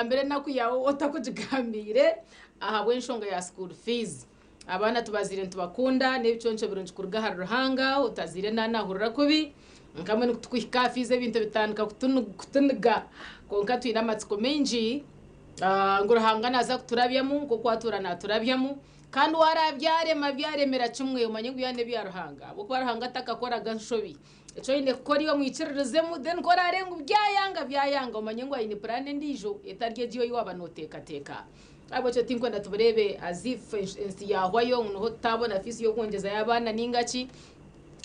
Gambira enaku yaawe ou otakugigambiire ahabw'enshonga ya school fees. Abaana tubazaire nitubakunda n'ebiconco birungi kuruga ahari Ruhanga, otazaire naaba naahurira kubi. Nka mbwenu kutukuhika aha fees ebintu bitandika kutuniga kwonka twine amatsiko maingi ngu Ruhanga naaza kuturabyamu nk'oku atuura naaturabyamu. Kandi waarabyarema byaremera kimwe omanye ngu byona n'ebya Ruhanga ahabw'okuba Ruhanga takakoraga nshobi. Eki oine kukora iwe omwikiririzemu then ku oraare ngu byayanga byayanga omanye ngu aine puraani endiijo etari egyo ei waaba nooteekateeka. Ahabw'ekyo tinkwenda tubureebe as if ensi yaahwayo ngu niho tutaabona fiizi y'okwongyezayo abaana nainga ki.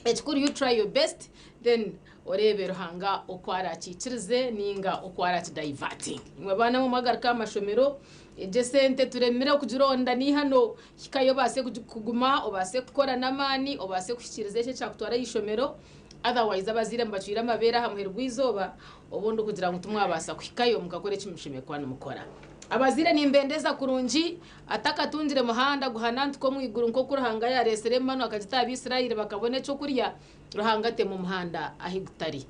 Ekikuru you try your best then oreebe Ruhanga oku araakiikirize nainga oku araakidayivatinge. Imwe baana mwe mwagaruka aha mashomero, egyo esente turemire okugironda n'eihano. Hikayo obaase kuguma, obaase kukora n'amaani, obaase kuhikiiriza ekyo ekyakutwara aha ishomero, otherwise abazaire mubacwire amabeere aha muheru gw'eizooba, obundi kugira ngu timwabaasa kuhikayo mukakora eki mushemereire kuba nimukora. Abazaire nimbendeza kurungi, atakatungire muhanda guhanantuka omu iguru nk'oku Ruhanga yaareetsire emanu akagita aha Baisraeli bakabona eky'okurya, Ruhanga atema omuhanda ahi gutari.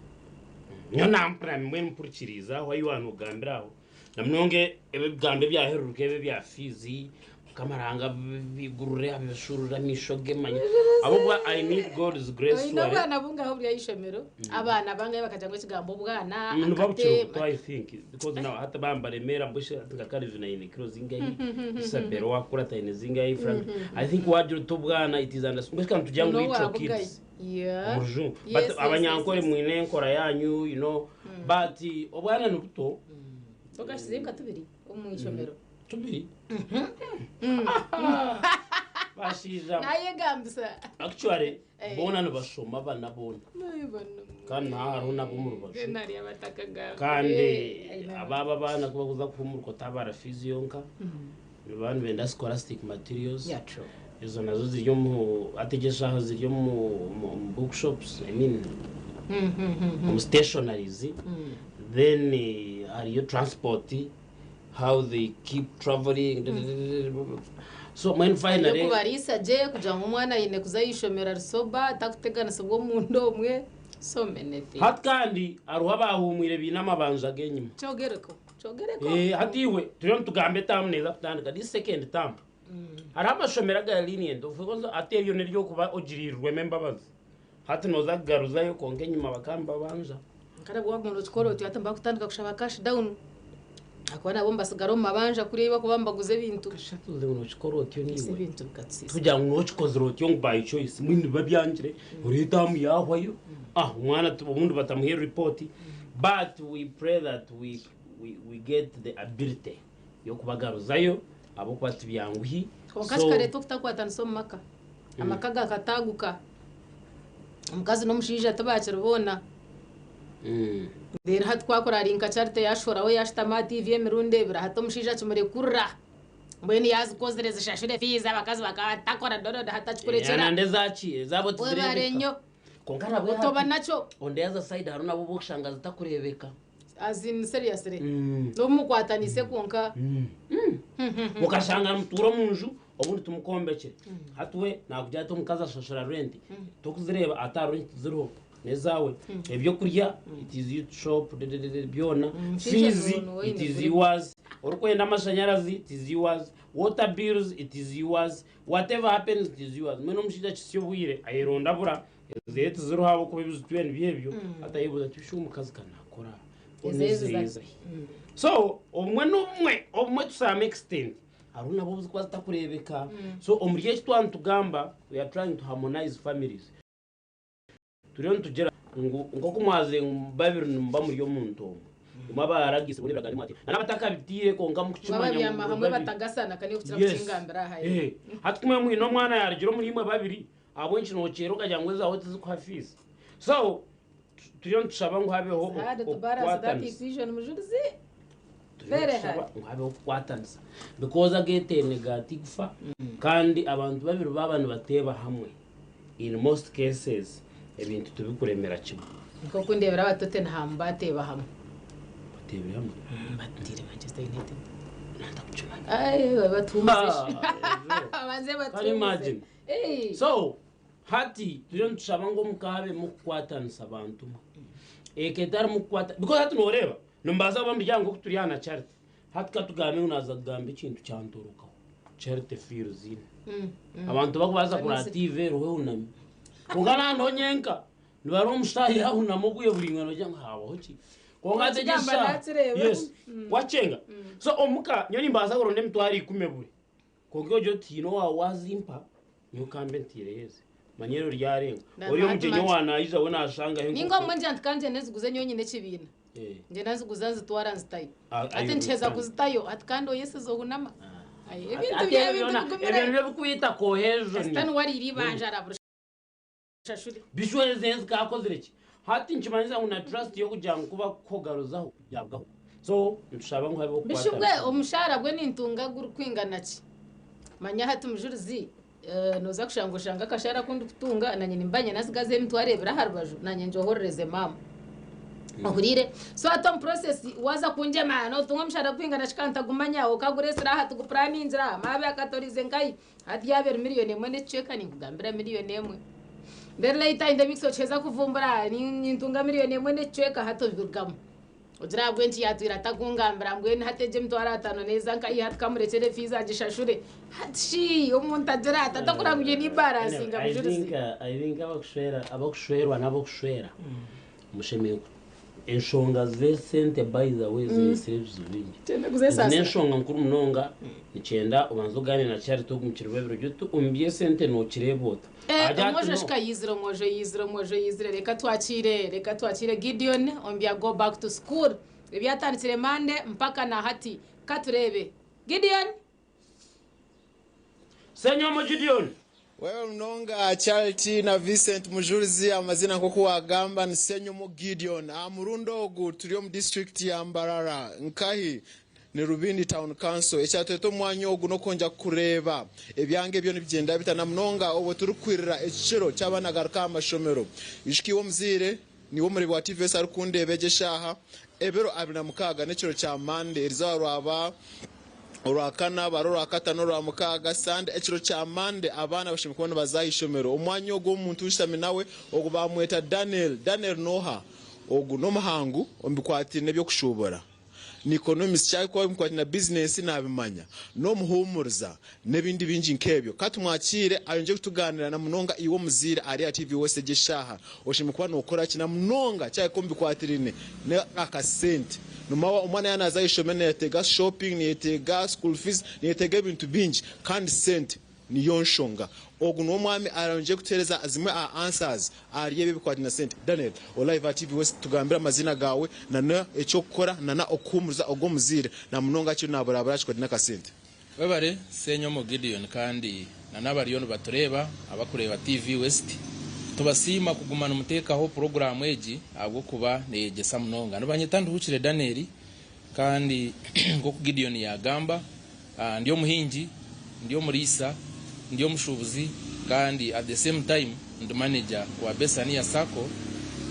Nyowe nampurira mbwenu mpurikiriize aho ahi waanogambira aho. Na munonga ebigambo ebyaheruruka ebi ebya fiizi mukama Ruhanga abigurure abishuurure amaisho ge manya ahabw'okuba I need God's grace Oine surely. obwana bungahi oburi aha ishomero? Abaana bangahi bakagira ngu ekigambo obwana Niba bukiri akate buto I think because now hati bambaremera mbwe shi hati nka Calvin aine kilo zingahi, Isabella owakukurata aine zingahi, Frank I think wagira oti obwana it is under mbwe shi kanitugira ngu N'owa little bugayi. kids. Yeah. Omu rujungu Yes, but yes, yes, abanyankore yes. mwine enkora yanyu you know but obwana ni buto. Okashizeyo nka tubiri omu ishomero. Tubiri? Bashaija Nayegambisa. actually Eh. boona nibashoma bana boona kandi naha hariho nabo omu rubaju Then hariyo abatakagambire. kandi Eh, I know. abaaba abaana ku bakuza kuhumuruka otabara fees yonka nibaba nibenda scholastic materials Yeah, true. Ezo nazo ziri omu hati egyo eshaaha ziri omu omu bookshops I mean omu stationaries then hariyo transport how they keep travelling so mbwenu Hariyo finally okubariisa gye kugira ngu omwana aine kuza aha ishomero ari sober atakuteganisibwa omunda omwe so many things. Hati kandi hariho abaahumwire baine amabanja g'enyima. Kyogereko kyogereko. Hati iwe turiyo nitugamba etaamu neeza kutandika this second term. Hariho amashomero agari lenient of course hati eryo nery'okuba ogiriirwemu embabazi. Hati nooza kugaruzayo kwonka enyima bakaba nibabanja. Kwonka nabwo waguma nokikora otyo hati nibakutandika kushaba cash down ahakuba nabo nibasigara omu mabanja kuriya ei barikuba nibaguza ebintu. Kashatuze ngu nokikora otyo Ese niiwe. ebintu bikatusiisikara. Tikugira ngu nokikozire otyo ngu by choice mbwenu nibiba byangire oreeta amu yahwayo ah omwana obundi batamuhe report but we pray that we we get the ability y'okubagaruzayo ahabw'okuba tibyanguhi. Kwonka So kikareeta okutakwatanisa omu maka. Amaka gakataaguka. Omukazi n'omushaija tibakiri boona. Reero hati ku akura ari nka Charity yaashohoraho yaashutama aha tiivi emirundi ebiri hati omushaija akimurekurira. Mbwenu yaazikozire zishashure fiizi abakazi bakaba batakora dododo hati akikurekyera. Nandi ezaki ezaabo Webare tizireebeka. nnyo. Kwonka nabwe Otoba hati nakyo. on the other side hariho nabo obu okushanga zitakureebeka. As in seriously? N'obu mukwataniise kwonka. Okashanga nimutuura omu nju obundi timukombekire. Hati we naakugira ati omukazi ashashura rent, tokuzireeba ati aha rent tiziriho n'ezaawe. Ebyokurya it is you to shop dededede byona. Omushaija Fees niwe it oine is kurima. yours, orikwenda amashanyarazi it is yours, water bills it is yours, whatever happens it is yours. Mbwenu omushaija akihitsya obwire ayeronda abura. Ezeye tiziriho ahabw'okuba ebizitwire nibyo ebyo hati ayebuuza ati shi omukazi ka naakora Ezeye ezeye ziza zahi so obumwe n'obumwe obumwe to some extent hariho nabwo obu zikuba zitakureebeka so omuri eki twaba nitugamba we are trying to harmonize families turiyo nitugira ngu nk'oku mwaze ngu babiri nimuba muri omuntu omwe imwe abaaragiisibwe n'ebiragano mwati na n'abatakabitiire kwonka mukukimanya ngu Babyama muri hamwe babiri batagasana ka nikukira yes kukingambira aha Eh, hati kumwe mwine omwana yarugira omuri imwe babiri Ahabw'enki nokyera okagira ngu ezaawe tizikuha fees? So turiyo nitushaba ngu habeho It's hard to balance that okukwatanisa. equation Mujurizi. Turiyo Very nitushaba hard. ngu habeho okukwatanisa because ageteine gatikufa kandi abantu babiri baaba nibateeba hamwe in most cases ebintu tibikuremera kimwe. Nk'oku ndeebire aba Tottenham baateeba hamwe. Bateebire hamwe? Batiire Manchester United. Nantakukimanya. Ai, batuumize. Ah, Babanze Can you batuumize. imagine? So hati turiyo nitushaba ngu omuka habemu kukwatanisa bantu mwe. Eka etarimu kukwata because hati noreeba nimubaasa kuba muri aha nk'oku turi aha na Charity. Hati ka tugambe ngu naaza kugamba ekintu kyantorokaho. Charity feels in. Abantu bakubaasa kuraba TV eriho ehunami. Kwonka naandiho nyenka, nibareeba omushaaha yahunama obwire buraingwa nibagira ngu haabaho ki? Kwonka hati egi Okigamba eshaaha, naakireeba. yes, wakyenga. So omuka nyowe nimbaasa kuronda emitwaro ikumi ebure. Kwonka ogira oti haine owaawe waazimpa, nyowe kambe ntaireyo ezi. Manya eryo ryarenga. Na- Ori na- omugyenyi hati owa naija we naashangaho Ninga enkoko. obumwe ngira nti ka ngyende nziguze nyowe nyine ekibiina. Eh. Ngyenda nziguza nzitwara nzitayo. Ah, Hati ayo nikiheza understand. kuzitayo hati kandi oyesize ohunama. Aye, ebintu Ati bya ebyo ebintu byona bigumire. ebyo nibyo birikwita cohesion. Sitani wariire eibanja araburishashure. Bishweze ensi kakozire ki? Hati nikimanyisa ngu na trust y'okugira ngu kuba kugaruzaho yarugaho. So nitushaba ngu habeho Bishubwe okukwatanisa. omushaara gwe nintunga gurikwingana ki? Manya hati mujurizi eh, noza kushanga oshanga akashaara aku ndikutunga nanye nimba nyine asigaza emitwaro ebiri aha rubaju nanye ngyohorereze maama. Ohuriire? So hati omu process waaza kungyema notunga omushaara gurikwingana ki kandi ntagumanya okagureetsire aha tugupuraningira aha maabe akatorize nkahi hati yaaba eri miriyoni emwe n'ekicweka ninkugambira miriyoni emwe. Then later in the mix okiheza kuvumbura nintunga miriyoni emwe n'ekicweka hati obirugamu. Ogira ahabw'enki yaatwire atakungambira mbwenu hati egi emitwaro ataano neeza nkahi hati kamurekyere fiizi agishashure. Hati shi omuntu agira ata atakura ngu nyine ibaransinga I mujurizi. think, I think abakushwera abakushwerwa n'abokushwera mushemereire ku- enshonga z'esente by the way zireetsire ebizibu bingi. Kyenda Ezi kuzesaasira. n'enshonga nkuru munonga nikyenda obanze ogaaniire na Charity ogu mukiri bw'ebiro oti omu by'esente nookireeba ota? Eh, Agira ati omwojo no. shika yizire omwojo yizire omwojo yizire reka twakire reka twakire Gideon omu bya go back to school ebyatandikire Monday mpaka na hati katureebe Gideon. Ssenyomo Gideon. Wewe munonga Charity na Vincent Mujurizi amazina nkoku wagamba ni Ssenyomo Gideon. Aha murundi ogu turi omu disiturikiti ya Mbarara nkahi ni Rubindi Town Council. Ekyatweta omu mwanya ogu n'okwongera kureeba ebyanga ebyo nibigyenda bita na munonga obwo turikwirira ekikiro ky'abaana garuka aha mashomero. Ijuka iwe omuzaire niiwe omureebi wa TVS arikundeeba egi eshaaha ebiro 26 n'ekiro kya Monday erizooba rwaba Orwakana, bari Orwakatano, Orwamukaaga, Sande, ekiro kya Mande abaana bashemereire kuba nibaza aha ishomero. Omwanya ogu omuntu nshutami nawe ogu baamweta Daniel. Daniel n'oha? Ogu n'omuhangu omu bikwatiraine n'eby'okushuubura. Ni economist, kyarikuba bimukwatiraine na bizinesi naabimanya. N'omuhuumuriza n'ebindi bingi nk'ebyo. Ka tumwakiire ayongyere kutugaaniira na munonga iwe omuzaire ari aha TV West egi eshaaha. Oshemereire kuba nookora ki na munonga kyahika omu bikwatiraine n'akasente? Nomawa omwana yaaba naaza aha ishomero nayeteega shopping, nayeteega school fees, nayeteega ebintu bingi kandi sente niyo nshonga. Ogu niwe omwami arayongyere kutuheereza zimwe aha answers ahari ebi ebikwatiraine na sente. Daniel, ori live aha TV West, tugambire amaziina gaawe na n'eky'okukora na n'okuhuumuriza ogwo omuzaire na munonga akiriyo naaburabura aha kikwatiraine n'akasente. Webare Ssenyomo Gideon kandi na n'abariyo nibatureeba abakureeba TV West tubasiima kuguma nimuteekaho puroguraamu egi ahabw'okuba neyegyesa munonga. Nibanyeta Nduhukire Daniel kandi nk'oku Gideon yaagamba ndi omuhingi, ndi omuriisa, ndi omushuubuzi kandi at the same time ndi manager wa Besania Sacco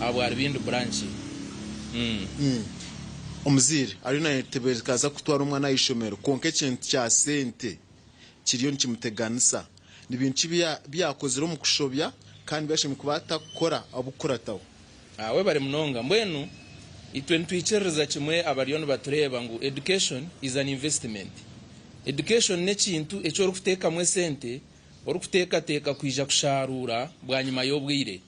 ahabwa Rubindi branch. Omuzaire ariyo nayetebeekanisa kutwara omwana aha ishomero kwonka ekintu kya sente kiriyo nikimuteganisa. Ni bintu ki ebi yaakozire omu kushobya kandi ebi ashemereire kuba atakukora ahabw'okukurataho? Webare munonga. Mbwenu itwe nitwikiririza kimwe abariyo nibatureeba ngu education is an investment. Education n'ekintu eki orikuteekamu esente orikuteekateeka kwija kusharuura bwanyima y'obwire.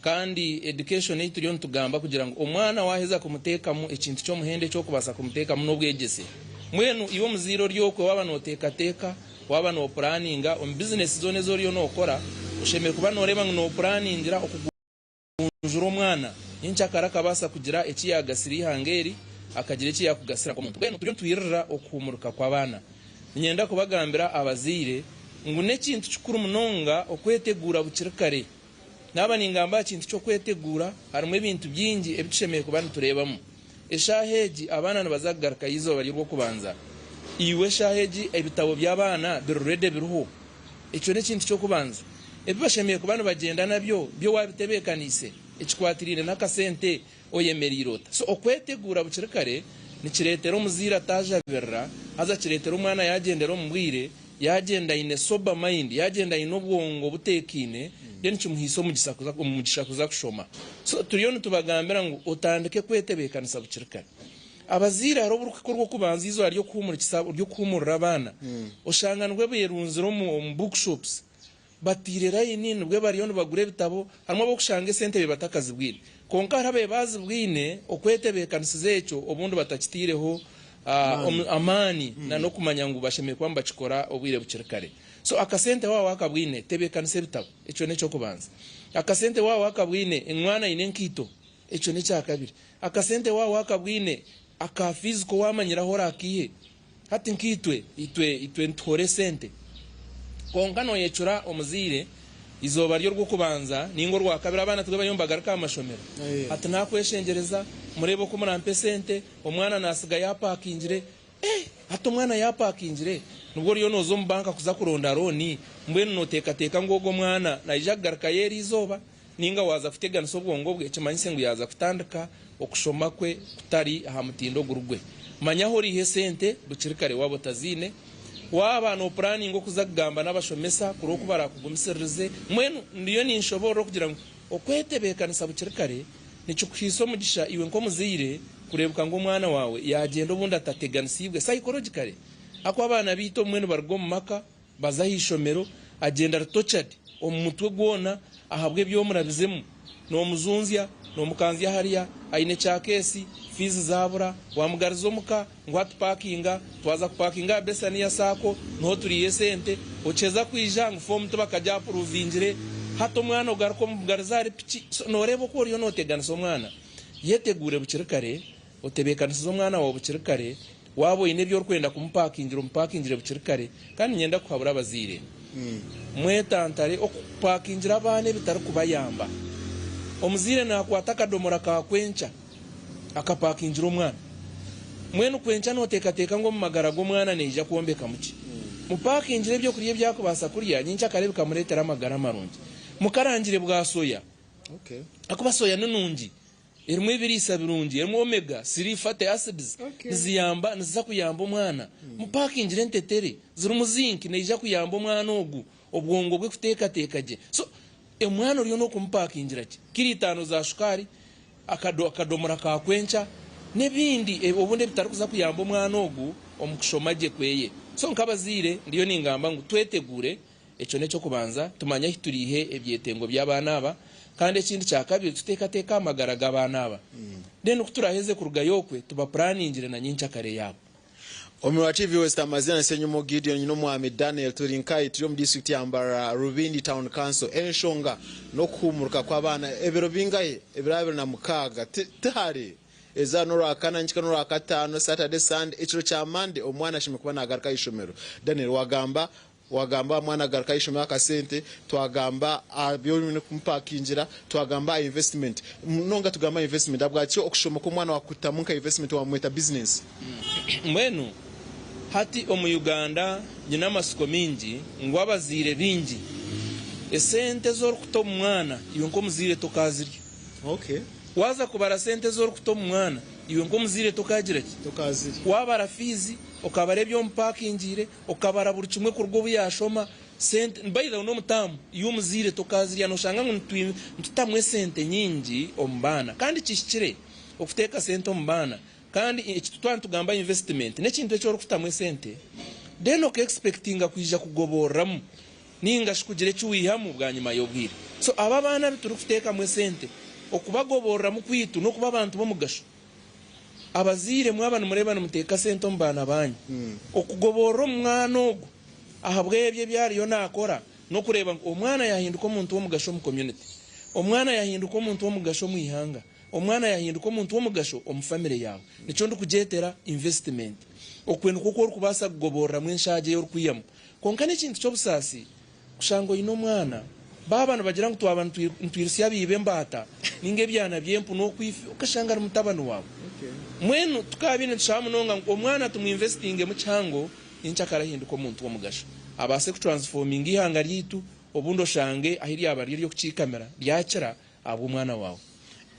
Kandi education ei turiyo nitugamba kugira ngu omwana waheza kumuteekamu ekintu ky'omuhendo eki orikubaasa kumuteekamu n'obwegyese. Mbwenu iwe omuzaire ori okwe waaba nooteekateeka, waaba noopuraninga omu bizinesi zoona ezi oriyo nookora, oshemereire kuba nooreeba ngu noopuraningira okugunjura omwana nyenkyakare akabaasa kugira eki yaagasira eihanga eri, akagira eki yaakugasira nk'omuntu. Mbwenu turiyo nitwirira okuhuumurika kw'abaana. Niinyenda kubagambira abazaire ngu n'ekintu kikuru munonga okweteguura bukiri kare. Naaba ningamba aha kintu ky'okweteguura, harimu ebintu bingi ebi tushemereire kuba nitureebamu. Eshaaha egi abaana nibaza kugarukayo eizooba ry'Orwokubanza. Iwe eshaaha egi ebitabo by'abaana biri ready biriho? Ekyo n'ekintu ky'okubanza. Ebi bashemereire kuba nibagyenda nabyo byo waabitebeekaniise? Ekikwatiraine n'akasente oyemereire ota? So okweteguura bukiri kare nikireetera omuzaire ataajabirira, haza kireetera omwana yaagyendera omu bwire, yaagyenda aine sober mind, yaagyenda aine obwongo buteekaine, then kimuhaisa omugisa kuza omugisha kuza kushoma. So turiyo nitubagambira ngu otandike kwetebeekanisa bukiri kare. Abazaire hariho obu orikuhika orw'okubanza eizooba ry'okuhuumurikisa ry'okuhuumurira abaana, oshanga nibwo beerunzire omu bookshops bataire layini nibwo bariyo nibagura ebitabo. Harimu ab'okushanga esente be batakazibwine. Kwonka hariho abe baazibwine okwetebeekanisiza ekyo obundi batakitaireho amaani na n'okumanya ngu bashemereire kuba nibakikora obwire bukiri kare. So akasente waaba waakabwine, tebeekanisa ebitabo. Ekyo n'eky'okubanza. Akasente waaba waakabwine, omwana aine enkaito. Ekyo n'ekyakabiri. Akasente waaba waakabwine, aka fiizi ko waamanyire ahu oraakaihe. Hati nkaitwe, itwe, itwe nituhoora esente. Kwonka nooyecura omuzaire, eizooba ry'orw'okubanza nainga orwakabiri abaana tibwo bariyo nibagaruka aha mashomero. Hati naakweshengyereza, mureebe oku murampa esente, omwana naatsiga yaapakingire. Eh! Hati omwana yaapakingire, nibwo oriyo nooza omu banka kuza kuronda looni? Mbwenu nooteekateeka ngu ogwo mwana naija kugarukayo eri izooba? Nainga waaza kuteganisa obwongo bwe kimanyise ngu yaaza kutandika okushoma kwe kutari aha mutindo oguri gwe. Manya ahu oriiha esente bukiri kare waaba otaziine. Waaba noopuraninga okuza kugamba n'abashomesa kureba oku baraakugumisiririze. Mbwenu ndiyo ninshoboorora okugira ngu okwetebeekanisa bukiri kare nikikuhaisa omugisha iwe nk'omuzaire kureebuka ngu omwana waawe yaagyenda obundi atateganisiibwe psychologically. Ahakuba abaana baitu obumwe nibaruga omu maka Baza aha ishomero, agyenda ari tortured omu mutwe gwona ahabw'ebyomurabizemu. Nomuzunzya, nomukanzya hariya, aine kya case, fees zabura, wamugariza omuka ngu hati parkinga, twaza kuparkinga aha Bethania sacco niho turiiha esente, okiheza kwija ngu form tibakagi approvingire, hati omwana ogaruka omugariza ahari piki, so noreeba oku oriyo noteganisa omwana. Yeteguure bukiri kare, otebekanisize omwana waawe bukiri kare, Waaba oine ebi orikwenda kumupakingire, omupakingire bukiri kare. Kandi niinyenda kuhabura abazaire, mwetantare okupakingira abaana ebitarikubayamba. Omuzaire naakwata akadomora ka kwenkya akapakingira omwana. Mbwenu kwenkya nooteekateeka ngu omu magara g'omwana neija kwombekamu ki? Mupakingire eby'okurya ebi arikubaasa kurya nyenkya kare bikamureetera amagara marungi. Mukarangire bwa soya, ahakuba soya ni nungi. Erimu ebiriisa birungi, erimu omega siri fatty acids niziyamba niziza kuyamba omwana. Mupakingire entetere zirimu zinc neija kuyamba omwana ogu obwongo bwe kuteekateeka gye. So omwana oriyo n'okumupakingira ki? Kiro itaano za shukaari, akadomora ka kwenkya n'ebindi obundi ebitarikuza kuyamba omwana ogu omu kushoma gye kweye. So nk'abazaire ndiyo ningamba ngu twetegure. Ekyo n'eky'okubanza, tumanye ahi turiihe ebyetengo by'abaana aba, kandi ekindi kya kabiri, tuteekateeke aha magara g'abaana aba. Then ku turaaheze kurugayo okwe, tubapuraningire na nyenkyakare yaabo. Omurwa TV West amazina ni Ssenyumo Gideon nyine omwami Daniel turi nkahi turi omu district ya Mbarara Rubindi Town Council enshonga nokuhumuruka kw'abaana ebiro bingahi ebiro 26 tihare Eizooba n'Orwakana, nkika n'Orwakataano, Saturday, Sunday, ekiro kya Monday omwana ashemereire kuba nagaruka aha ishomero. Daniel wagamba wagamba aha mwana agaruka aha ishomero akasente, twagamba aha bi oine kumupakingira, twagamba aha investment. Munonga tugamba aha investment ahabwaki okushoma kw'omwana wakutamu nka investment wamweta business? Mbwenu hati omu Uganda nyine amatsiko maingi ngu abazaire baingi esente ezi orikuta omu mwana iwe nk'omuzaire tokaazirya. Okay. Waaza kubara sente ezi orikuta omu mwana, iwe nk'omuzaire tokaagira ki? Tokaazirya. Waabara fiizi, okabara ebi omupakingiire, okabara buri kimwe kuruga obu yaashoma, sente, by the way n'omu taamu, iwe omuzaire tokaazirya. Nooshanga ngu nitutamu esente nyingi omu baana. Kandi kihikire okuteeka sente omu baana. Kandi eki twaba nitugamba investment, n'ekintu eki orikutamu esente, then oka expectinga kwija kugoboreramu. Ninga shi kugira eki waihamu bwanyima y'obwire. So abo abaana abu turikuteekamu esente, okubagoboreramu kwaitu n'okuba abantu b'omugasho. Abazaire mwaba nimureeba nimuteeka sente omu baana baanyu, okugoborora omu mwana ogwo ahabw'ebyo ebi ariyo naakora n'okureeba ngu omwana yaahinduka omuntu w'omugasho omu community, omwana yaahinduka omuntu w'omugasho omu ihanga, omwana yaahinduka omuntu w'omugasho omu famire yaawe. Nikyo ndikugyetera investment. Okwe nikwo oku orikubaasa kugoboreramu enshaagi ei orikwihamu. Kwonka n'ekintu ky'obusaasi kushanga oine omwana, baaba nibagira ngu twaba nitwirutsya abaiba embaata nainga ebyana by'empunu okwifi okashanga ari mutabani waawe. Mbwenu tukaabaire nitushaba munonga ngu omwana tumwinvesitingemu kihango nyenkyakare ahinduke omuntu w'omugasho abaase kuturansifoominga eihanga ryaitu obundi oshange ahi ryaba riri ery'okukiikamira ryakira ahabw'omwana waawe.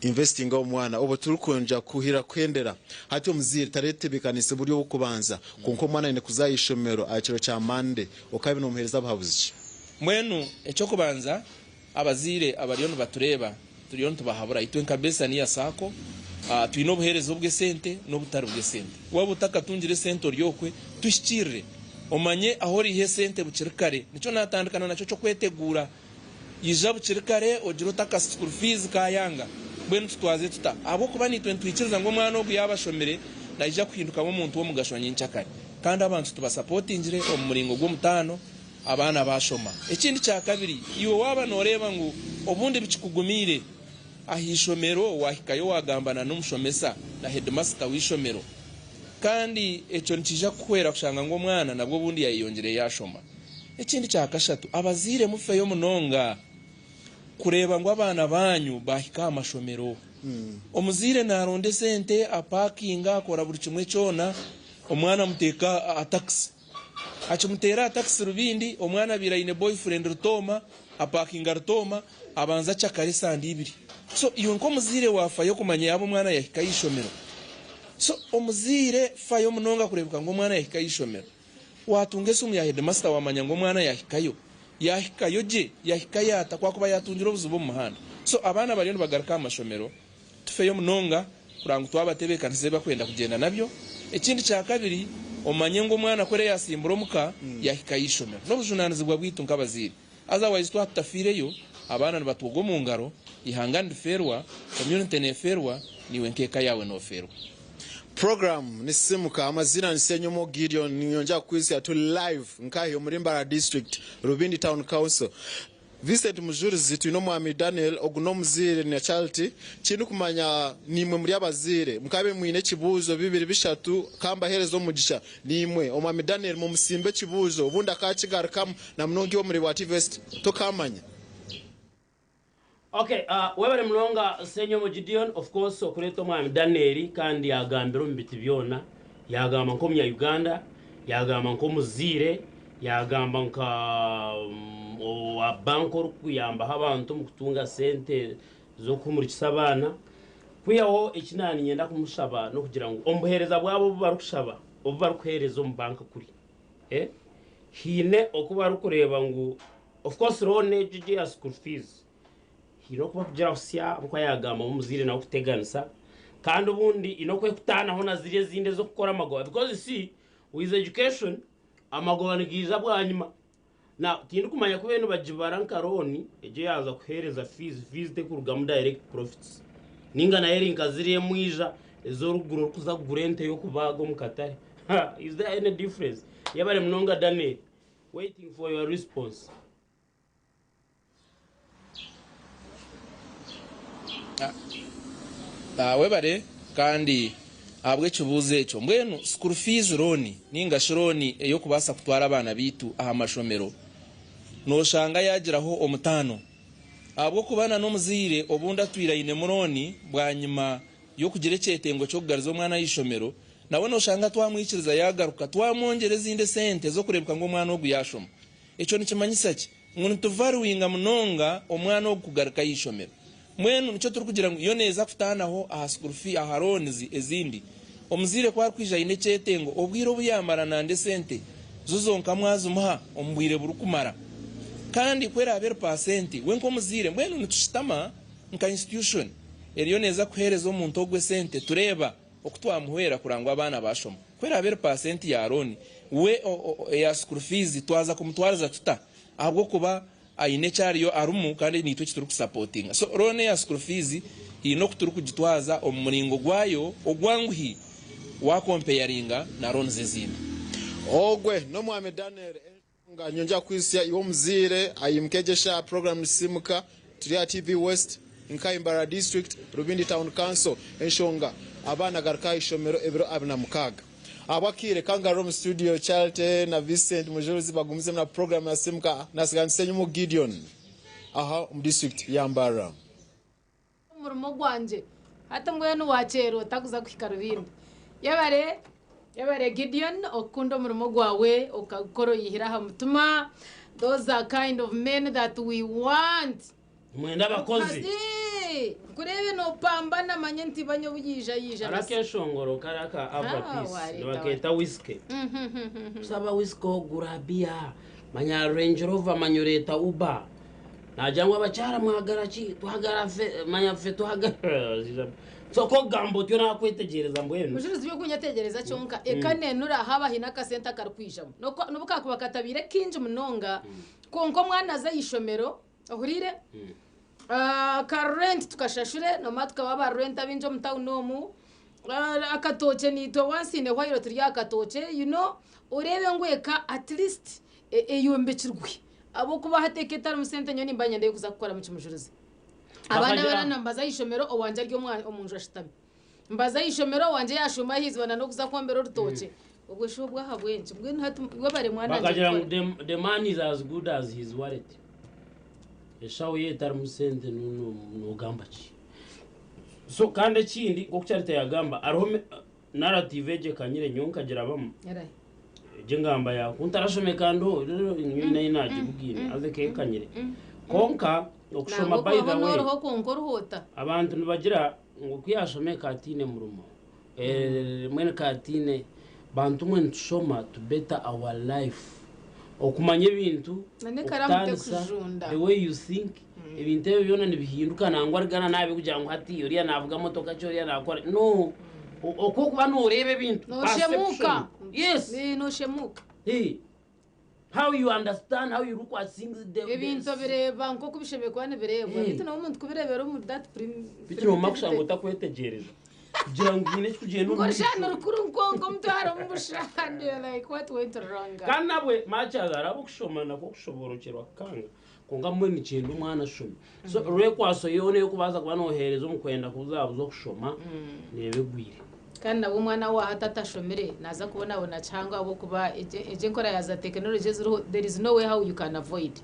Investinga omu mwana obwo turikwija kuhira kuhendera. Hati omuzaire taretebekanise buryo bw'okubanza, kwonka omwana aine kuza aha ishomero aha kiro kya Monday. Okaaba nomuheereza buhabuzi ki? Mbwenu eky'okubanza abazaire abariyo nibatureeba, turiyo nitubahabura itwe nka Besania Sacco twine obuheereza obw'esente n'obutari bw'esente. Waaba otakatungire esente ori okwe, tuhikiirire omanye ahu oriiha esente bukiri kare. Nikyo naatandikana nakyo ky'okweteguura. Ija bukiri kare ogire oti aka school fees kaayanga. Mbwenu tutwaze tuta? Ahabw'okuba naitwe nitwikiriza ngu omwana ogu yaaba ashomire naija kuhindukamu omuntu w'omugasho nyenkyakare. Kandi abantu tubasapotingire omu muringo gw'omutaano abaana baashoma. Ekindi kyakabiri, iwe waaba nooreeba ngu obundi bikikugumiire aha ishomero waahikayo waagambana n'omushomesa na heedimasita w'eishomero. Kandi ekyo nikiija kukuhwera kushanga ngu omwana nabwo obundi yaayeyongyire yaashoma. Ekindi kyakashatu, abazaire mufeyo munonga kureeba ngu abaana baanyu baahika aha mashomero. Omuzaire naaronda esente, apaakinga, akora buri kimwe kyona, omwana amuteeka aha takisi. Akimuteera aha takisi rubindi, omwana abaire aine boyfriend Rutooma, apaakinga Rutooma, abanza acakara esande ibiri. So iwe nk'omuzaire waafayo kumanya yaaba omwana yaahika aha ishomero. So omuzaire fayo munonga kureebeka ngu omwana yaahika aha ishomero. Waatunga esimu ya heedimasita waamanya ngu omwana yaahikayo. Yaahikayo gye, yahikayo ata ku akuba yaatungire obuzibu omu muhanda. So abaana bariyo nibagaruka aha mashomero, tufeyo munonga kureba ngu twabatebeekanisiza ebi barikwenda kugyenda nabyo. Ekindi kyakabiri, omanye ngu omwana ku ariyo yaasimbura omuka, yaahikayo eishomero. N'obujunaanizibwa bwaitu nk'abazaire. Otherwise twaba tutafiireyo, abaana nibatwoga omu ngaro, eihanga nirifeerwa, community neefeerwa, naiwe nk'eka yaawe noofeerwa. Program ni Simuka, amaziina ni Ssenyomo Gideon, ninyongera kukwitsya turi live nkahi omuri Mbarara district, Rubindi town council. Vincent Mujurizi twine omwami Daniel, ogu n'omuzaire na Charity, kindikumanya nimwe muri abazaire mukabe mwine ekibuuzo bibiri bishatu kambahereze omugisha nimwe omwami Daniel mumusimbe ekibuuzo obundi akakigarukamu namunonga iwe omuri wa TVS tokamanya. Ok webare munonga Ssenyomo Gideon of course okureeta omwami Daniel kandi yagambira omu biti byoona, yagamba nk'omunya Uganda, yagamba nk'omuzaire, yagamba nka owa bank orikuyambaho abantu omu kutunga sente z'okuhumurikisa abaana. Kwihaho eki naaba niinyenda kumushaba n'okugira ngu omu buheereza bwabo obu barikushaba, obu barikuheereza omu bank kuri, haine oku barikureeba ngu Of course loan egyo egyo eya school fees haine oku barikugira busya nkoku yagamba omuzaire nawe kuteganisa kandi obundi haine oku erikutaanaho na ziriya ezindi ez'okukora amagoba because you see with education amagoba nigaija bwanyima. Now tindikumanya ku bariyo nibagibara nka loan egyo eyaaza kuheereza fees, fees terikurugamu direct profits ninga nayo eri nka ziriya emwija ez'orikugura orikuza kugura ente y'okubaaga omu katare is there any difference? Yebare munonga Daniel. Waiting for your response. Webare kandi ahabw'ekibuuzo ekyo. Mbwenu school fees loan ninga shi loan ey'okubaasa kutwara abaana baitu aha mashomero noshanga yagiraho omutaano ahabw'okuba na n'omuzaire obundi atwire ainemu loan bwanyima y'okugira ekyetengo ky'okugariza omwana aha ishomero, nawe nooshanga twamwikiriza yaagaruka, twamwongyera ezindi esente z'okureebeka ngu omwana ogu yaashoma. Ekyo nikimanyisa ki? Ngu nituvaluinga munonga omwana ogu kugaruka aha ishomero. Mbwenu nikyo turikugira ngu yo neeza kutaanaho aha school fee, aha loans ezindi. Omuzaire ku arikwija aine ekyetengo, obwire obu yaamara nanda esente zo zonka mwazimuha omu bwire burikumara. Kandi ku eraabe eri paasenti, we nk'omuzaire mbwenu nitushutama Nka institution eriyo neeza kuheereza omuntu ogwo esente tureeba oku twamuhwera kureba ngu abaana baashoma. Ku eraabe eri paasenti ya loan we eya school fees twaza kumutwariza tuta ahabw'okuba aine eki ariyo arimu kandi naitwe eki turikusapotinga. So loan eya school fees haine oku turikugitwaza omu muringo gwayo ogwanguhi wakompeyaringa na loans ezindi. Ogwe n'omwami Daniel. Nga nyongera kukwitsya iwe omuzaire ayimuka egyo eshaaha program nisimuka turi aha TV West nka Mbarara district Rubindi town council enshonga abaana garuka aha ishomero ebiro 26 ahabw'akaire kangarure omu studio Charity na Vincent Mujurizi bagumizemu na program ya simuka nasiga nsenyumu Gideon aha omu district ya Mbarara. Omurimo gwangye hati mbwenu wakyera otakuza kuhika Rubindi. Yebare yebare Gideon okukunda omurimo gwawe okagukora oyihire aha mutima those are kind of men that we want. Nimwenda abakozi. Mukazi nkureebe nopambana manye nti banya obu yaija yaija Hariho na akeshongoro kari aka Ava Ah, Peace wareeta nibakeeta Whiskey. Kusaba whiskey ogura beer, manya Range Rover manya oreeta Uber. Nagira ngu abakyara mwagara ki? Twagara fe, manya fe twagara. So ku okugamba otyo nakwetegyereza mbwenu. Mujurizi by'okunyetegereza kyonka eka nenura haaba haine akasente akarikwijamu. N'obu kakuba katabaire kaingi munonga, kwonka omwana aze aha ishomero, ohuriire? Ka rent tukashashure, nomara tukaba aba rent abaingi omu tawuni omu. Akatookye naitwe once in a while turye aha katookye, you know, oreebe ngu eka at least eyombekirwe. Ahabw'okuba hati eka etarimu sente nyowe nimba niinyenda kuza kukoramu ki Mujurizi? Abaana Bakagira abarana nibaza aha ishomero owangye ari omu nju ashutami. Nibaza aha ishomero owangye yaashuuma aha izooba n'okuza kwombera orutookye. Obwo shi obwo ahabw'enki? Mbwenu hati webare mwana wangye Bakagira ngu kukora. the man is as good as his wallet. Eshaho ye etarimu sente nogamba ki? So kandi ekindi nk'oku Charity yagamba hariho narrative egi ekanyire nyowe nkagirabamu. Erahi? Egyo engamba ya ku ntarashome kandi ho nyowe nayo nagibugaine haza ekaba ekanyire. Kwonka okushoma Nangwa by the okubaho way n'oriho kwonka orihoota. abantu nibagira ngu ku yashoma eka ataine murimo mbwenu eka ataine bantu mwe nitushoma to better our life okumanya ebintu Na n'ekaraamu okutandisa tekujunda. the way you think ebintu ebyo byona nibihinduka nangwa rigana nabi kugira ngu hati oriya navuga motoka ki oriya nakora no oku okuba noreeba ebintu Nooshemuka. perception. Yes. Nooshemuka. Hey. How you understand how you look at things Ebintu obireeba nk'oku bishemereire kuba nibireebwa. Hey. Beitu nawe omuntu kubireebera omu that Beitu noomanya kushanga otakwetegyereza kugira ngu haine ekikugyenda omu maisho. Ngoshana rukuru nkonko omutwaro omu bushande like what went wrong. Kandi nabwe much as hariho okushoma nakwo okushoborokyerwa kukanga kwonka mbwenu nikyenda omwana ashome. So rwekwaso yoona ey'okubaasa kuba nooheereza omu kwenda kubuzabuza okushoma neeba egwire. Kandi nabwo omwana waawe hati atashomire naaza kubonabona kihango ahabw'okuba egyo enkora ya za tekinologi eziriho there is no way how you can avoid.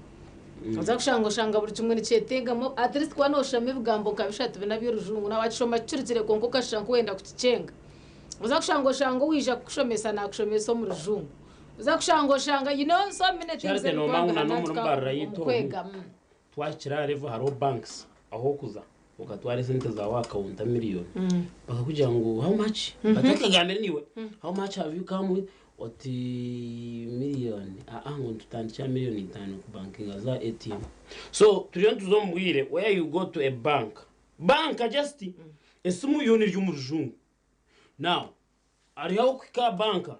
Oza kushanga oshanga buri kimwe nikyetengamu at least kuba nooshoma ebigambo nka bishatu bina by'orujungu naaba wakishoma kicurikire kwonka okashusha nk'owenda kukikyenga. Oza kushanga oshanga owaija kukushomesa naakushomesa omu rujungu. Oza kushanga oshanga you know so many things Charity ebirikuba noomanya ngu na n'omuri nibihanantuka mbarara omu yaitu omu kwega. twahikire aha level hariho banks ah'okuza okatwara esente zaawe aha counter million bakakugira ngu how much batakagambire niiwe how much have you come with oti million aa ngu nitutandikira 5 million kubankinga za ATM. So turiyo nituza omu bwire where you go to a bank banka just esimu yoona eri omu rujungu. Now hariho okuhika aha banka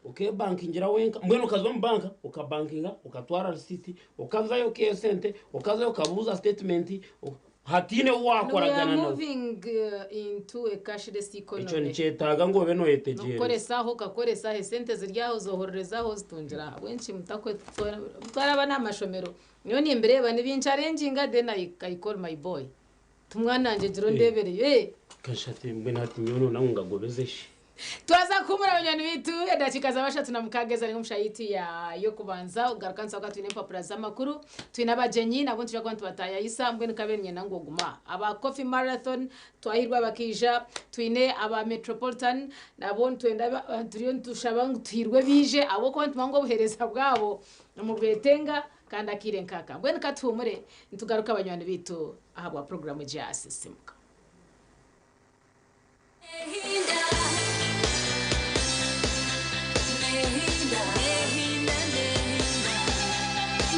okebankingira wenka mbwenu okaza omu banka okabankinga okatwara risiti okazayo okaiha esente okazayo okabuuza statement hatiine ou We are wakoragana nawe. moving into a cashless Ekyo economy. nikyetaaga ngu obe noyetegyereza. Nokukoresaho okakoresa esente ziri aho zohorerezaho zitungira ahabw'enki mutakwe twaraba n'amashomero nyowe nimbireeba nibinchallenginga then I call my boy tumwana wangye gira ondebereyo eh. Kashati mbwenu hati nyowe noona ngu ngagobeze shi. Twaza kuhumura banywani baitu edakiika za 36 ezari omusha yitu ya y'okubanza ogaruka nsoka twine empapura z'amakuru twine abagyenyi nabo nituja kuba nitubatayayisa mbwenu kabe ninyenda ngu oguma aba coffee marathon twahirwa abakaija twine aba metropolitan nabo nitwenda turiyo nitushaba ngu tuhirwe biije ahabw'okuba nitumanya ngu obuheereza bwabo nimubwetenga kandi akiire nkaka mbwenu katuhumure nitugaruka abanywani baitu ahabwa puroguramu egi ya Sisimuka. Nehinda, nehinda, nehinda, nehinda,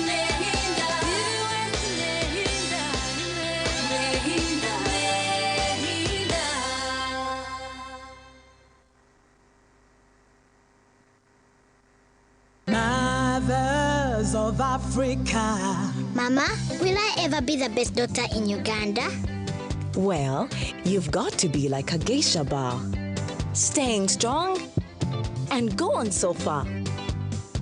nehinda, nehinda, nehinda. Mothers of Africa. Mama, will I ever be the best daughter in Uganda? Well, you've got to be like a geisha bar. Staying strong and go on so far.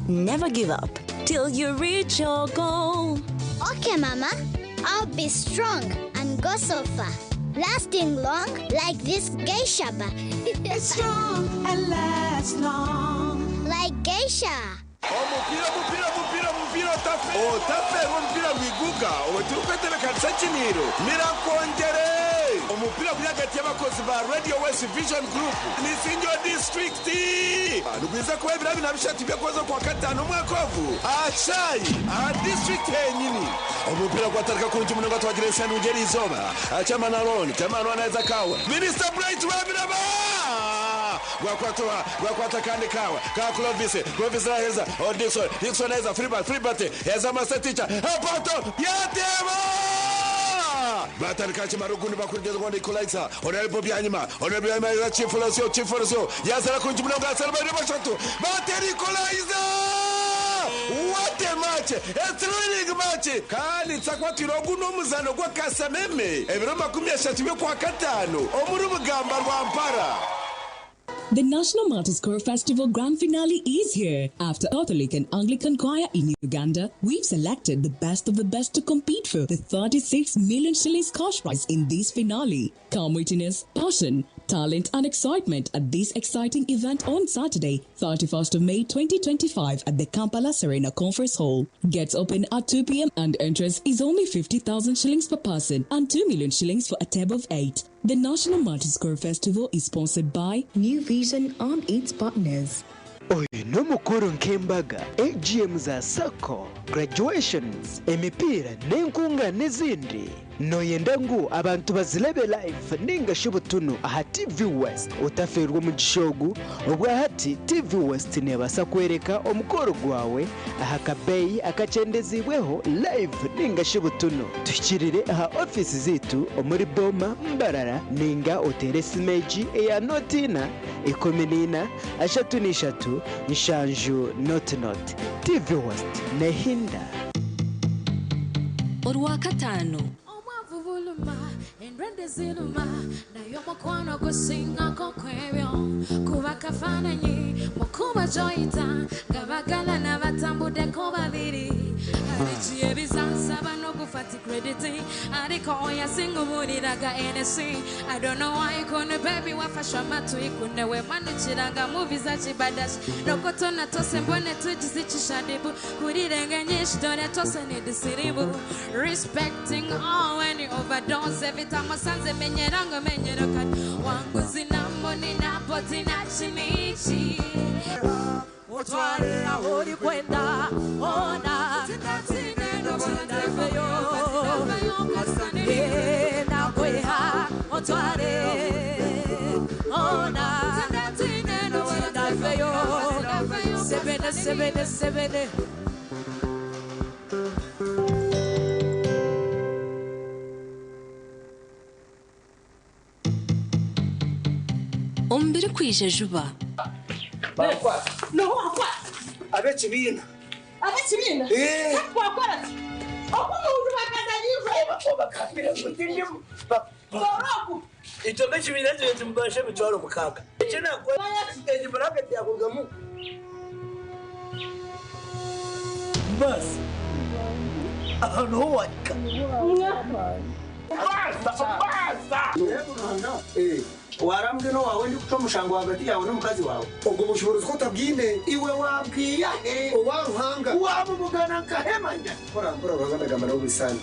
Never give up till you reach your goal. Okay, Mama. I'll be strong and go so far. Lasting long like this geisha bar. It's strong and lasts long. Like geisha. Omupira mupira mupira mupira otafe otaferwa omupira gwiguka owe turi kwetebekanisa kiniro mirakongere omupira guri hagati y'abakozi ba Radio West Vision Group ni District nigwiza kuba ebiro 23 by'okwezi kwa gatanu omwaka ogu ahacayi aha district henyini omupira gwatandika kurungi munonga twagira esanu ngeri izooba chairman Aron chairman wanaweza kawa Minister Bright Rwabiraba. Gwakwata oha? Gwakwata akandi kaawe ka Clovis. Clovis naheereza oh Dickson. Dickson naheereza Filbert. Filbert heereza Master Teacher. Apato! Yateeba! Batandika kimara ogundi bakurugyeza ogundi Equalizer. Honorable Byanyima. Honorable Byanyima yaheereza Chief Losio. Chief Losio yazaara kurungi munonga yazaara babiri bashatu. Bateera Equalizer! What a match! A thrilling match! Kandi nitsakwatira ogu n'omuzaano gw'akasameme ebiro 30 by'okwakataano omuri Bugamba Rwampara. The National Martyrs Choir Festival Grand Finale is here. After Catholic and Anglican Choir in Uganda, we've selected the best of the best to compete for the 36 million shillings cash prize in this finale. Come witness passion, talent, and excitement at this exciting event on Saturday, 31st of May 2025 at the Kampala Serena Conference Hall. Gets open at 2 p.m. and entrance is only 50,000 shillings per person and 2 million shillings for a table of 8. The National Martyrs Choir Festival is sponsored by New Vision and its partners. Oyu n'omukuru nk'embaga, AGM za SACCO, graduations, emipiira n'enkunga n'ezindi. Noyenda ngu abantu bazirebe live ninga shi butunu aha TV West. Otaferwa omugisha ogu, obwahati TV West nebaasa kwereka omukoro gwawe aha kabeeyi akakyendezibweho live ninga shi butunu. Tuhikirire aha ofiisi zaitu omuri Boma, Mbarara ninga oteere esimu egi eya 04 14 33 7 00. TV West nehinda. Orwakataano. Obwavu buluma, endwadde ziruma, naye omukwano gusingako kwebyo. Kuba kafaananyi mukuba gy'oyita nga bagalana batambuddeko babiri. Hari igihe bizansaba no gufata credit, ariko oya singubuliraga NC. I don't know why ukuntu baby wafashe amatwi kunewe manukiraga movies za kibadashi. Rokotona tose mbone tugize ikishadibu kurirenge nyinshi dore tose ni disiribu. Respecting all when you overdose every time wasanze menyera ngo menyera kati wangu zinamboni napoti na chinichi. Utware aho uri kwenda ona nakweha utware ona tindaveyo sebene sebene sebene. Omubiri kwija juba. Ab'ekibiina. Ab'ekibiina? Twakora ki? Omuntu bakazanyirwe. Ekyo ekibiina kyo kimubasha 60,000. Ekyo nakora ekiburaketi yakurugamu. Basi. Ahantu ho wahika. Basa! Basa! Warambwe no wawe ndi kuca omushango hagati yawe n'omukazi wawe. Ubwo bushobozi ko utabwine. Iwe wabwiya he? Owa Ruhanga. Wamumugana nkahemanya. Kora kora Ruhanga ndagamba nawe bisani.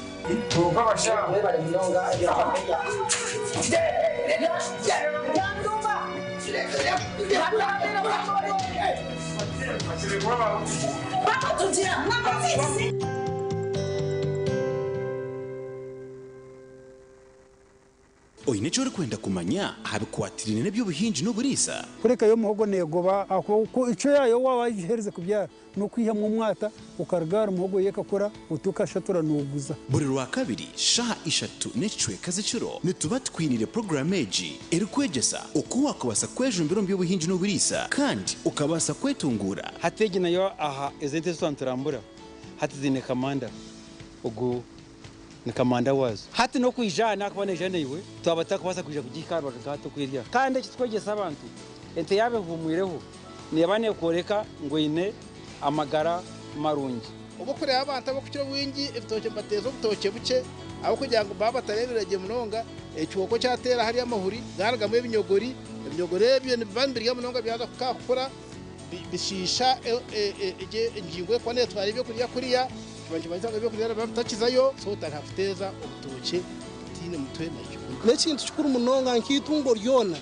Oine eki orikwenda kumanya aha bikwatirine n'eby'obuhingi n'oburiisa? Kureka yo muhogo negoba ako ico yayo wabayihereze kubyara nokwihamwe umwata ukarugara umuhogo yekakora utukashatura nuguza. Buri rwa kabiri shaha 3 n'ekicweka z'ekiro nituba twinire porogaramu egi erikwegyesa oku wakubasa kwejumbira omu by'obuhingi n'oburiisa kandi ukabasa kwetungura. Hati egi nayo aha ezente zitwanturambura hati zine kamanda ogu ni kamanda wazo hati nokwijana kuba nejana iwe twaba takubasa kuja kugikarwa nkato kwirya kandi ekitwegyesa abantu ente yabe humwireho neba nekoreka ngo ine amagara marungi. Obu kureba abantu abokukira obwingi ebitookye mbateeza obutookye bukye aho kugira ngu baba batareeberagiye munonga ekihooko kyatera hariyo amahuri garugamu ebinyogori ebinyogori ebyo nibiba nibirya munonga byaza kukakukura bishiisha engingo ekuba neetwara ebyokurya kuriya kiba nikibanza ebyokurya biba bitakizayo so otariha obutookye butaine mutwe nakyo. N'ekintu kikuru munonga nk'itungo ryona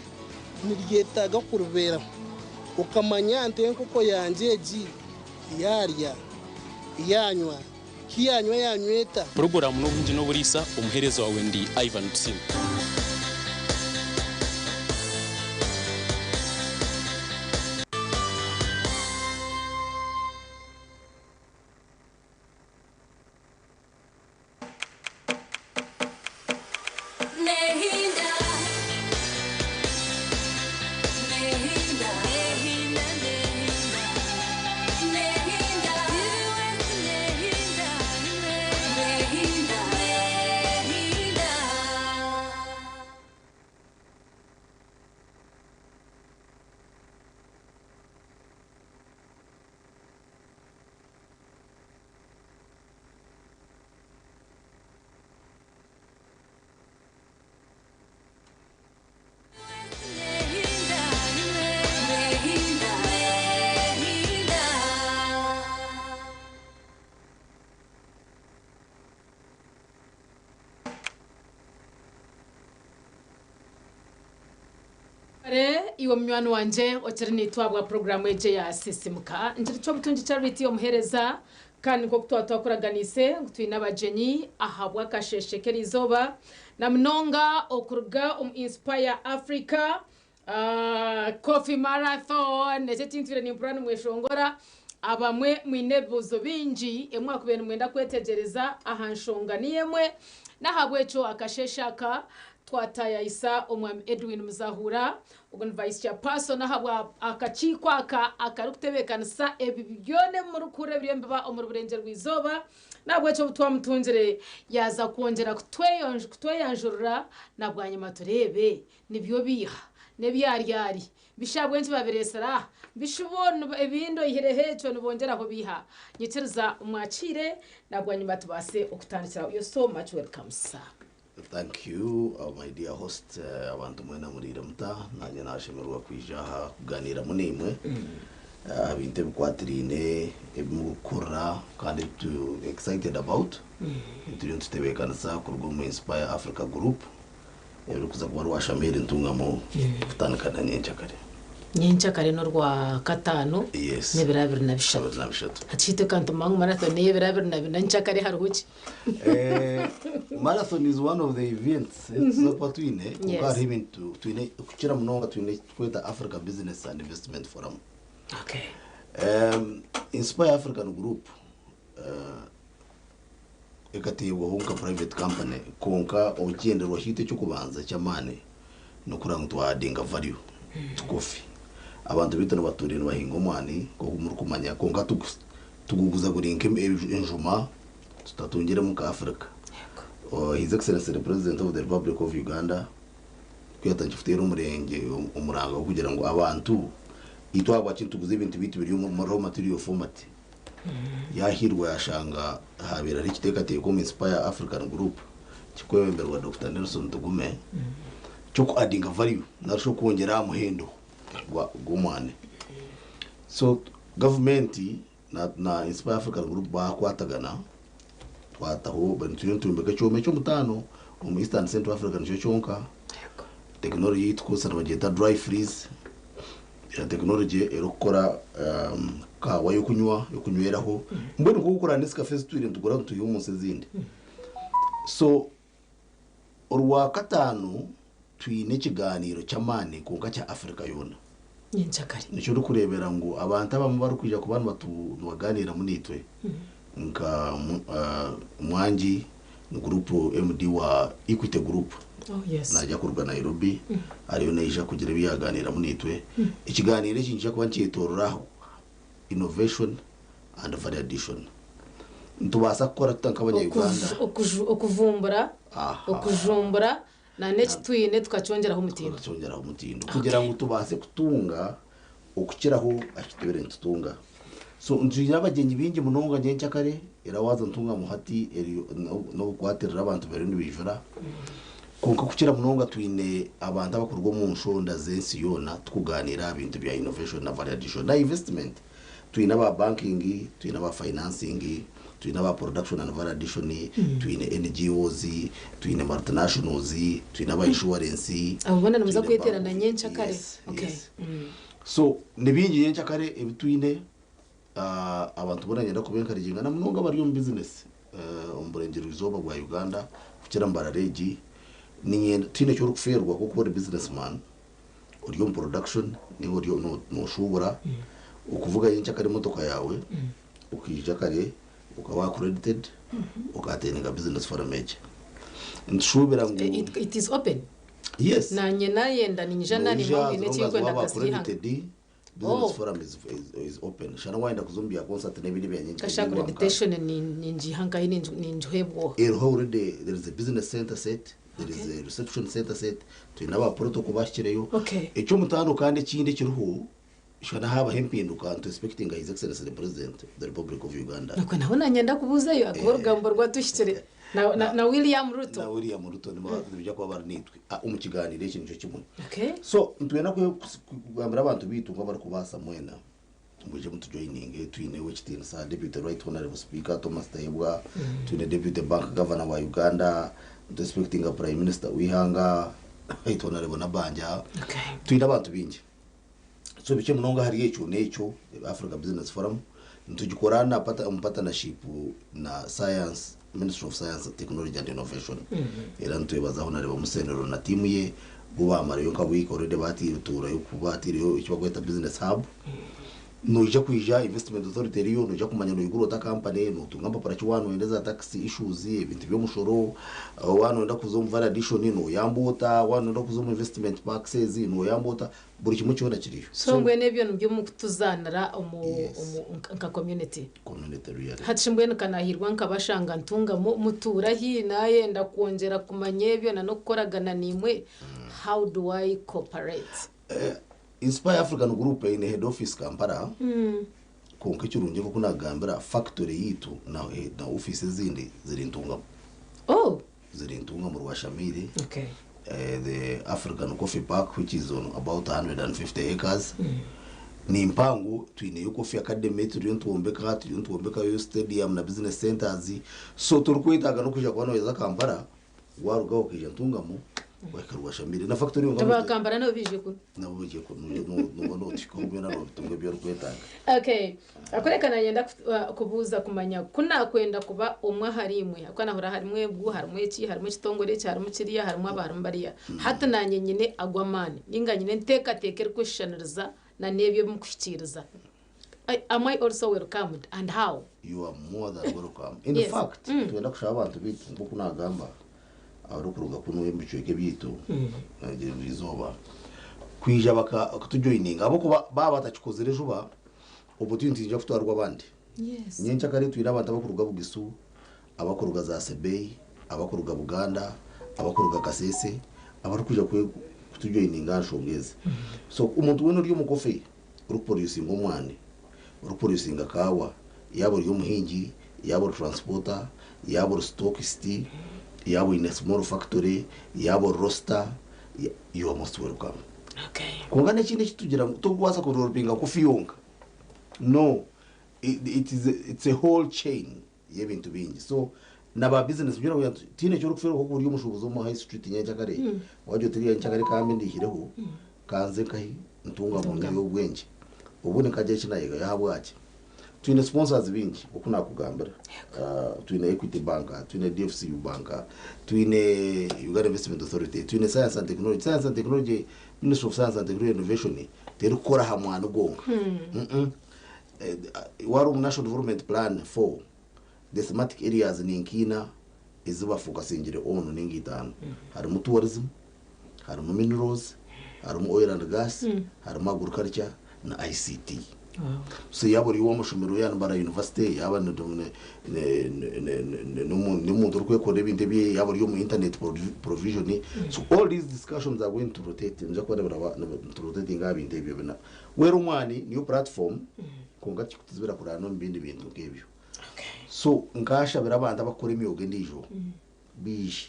niryetaaga kuriberaho ukamanya nti enkoko yangye egi yarya yanywa kiyanywa yanyweta. Porogaramu n'obuhingi n'oburiisa omuheereza wawe ndi Ivan Tusime. Nehinda, nehinda, nehinda, nehinda. Nehinda, nehinda. Re iwe munywani wanje okiri nitwabwa programu egi ya sisimuka ngira ekyobutungi Charity omuheereza kandi nk'oku twaba twakuraganise ngu twine abagyenyi ahabw'akasheshe k'erizooba na munonga okuruga omu Inspire Africa Coffee Marathon ekyo ekintwire nimpurira nimweshongora abamwe mwine ebibuuzo bingi ebi mwakubaire nimwenda kwetegyereza aha nshonga niyo emwe n'ahabw'ekyo akasheshe aka twatayayisa omwami Edwin Muzahura ogu ni vice chairperson ahabwa akakiiko aka akarikutebeekanisa ebi byona ebi murikuhurira ebiriyo nibiba omuri Burengyerwa Izooba n'ahabw'ekyo obu twamutungire yaaza kwongyera kutweyanjurira na bwanyima tureebe nibyo biiha n'ebyaryari bishi ahabw'enki babireetsire aha bishi bo ebindi oihireho ekyo nibongyeraho biiha nyikiriza mwakiire na bwanyima tubaase okutandikiraho you're so much welcome sir. Thank you, my dear host. Abantu mwena muriire muta nanye nashemererwa kwija aha kuganiramu naimwe aha bintu ebikwatiraine ebi murikukora kandi ebi tu excited about turiyo nitutebeekanisa kuruga omu Inspire Africa Group erikuza kuba rwashamire Ntungamo kutandika na nyenkyakare. Nyenkyakare n'orwa kataano Yes. n'ebiro 23. 23. Hati shi itwe nituma ngu marathon n'ey'ebiro 24 nyenkyakare hariho ki? Marathon is one of the events ezituza kuba twine kwonka hariho ebintu twine kukira munonga twine ekiturikweta Africa Business and Investment Forum. Okay. Inspire African Group ekateebwaho nka private company kwonka ekigyendererwa kyaitu eky'okubanza eky'amaani n'okureba ngu twa addinga value to coffee. Abantu baitu nibaturiire nibahinga omwani nk'oku murikumanya kwonka tuguguza guri nk'enjuma tutatungiremu nka Africa. His Excellency the President of the Republic of Uganda ku yatandikire kuteera omurengye omuranga gw'okugira ngu abantu itwe ahabwaki nituguza ebintu byaitu biri omu raw material format yahiirwa yashanga habaire hariho ekiteekateeko omu Inspire African Group kirikwebemberwa Dokita Nelson Tugume ky'oku addinga value narishi okwongyera aha muhendo gw'omwani. So gavumenti na Inspire African Group baakwatagana twataho turiyo nitwombeka ekyoma eky'omutaano omu East and Central Africa nikyo kyonka. Tekinology ei turikukozesa nibagyeta dry freeze tekinology erikukora kaawa y'okunywa y'okunyweraho mbwenu nk'okukora Nescafe ezi tutwire nitugura nitwiha omu nsi ezindi. So orwakataano twine ekigaaniiro ky'amaani kwonka kya Africa yoona. Nyenkyakare. Nikyo orikureebera ngu abantu abamwe barikwija kuba nibagaaniiramu naitwe nka Mwangi ni group MD wa Equity Group Oh, yes. naija kuruga Nairobi ariyo naija kugira ebi yaagaaniiramu naitwe. Ekigaaniiro eki nikiija kuba nikyetoorora aho innovation and value addition. Nitubaasa kukora tuta nk'abanya-Uganda? Okuvumbura, Aha. okujumbura na n'eki twine tukakyongyeraho omutindo. Tukakyongyeraho omutindo kugira ngu tubaase kutunga okukiraho aha ki tubaire nitutunga. So nitwine abagyenyi baingi munonga nyenkyakare era waaza Ntungamo hati eriyo n'obukwatirira abantu bariyo nibaijura. Kwonka kukira munonga twine abantu abakuruga omu nshonda z'ensi yoona tukugaaniira aha bintu bya innovation na value addition na investment. Twine aba banking, twine aba financing, twine aba production and value addition, twine NGOs, twine multinationals, twine aba insurance, Abo boona nimuza twine bank kweteerana of nyenkyakare? Yes, Okay. yes. So ni bingi nyenkyakare ebi twine abantu boona niinyenda kuba encouraginga na munonga abari omu business omu burengyerwa izooba bwa Uganda kukira Mbarara egi niinyenda tihaine eki orikufeerwa ku orikuba ori business man ori omu production ninga ori noshuubura okuvuga nyenkyakare emotoka yaawe okaija kare okaba accredited oka attendinga business forum egi. Nitushuubira ngu. It, it is open? Yes. Naanye nayenda niinyija Noija nareeba as ngu haine long eki as ndikwenda waaba ngasire eihanga. accredited. Business Oh. forum is open. Shana wayenda kuza omu bya concert n'ebindi bya nyingi. Kasha accreditation ningiha nkahi ningiheebwoha? Eriho already. There is a business center set, there is a reception center set. Twine aba protocol bahikireyo. Ekyomutaano kandi ekindi ekiriho, shana habaho empinduka, ntu expecting His Excellency the President of the Republic of Uganda. Nakwe naho nanyenda kubuuzayo akuba orugambo rwatuhikire na William Ruto. Na William Ruto nibija kuba bari nitwe omu kiganiro eki nikyo kimwe. So nitwenda kugambira abantu bitu nk'abarikubaasa mwena mwije mutujoininge. Twineho ekitiinisa Deputy Right Honorable Speaker Thomas Tayebwa, twine Deputy Bank Governor wa Uganda, tuexpectinga Prime Minister w'ihanga, Right Honorable Nabanja. Twine abantu bingi. So bikye munonga hari ekyo n'ekyo Africa Business Forum nitugikora na omu partnership na science, Ministry of Science, Technology and Innovation. Era nitwebazaho nareba Musenero na tiimu ye bo bamarayo nka week already, batirayo batiriyo icyo bakweta business hub. Noija kwija Investment Authority eriyo, noija kumanya noigura ota company, notunga mpapura ki wanoyenda za tax issues, ebintu by'omushoro, wanoyenda kuza omu value addition noyamba ota, wanoyenda kuza omu investment parks ezi noyamba ota, buri kimwe kyona kiriyo. So mbwenu ebyo nibyo mukutuzanira omu nka community. Community really. Hati mbwenu kanahirwa nkabashanga ntunga mutuura hi nayenda kwongyera kumanya ebyo na n'okukoragana nimwe, how do I cooperate? Inspire African Group eine head office Kampala. Konka ekirungi nkoku nagambira, factory yitu na office ezindi ziri Ntungamo. Ziri Ntungamo Rwashamiri. The African Coffee Park, which is on about 150 acres, ni mpango. Twineyo Coffee Academy turiyo nitwombekayo stadium na business centers. So turikwetaaga nokwija kuba noyeza Kampala, warugaho okaija Ntungamo, wahika Rwashamiri na factory yonka. Tubakambara nabo bije kuno. Nabo bigiye nubona otikaho byona nobitunga ebyorikwetaaga. Okay, akureka nayenda kubuuza kumanya kunakwenda kuba omwe ahari imwe, akanahura harimu ebwu, harimu eki, harimu ekitongore eki, harimu kiriya, harimu aba, harimu bariya. Hati nanye nyine agwamaani ninga nyine enteekateeka erikweshushaniriza na n'ebyo ebimukuhikiiriza, am I also welcomed and how? You are more than welcome. In fact, twenda kushaba abantu bitu nkoku nagamba abarikuruga kuno omu bicweka ebyaitu izooba kwija bakatujoininga, ahabwokuba baba batakikozire juba, opportunity nija kutwarwa abandi. Nyencakare twine abantu abakuruga Bugisu, abakuruga za Sebei, abakuruga Buganda, abakuruga Kasese, abarikwija kutujoininga aha nshonga ezi. So omuntu weena ori omu coffee, orikuproducinga omwani, orikuproducinga kawa, yaba ori omuhingi, yaba ori transporter, yaba ori stockist, yaba oine small factory, yaba ori roaster, you are most welcome. Konka n'ekindi ekitugira ngu tokubaasa kudevelopinga coffee yonka. No, it's a whole chain y'ebintu bingi. So naba business kugira ngu tiine ekyorikuferwa nkoku ori omushuubuzi omu high street nyencakare, wagira oti iriya nyencakare kambe ndihireho kanze nkahi Ntunga mu y'obwengye obundi nkagira eki nayegayo. Ahabwaki twine sponsors bingi oku nakugambira. Twine Equity Bank, twine DFCU Bank, twine Uganda Investment Authority, twine Science and Technology, Science and Technology, Ministry of Science and Technology Innovation terikukora aha mwani gwonka. Wari omu National Development Plan 4, the thematic areas ni nkiina ezibafocusingire on ninga itaano. Harimu tourism, harimu minerals, harimu oil and gas, harimu agriculture na ICT. So yaba ori ow'amashomero, yaba university, yaba n'omuntu orikwekora ebintu ebye, yaba ori omu internet provision. So all these discussions are going to rotate, nija kuba rotating aha bintu ebyo bina. Wera omwani niyo platform, konka tikutuzibira kurana n'omu bindi bintu nk'ebyo. So nkashabira abantu abakora emyoga endiijo biije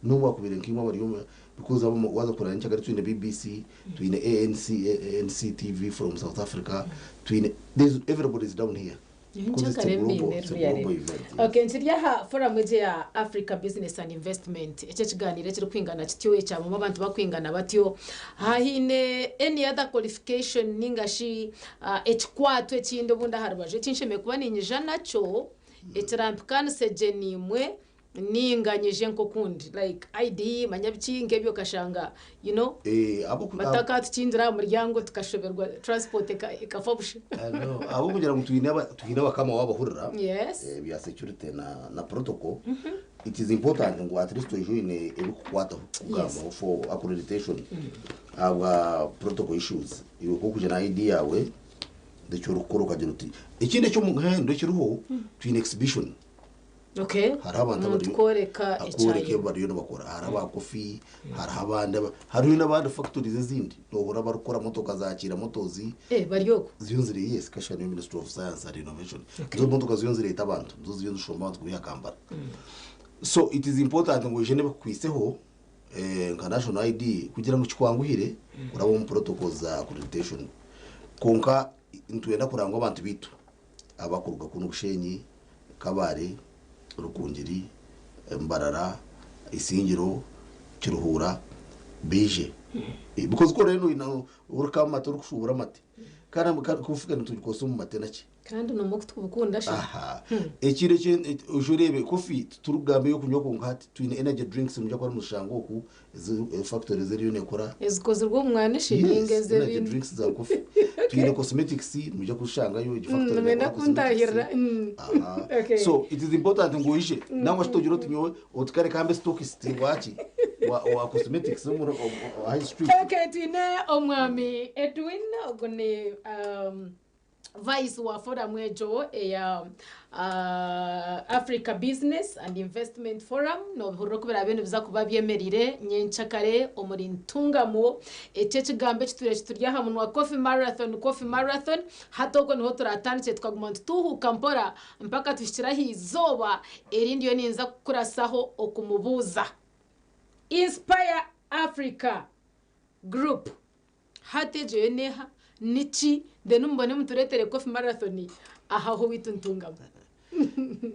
n'obu bakubire nk'imwe abari because abo waza kurana nkyakare twine BBC, twine ANC, ANC TV from South Africa, twine, there's everybody is down here because it's a global event. Okay, nkiri aha forum egi ya Africa Business and Investment, ekyo ekiganiro ekiri kwingana kityo ekyabamu abantu bakwingana batyo, haine any other qualification ningashi ekikwato ekindi obundi aha rubaju ekinshemeye kuba ninyija nakyo ekirampikaanise gye nimwe? Ninga nyije nk'okundi like ID manya biki nk'ebyo okashanga you know Eh, abo ku- batakatukingira aha muryango tukashoberwa transport eka- ekafa busha. No, abo kugira ngu twine aba- twine abakama wabahurira Yes. eh, bya security na, na protocol it is important ngu at least ojoine ebikukwataho kugambaho for accreditation abwa protocol issues iwe kokuja na ID yawe ndekyorukukora ukagira uti ekindi ekyomuhendo ekiriho twine exhibition. Okay. Hariho abantu Omuntu kworeka akoreka ekyayo. bariyo nibakora, hariho aba kofi, hariho abandi hariho n'abandi factories ezindi nohura barikukora motoka zakira motozi. Eh, bari okwo. Ziyo ziri, yes, kasha niyo Ministry of Science and Innovation. Zo motoka ziyo zireta abantu, zo ziyo zishomba abantu kubiha Kampala. So it is important ngo ije nibakwiseho nka national ID kugira ngo kikwanguhire uraba mu protocol za accreditation. Konka ntwenda kurangwa abantu bitu abakuruga kuno Bushenyi, Kabare, Rukungiri, Mbarara, Isingiro, Kiruhura bije. Because ko rero ina urukama mate urukushubura mate kana kufika ntugikosa mu mate naki. Kandi nomukutu kubukunda sha. Aha, ekiro ujurebe kofi turugambe yo kunywa konka hati twine energy drinks mujya kwa mushango oku factory ziriyo nekora. Ezikozirwe omu mwana eshiringa Yes, energy ez'ebintu. drinks za kofi. Twine cosmetics mujya kushangayo factory Nenda nekora cosmetics. kuntahirira. Aha. Okay. So it is important ngo uje nangwa shitogira uti nyowe otukare kambe stockist waki wa cosmetics mu high street. Okay, twine omwami Edwin ogwo ni vice wa forum egyo eya Africa Business and Investment Forum. Nobihurira oku biraabe nibiza kuba byemerire nyenkyakare omuri Ntungamo. Eki ekigambo ekitwire kituri aha munwa, coffee marathon, coffee marathon. Hati okwo niho turatandikire tukaguma nitutuhuuka mpora mpaka tuhikire aha izooba erindi yo ninza kukurasaho okumubuuza Inspire Africa Group hati egyo yo neha niki, then mubone mutureetere coffee marathon ahaho witu Ntungamo.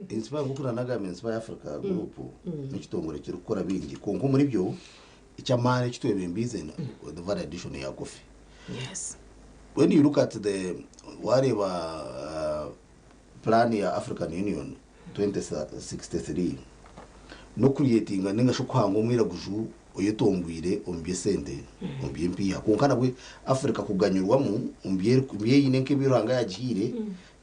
Inspire, nkuko nanagambye, Inspire Africa Group n'ekitongore kirikukora bingi, konka omuri byo ekyamaani ekitwebembize the value addition ya coffee. When you look at the wareba plan ya African Union 2063 no creatinga ninga sho kuhanga omwiraguju oyetongwire omu byesente, omu byempiiha, konka nabwe Africa kuganyurwamu omu byeyine nk'eby'Ruhanga yagihiire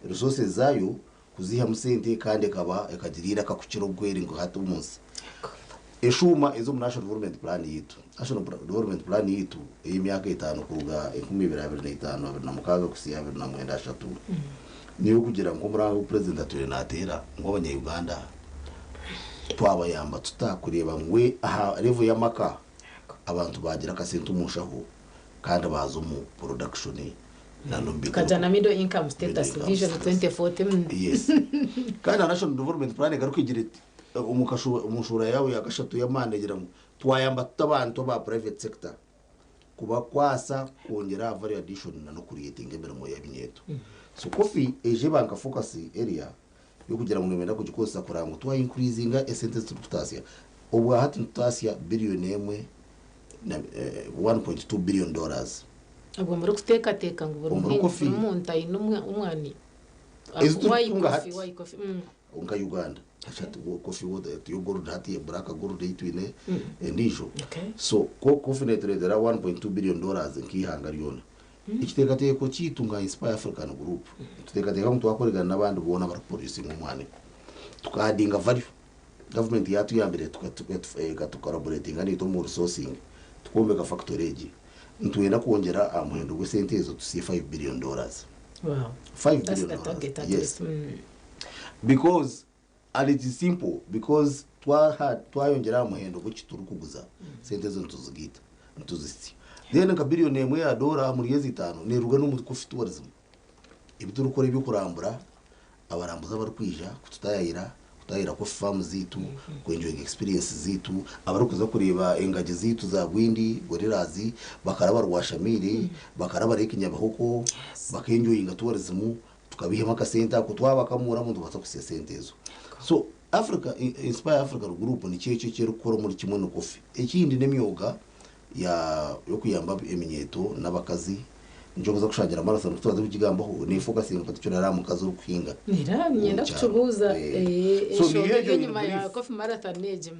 resources zayo kuzihamu sente kandi ekaba ekagira iraka kukira obwere nka hati omunsi eshuma ezo mu national development plan yitu. National development plan yitu ey'emyaka 5 kuruga 2025 26 kusiya 2093 niyo kugira ngo omuranga president atwire nateera ngu abanya-Uganda twabayamba tutakureba ngwe aha level y'amaka abantu bagira akasente omunshaho kandi baza omu production na nombi. Tukajana middle income status. Middle income Vision 2040. Yes, kandi na national development plan igaruka igira iti omunshura yawe ya gashatu y'amaani egira ngu twayamba tuta abantu ba private sector kubakwasa kwongera value addition na no creating emirimo y'ebinyeto. So coffee eje banka focus area yo kugira ngu nimenda kugikozesa kuranga ngu twa increasinga esente ziturukutasya. Obwa hati nitutasya biliyoni emwe na $1.2 billion. Ubwo muri kuteekateeka ngu buri Omuri coffee. Buri muntu aine omwani. Ezi turikutunga Wayi coffee, hati. wayi coffee. Nka Uganda hati coffee yo gold hati black gold eitwine endijo. So ko coffee netureetera $1.2 billion nk'ihanga ryona. Ekiteekateeko kiitu nka Inspire African Group, tuteekateeka ngu twakoregana n'abandi boona barikuproducinga omwani tukaadinga value, government yatuyambire tukalaboratinga niitwe omu resourcing tukombeka factory egi, nitwenda kwongera aha muhendo gw'esente ezo tusiye $5 billion. 5 That's billion the dollars. target at Yes. least. Because, and it is simple, because twayongera aha muhendo gw'eki turikuguza sente ezo nituzigiita nituzisya, then nka biliyoni 1 ya dola muri myezi 5 neruga n'omu coffee tourism ebi turikukora ebyokurambura abarambuzi abarikwija kututayayira, kutayayira coffee farm ziitu, kwenjoyinga experience ziitu, abarikuza kureba engagi ziitu za Bwindi gorillas, bakaraba Rwashamire, bakaraba Lake Nyabihoko, bakenjoyinga tourism, tukabihemu akasente ako twabakamuramu tubaasa kusya sente ezo. So Africa Inspire Africa Group nikyo ekyo ekyerikukora muri kimwe no coffee. Ekindi n'emyoga ya yokuyamba eminyeto n'abakazi. Nikyo kuza kushangira marathon turaza kugigambaho nefokasinga particularly aha mukazi orikuhinga. Era niinyenda Omu kyaro. kukibuuza So enshonga niyo eri egyo enyima in ya brief. Coffee Marathon egi.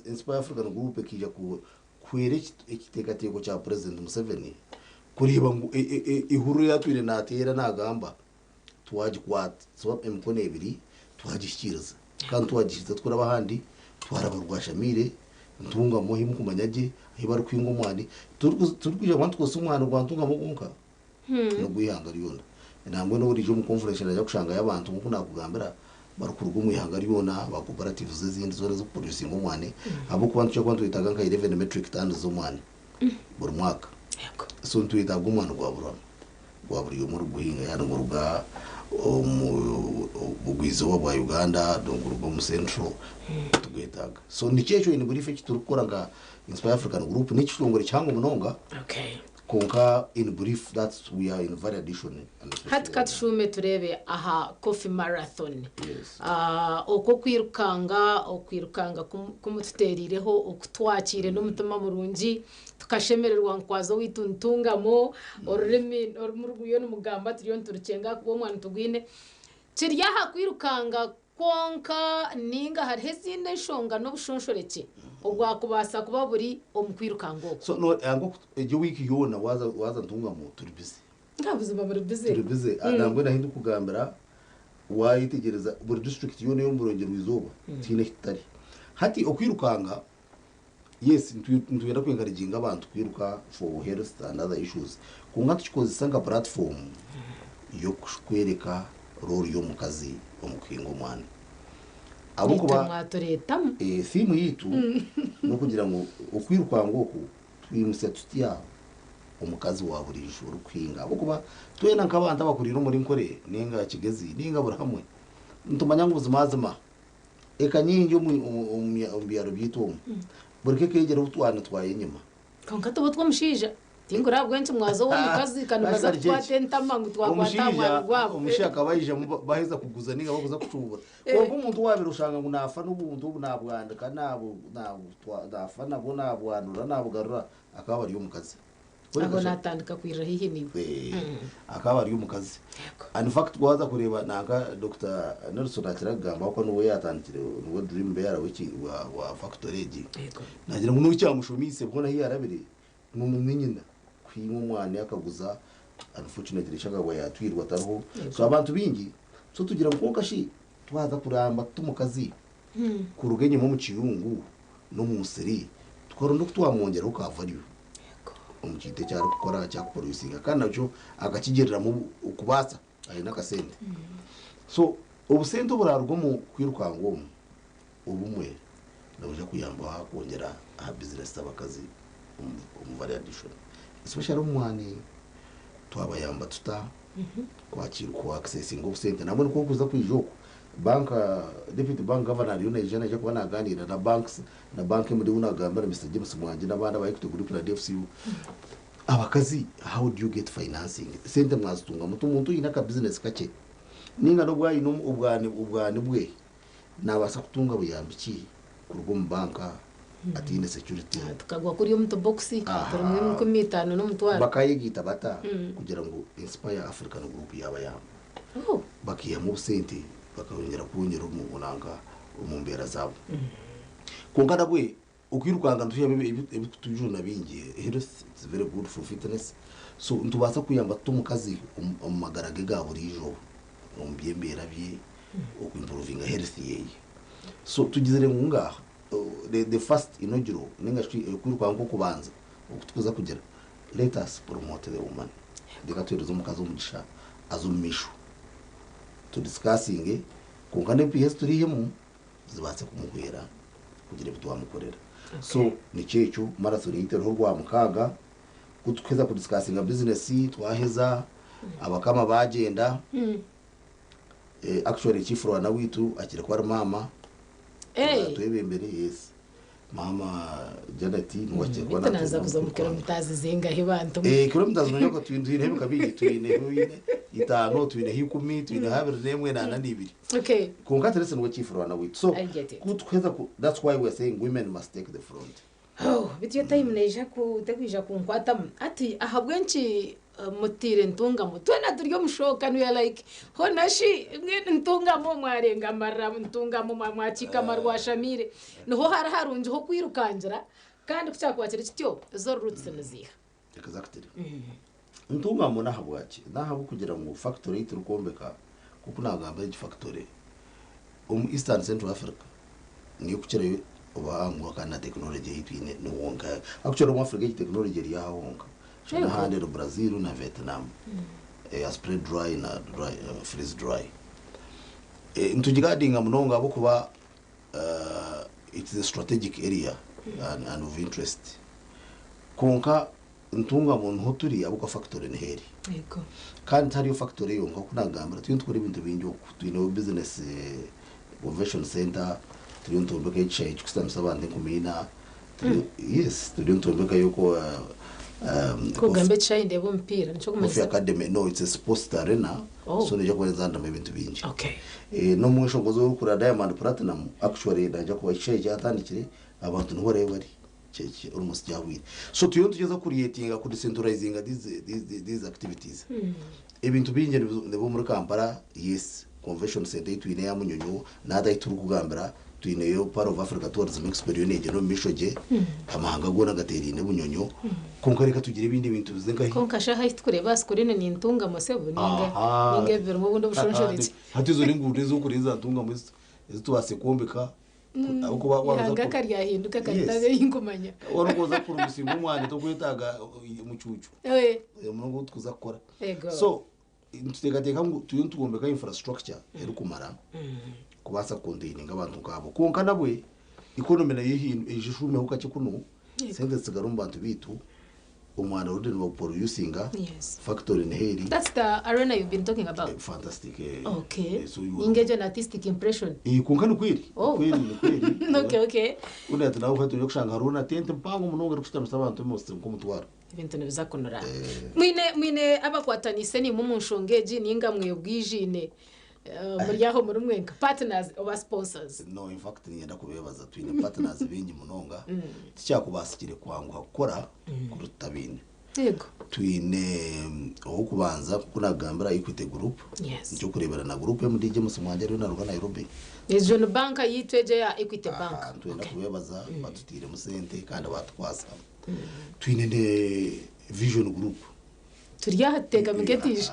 Inspire African Group ekaija kuhwera ekiteekateeko kya President Museveni kureeba ngu ehururu ei atwire naateera naagamba twagikwatsa emikono ebiri twagihikiiriza. Kandi twagihikiiriza tukuraba ahandi twaraba Rwashamaire, Ntungamo ahu murikumanya gye ahu barikuhinga omwani. Titurikwija kuba nitukozesa omwani gwa Ntungamo gwonka, n'ogw'eihanga ryona. Nambwenu obu oriija omu conference noija kushangayo abantu nk'oku naakugambira barikuruga omu ihanga ryona, ba cooperatives ezindi zoona ezirikuproducinga omwani ahabw'okuba nitukira kuba nitwetaaga nka 11 metric tons z'omwani buri mwaka. So nitwetaaga omwani gwa buri gwa buri omwe orikuguhinga yaaba niguruga omu bugwa-izooba bwa Uganda, niguruga omu Central, nitugwetaaga. So nikyo ekyo in brief eki turikukora nka Inspire African Group n'ekitongore kihango munonga kwonka in brief that's we are in value addition and Hati ka tushuume tureebe aha Coffee Marathon. Okwo okwirukanga, okwirukanga ku mututeereireho, oku twakiire n'omutima murungi, Tukashemererwa nkwaza owaitu Ntungamo, orurimi oru muriyo nimugamba turiyo niturukyenga ahakuba omwani tugwine. Kiri aha kwirukanga kwonka ninga hariho ezindi enshonga n'obushonshorekye obwakubaasa kuba buri omu kwirukanga oku? So no nkoku egyo wiiki yoona waaza waaza Ntungamo turi busy. Nga buzima muri busy. Turi busy nambwenu ahi ndikugambira waayetegyereza buri district yoona ey'omu burengyerwa izooba tihaine ahi tutari. Hati okwirukanga Yes, nitwenda ku encouraginga abantu kwiruka for health and other issues kwonka tukikozesa nka platform y'okwereka role y'omukazi omu kuhinga omwana. Naitwe Ahabw'okuba mwatureetamu. theme yaitu n'okugira ngu okwirukanga oku twimutsya tutya omukazi wa buriijo orikuhinga ahabw'okuba twena nk'abantu abakuriire omuri Nkore ninga Kigezi ninga buri hamwe nitumanya ngu buzimazima Eka nyingi omu byaro byaitu omu, buri ka ekegyera obu twaba nitwaya enyima. Kwonka tuba otw'omushaija. Tingura ahabw'enki mwaza ow'omukazi kandi baza kukwata entama ngu twakwata aha mwani gwabo. Omushaija akaba aija baheza kuguza ninga bakuza kushuubura. Kwonka omuntu owaabaire oshanga ngu naafa n'obuntu obu naabwandika, naafa nabwo naabwanura naabugarura, akaba ari omukazi. Aho natandika kwirira haihi naiwe. Akaba ari omukazi. And fact waza kureeba nanka Dokita Nelson akira kugamba ahabw'okuba niwe yatandikire niwe dream bearer w'eki wa wa factory egi. Nagira ngu niwe kyamushomiise hoona ahu yarabire ni nyina kuhiima omwani akaguza unfortunately shi akagwa yatwirwa tariho. So abantu baingi so tugira ngu kwonka shi twaza kuramba tuta omukazi kuruga enyima omu kiyungu n'omu musiri tukaronda oku twamwongyeraho ka value. omu kintu eki arikukora eki arikuproducinga kandi nakyo akakigiriramu okubaasa aine akasente. So obusente oburaruga omu kwirukanga omu, obumwe nibwija kuyambaho aha kwongyera aha bizinesi z'abakazi omu value addition especially omu mwani twabayamba tuta kwakiira ku accessinga obusente nabwo nikwo kuza kwija oku bank deputy bank governor ariyo naija naija kuba naganiira na banks na bank MD ou nagambira Mister James Mwangi n'abandi aba Equity Group na DFCU abakazi how do you get financing sente mwazitunga muta omuntu oine aka business kakye ninga n'obu aine obwani obwani bwe nabaasa kutunga buyambi ki kuruga omu banka ataine security. Tukagwa kuriya omu tubokisi turimu 50,000 n'omutwaro. Bakayegaita bata kugira ngu Inspire African Group yabayamba? Bakaihamu obusente bakayongyera kwongyera omu nanka omu mbeera zaabo. Kwonka nabwe okwirukanga nitwihamu ebirikutujuna bingi, health is very good for fitness, so nitubaasa kuyamba tuta omukazi omu magara ge ga buriijo omu by'embeera bye oku improvinga health yeye. So tugizire ngu ngaaha the first inaugural ninga shi okwirukanga kw'okubanza oku turikuza kugira, let us promote the woman. Reka tuhereze omukazi omugisha aze omu maisho tu discussinge kwonka n'empiiha ezi turiihemu zibaase kumuhwera kugira ebi twamukorera. So nikyo ekyo, marathon yaitu eriho Orwamukaaga, ku turikuheza ku discussinga business twaheza, abakama baagyenda, Actually chief rwana waitu akire kuba ari maama natwebembere yes maama Janet niwe akire kuba Beitu naza kuza omu kilometres zingahi bantu mwe? Kilometres nonya ko twineho ebika bingi twineho itaano twineho ikumi twineho abiri n'emwe nana n'ibiri kwonka at least niwe chief rwana waitu so I get it. ku tukuheza ku that's why we are saying women must take the front. Oh, beitu yo time neija ku tekwija kunkwatamu. Hati ahabw'enki. Mutiire Ntungamo twena turi omu shock and we are like hoona shi mbwenu Ntungamo mwarenga amarira Ntungamo mwakiika amarwashamiire niho hari harungi h'okwirukangira kandi ku kyakuba kiri kityo ezo roots niziiha? Exactly. Ntungamo n'ahabwaki? N'ahabw'okugira ngu factory ei turikwombeka nk'oku naagamba egi factory omu East and Central Africa niyo erikukirayo obuhango kandi na technology ei twine ni honka. Actually omu Africa egi technology eri aha honka. Yego. N'ahandi eri Brazil na Vietnam eya spray dry na dry, freeze dry. Nitugigadinga munonga ahabw'okuba it's a strategic area and, and of interest. Kwonka Ntungamo niho turi ahabw'okuba factory niho eri. Yego. Kandi tihariyo factory yonka nk'oku nagambira turiyo nitukora ebintu bingi oku. Twineho business convention centre, turiyo nitwombeka ekishaayi ekirikushutamisa abantu 4000. Turiyo, yes, turiyo nitwombekayo ko Ku ogamba ekishaayi ndeeba omupiira, nikyo Coffee okumanyisa? Academy, no it's a sports arena, Oh. so neija kuba nezaaniramu ebintu bingi. Okay. N'omweshongozi orikukora Diamond Platinum actually naija kuba ekishaayi kyatandikire abantu niho barabe bari. Almost kyahwire. So turiyo nitugyezaho kucreatinga, kudecentralizinga these, these, these activities. Ebintu bingi nibiba omuri Kampala, yes, convention centre ei twine eya Munyonyo, nahati ahu turikugambira twineyo Pearl of Africa Tourism Expo eriyo neegyenda omu maisho gye, amahanga goona gateeraine Bunyonyo, kwonka reka tugire ebindi bintu bize nkahi. Kwonka shi ahu turikureeba aha screen ni Ntungamo sebo ninga Aha. ninga ebirimu obundi obushonshorekye? Hati ezo n'enguudo ezi orikureeba eza Ntungamo ezi tubaasize kwombeka. Ahabw'okuba waaba oza Ihanga ku- ka ryahinduka Yes. karitabe ei nkumanya. Waaba oza kurugusinga omwani tokwetaaga mucuucu. Eh. Omuringo ogu tukuza kukora. Ego. So nituteekateeka ngu turiyo nitwombeka infrastructure erikumara kubaasa kukonteininga abantu nk'abo. Kwonka nabwe economy nayo eije eshuumeho kakye kunu, Yego. sente zitsigare omu bantu baitu. Omwana already nibaguproducinga, Yes. factory niho eri. That's the arena you've been talking about. Fantastic. Okay. So you Ninga egyo ni artistic impression. Kwonka nikweri. Oh. Nikweri, nikweri. Okay. Undi ati nawe hati kushanga hariho na tente mpango munonga erikushutamisa abantu almost nk'omutwaro. Ebintu nibiza kunura. Mwine mwine abakwataniise nimwe omu nshonga egi ninga mwebwijiine muri aho muri mwenka partners oba sponsors. No, in fact niinyenda kubeebaza twine partners baingi munonga. Tikyakubaasikire kwanguha kukora kuri tutabaine. Yego. Twine ow'okubanza nk'oku naakugambira Equity Group. Yes. Nikyo kureebera na group MD James Mwanje ariyo naaruga Nairobi. Egyo ni banka yaitu egyo eya Equity Bank. Nitwenda kubeebaza batutairemu sente kandi baatukwasa. Twine ne Vision Group. Turi aha tuteekami nk'etiijo.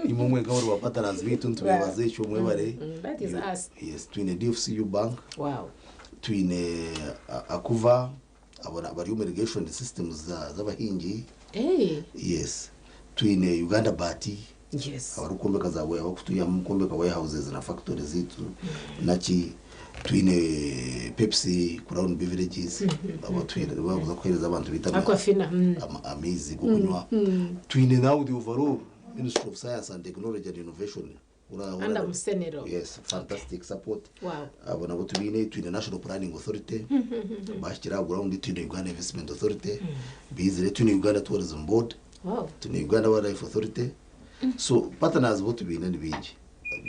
Imwe mwenka muri ba partners baitu nitubeebaza ekyo mwebare. That is us. Yes, twine DFCU Bank. Wow. Twine Akuva abo bari omu irrigation systems z'abahingi. Hey. Yes. Twine Uganda Baati. Yes. Abarikwombeka za abarikutwihamu kwombeka warehouses na factories zaitu naki. Twine Pepsi, Crown Beverages, abakuza kuheereza abantu baitu Aquafina. Amaizi g'okunywa. Twine now the overall Ministry of Science and Technology and Innovation. Under Musenero. Yes, fantastic support. Wow. Abo nabo tubiine. Twine National Planning Authority bahikire aha ground, twine Uganda Investment Authority bizire, twine Uganda Tourism Board, twine Uganda Wildlife Authority. So partners bo tubiine ni bingi.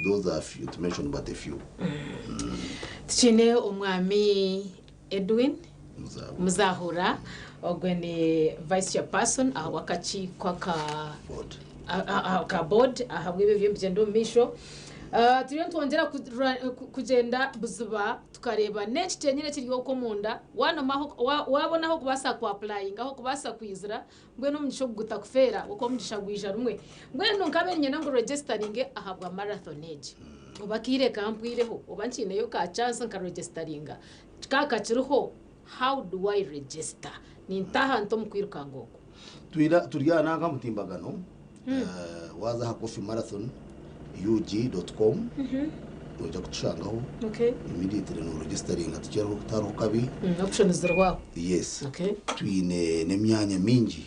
Those are few to mention but a few. Tukiine omwami Edwin Muzahura, ogwe ni vice chairperson ahabw'akakiiko aka ka board ahabw'ebyo eby'omugyendo omu maisho. Turiyo nitwongyera kugyenda buziba tukareeba n'eki kyenyine ekiri okwo omunda wanomaho wabona aho kubaasa ku applyinga aho kubaasa kwizira mbwenu omugisha ogu gutakufeera kuko omugisha gwija rumwe. Mbwenu nkabaire niinyenda ngu registeringe ahabwa marathon egi oba akaire kampwireho oba nkiineyo ka chance nka registeringa ka kakiriho, how do I register? Nintaaha nta omu kwirukanga okwo? Twira turi aha nanka mutimbagano waaza aha coffee marathon ug.com noija kutushangaho immediately noregisteringa tikyariho tihariho kabi. Options ziriho aho. Yes. Twine n'emyanya mingi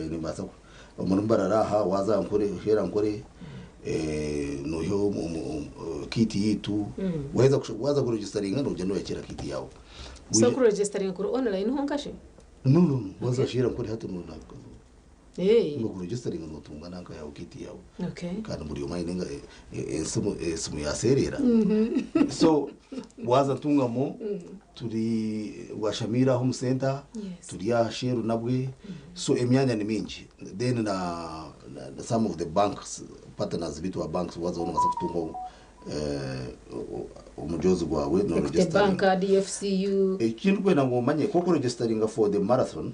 nimbaasa omuri Mbarara aha waaza aha Nkore heera Nkore noiha kit yiitu waheza waaza kuregisteringa noija noyakiira kit yaawe. So kuregisteringa kuri online honka shi? No, waaza sheera Nkore hati no kuregisteringa notunga nanka yawe kit yawe. Kandi buri omwe aine esimu yaseerera. So Waza Ntungamo, turi Rwashamira Home Center, turi aha Sheru nabwe. So emyanya ni mingi. Then na some of the banks partners bitu banks waza onobasa kutunga omujozi gwawe no Equity registering. Bank, DFCU. Ekintu kwenda ngu omanye koko registeringa for the marathon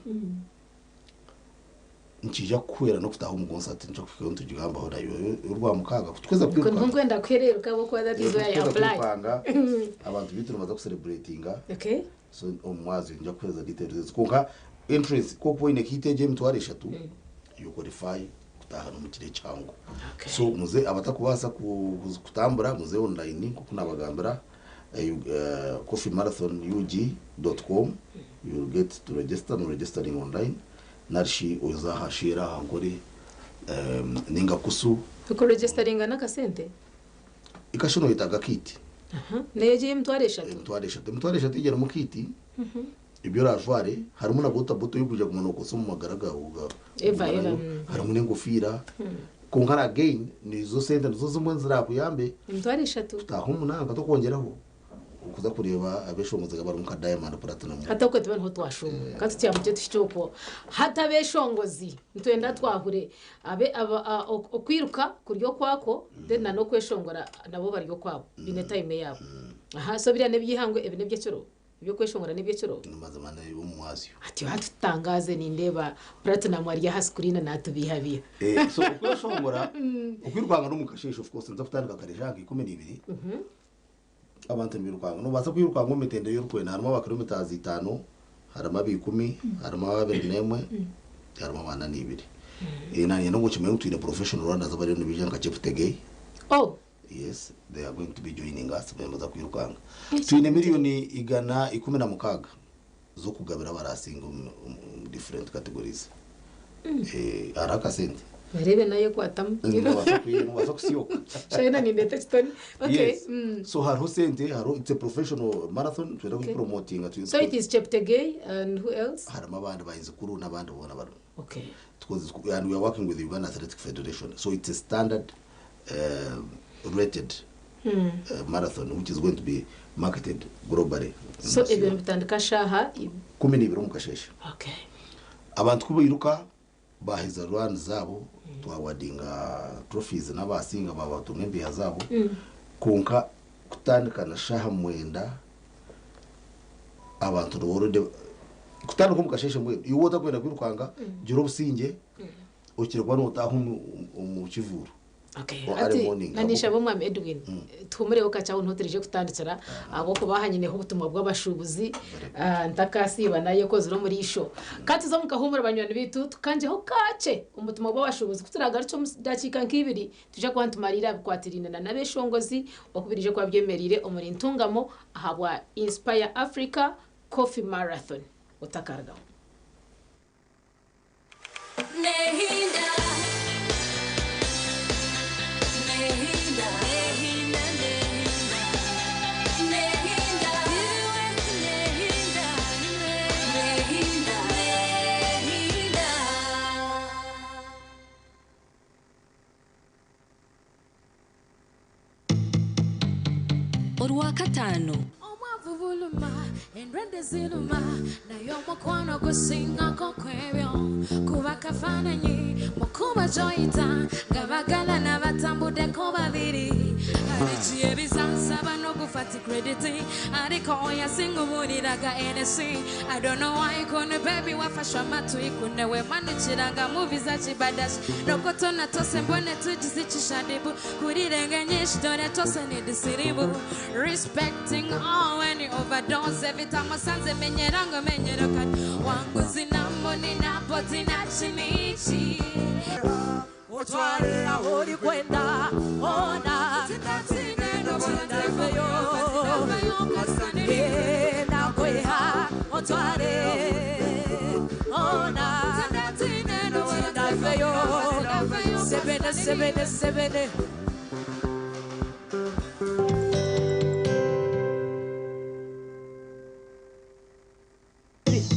nkija kukuhwera n'okutaha omu concert nikyo kuhika nitugigambaho nayo orwa mukaaga kutukweza Ko nkwenda kuhereruka bo kuba that is where I Tukweza apply. kwipanga abantu bitu nibaza kucelebratinga. So omumwazi nja kuhereza details, konka entrance kokuba oine kiiteegi 30,000, you qualify kutaha n'omukiro ekyangu. So muze abatakubaasa kutambura, muze online nkoku nabagambira, coffeemarathonug.com, you will get to register no registering online, narishi oza ahashera ahankore ninga kusu. Tukuregisteringa n'akasente. Ikashino yitaga kiti. Nayo giye 30,000. 30,000, 30,000 igera mu kiti. Ibyo urajware harimo na bota boto yo kuja kumanuka mu magara gawe Eva, eva. Harimo n'ingofira. Konka again nizo sente nizo zimwe zirakuyambe. 30,000. Taha umunanga tukongeraho ukuza kureba abeshongozi bari mu Diamond Platinum. Hata uko tuba niho twashuma kandi tutyamukye tuhikye okwo hata abeshongozi nitwenda twahure abe okwiruka kuri okwako, then na n'okweshongora nabo bari okwabo bine time yabo. Aha, so biriya n'ebyihangwe ebi n'ebyekiro ebyokweshongora n'ebyekiro. Mazima nayo omwazyo. Ati hatutangaze nindeba Platinum ari aha screen natubihabiha. So okweshongora, okwirukanga n'omukasheshe, of course nza kutandika kare janka 12. Abantu nibirukanga, nobaasa kwirukanga omu mitende y'orukwenda, harimu aba kilometers 5, harimu aba 10, harimu aba 21, harimu aba 42. Nanye nongo kimanye ngu twine professional runners abariyo nibija nka Cheptegei. Oh. Yes, they are going to be joining us bamaze kwirukanga. Twine 116 miliyoni z'okugabira abarasinga omu different categories. Hariho akasente. Barebe nayo kwatamu. Nobaasa kusiyoka. Shaina nindeta kitoni, okay. Yes. So hariho sente, hariho, it's a professional marathon twenda kugipromotinga. So it is Cheptegei and who else? Harimu abandi bainzikuru n'abandi boona barimu. Because and we are working with the Uganda Athletic Federation, so it's a standard rated marathon which is going to be marketed globally. So ebyo bitandika shaha? 12 omu kasheshe. Abantu kubiruka baheza run zabo, twawadinga trophies n'abasinga babatunga embiha zabo. Konka kutandika na shaha 9 abantu already kutandika omu kasheshe mbwenu iwe otakwenda kwirukanga gira obusinge okire kuba notaha omu kivuru. Okay. Or early Ati morning. Nanisha bomwami Edwin, tuhumureho kachaho ntutirije kutandikira abo kubahanyineho obutumwa bw'abashubuzi. Ntakasiba nayo koziro muri isho kati zo mukahumura banywani bitu tukanjeho kace umutumwa bw'abashubuzi kuturagaruca mu dakika nk'ibiri tuje kuba ntumarira bikwatirina na nabeshongozi okubirije kwa byemerire omuri Ntungamo ahabwa Inspire Africa Coffee Marathon utakargaho. Nehinda, Nehinda, Nehinda, Nehinda, Nehinda, Nehinda, Nehinda. Orwakataano. Omwavu buluma, endwadde ziruma, naye omukwano gusingako kwebyo kuba kafaananyi mukuba gyoyita nga bagalana batambuddeko babiri hari ebizansaba n'ogufata credit ariko oya singubuliraga NC. I don't know why kone baby wafashwe amatwi kunewe manukiranga muvi za kibadashi nokotona tose mbone tugize ikishadibu kurirenga nyinshi dore tose ni disiribu respecting all when you overdose every time wasanze menyera ngo menyero kati wanguzi namboni napoti nachinichi Otware aho uri kwenda ona ndaveyo nakweha otware ona ndaveyo sebene sebene sebene.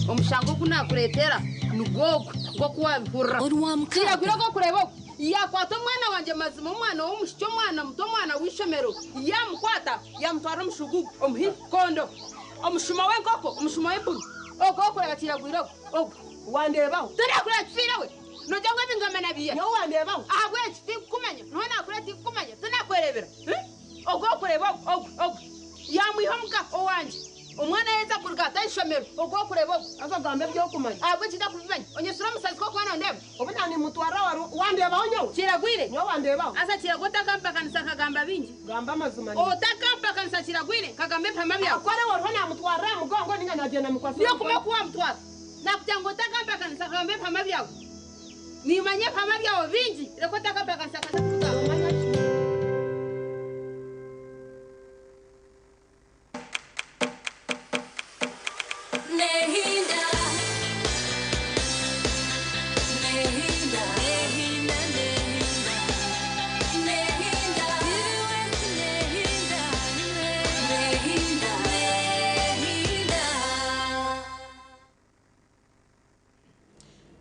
Omushango ogu nakureetera nigwogwo gwokuwabihurira kiragwire gwokureba ogu yakwata omwana wangye mazima omwana w'omushiki omwana muto omwana. w'ishomero yamukwata yamutwara omushugugu omuhi kondo omushuma w'enkoko omushuma w'empunu ogwo okureba kiragwire ogwo ogwo wandebaho torakureba kifiire we nojya ngo ebingama nabiya nyowe wandebaho ahabweki tinkukumanya niho nakure tinkukumanya tonakwerebera ogwo okureba ogwo ogwo ogwo yamwiha omuka owanje omwana yeza kuruga ata ishomero ogwo okureba ogwo aza gamba ebyokumanya ahabweki ndakubimanya onyesura omusazi kokuba nondeba obu nanimutwara waru wandebaho nyowe kiragwire nyowe wandebaho asa kiragwa otakampakanisa nkagamba bingi gamba amazima otakampakanisa kiragwire nkagamba ebihama byawe akore wariho namutwarira aha mugongo ninga nagenda mukwasa niyo kuma kuwa mutwara nakugira ngo otakampakanisa nkagamba ebihama byawe nimanya ebihama byawe bingi reka otakampakanisa kaza kugamba Nehinda, nehinda, nehinda, nehinda, nehinda, nehinda, nehinda.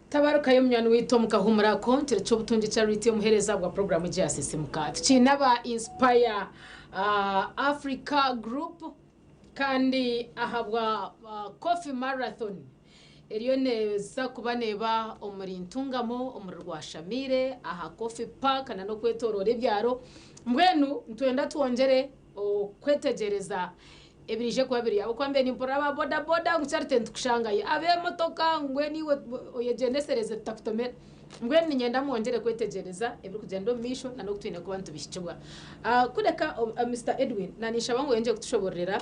Tabarukayo munywani witu omukahumura kontire ky'obutungi charity omuheereza bwa programu gyasisimuka tukiine aba Inspire Africa Group kandi ahabwa Coffee Marathon eriyo neza kuba neeba omuri Ntungamo omuri Rwashamire aha Coffee Park na n'okwetorora ebyaro mbwenu nitwenda twongyere okwetegyereza ebirije kuba biri abo kwambe nimpurira aba boda boda ngu Charity nitukushangayo ab'emotoka mbwenu iwe oyegyendesereze tutakutomera mbwenu niinyenda mwongyere kwetegyereza ebirikugyenda omu maisho na n'oku twine kuba nitubihikibwa. Kureka Mr Edwin naninshaba ngu oyongye kutushobororera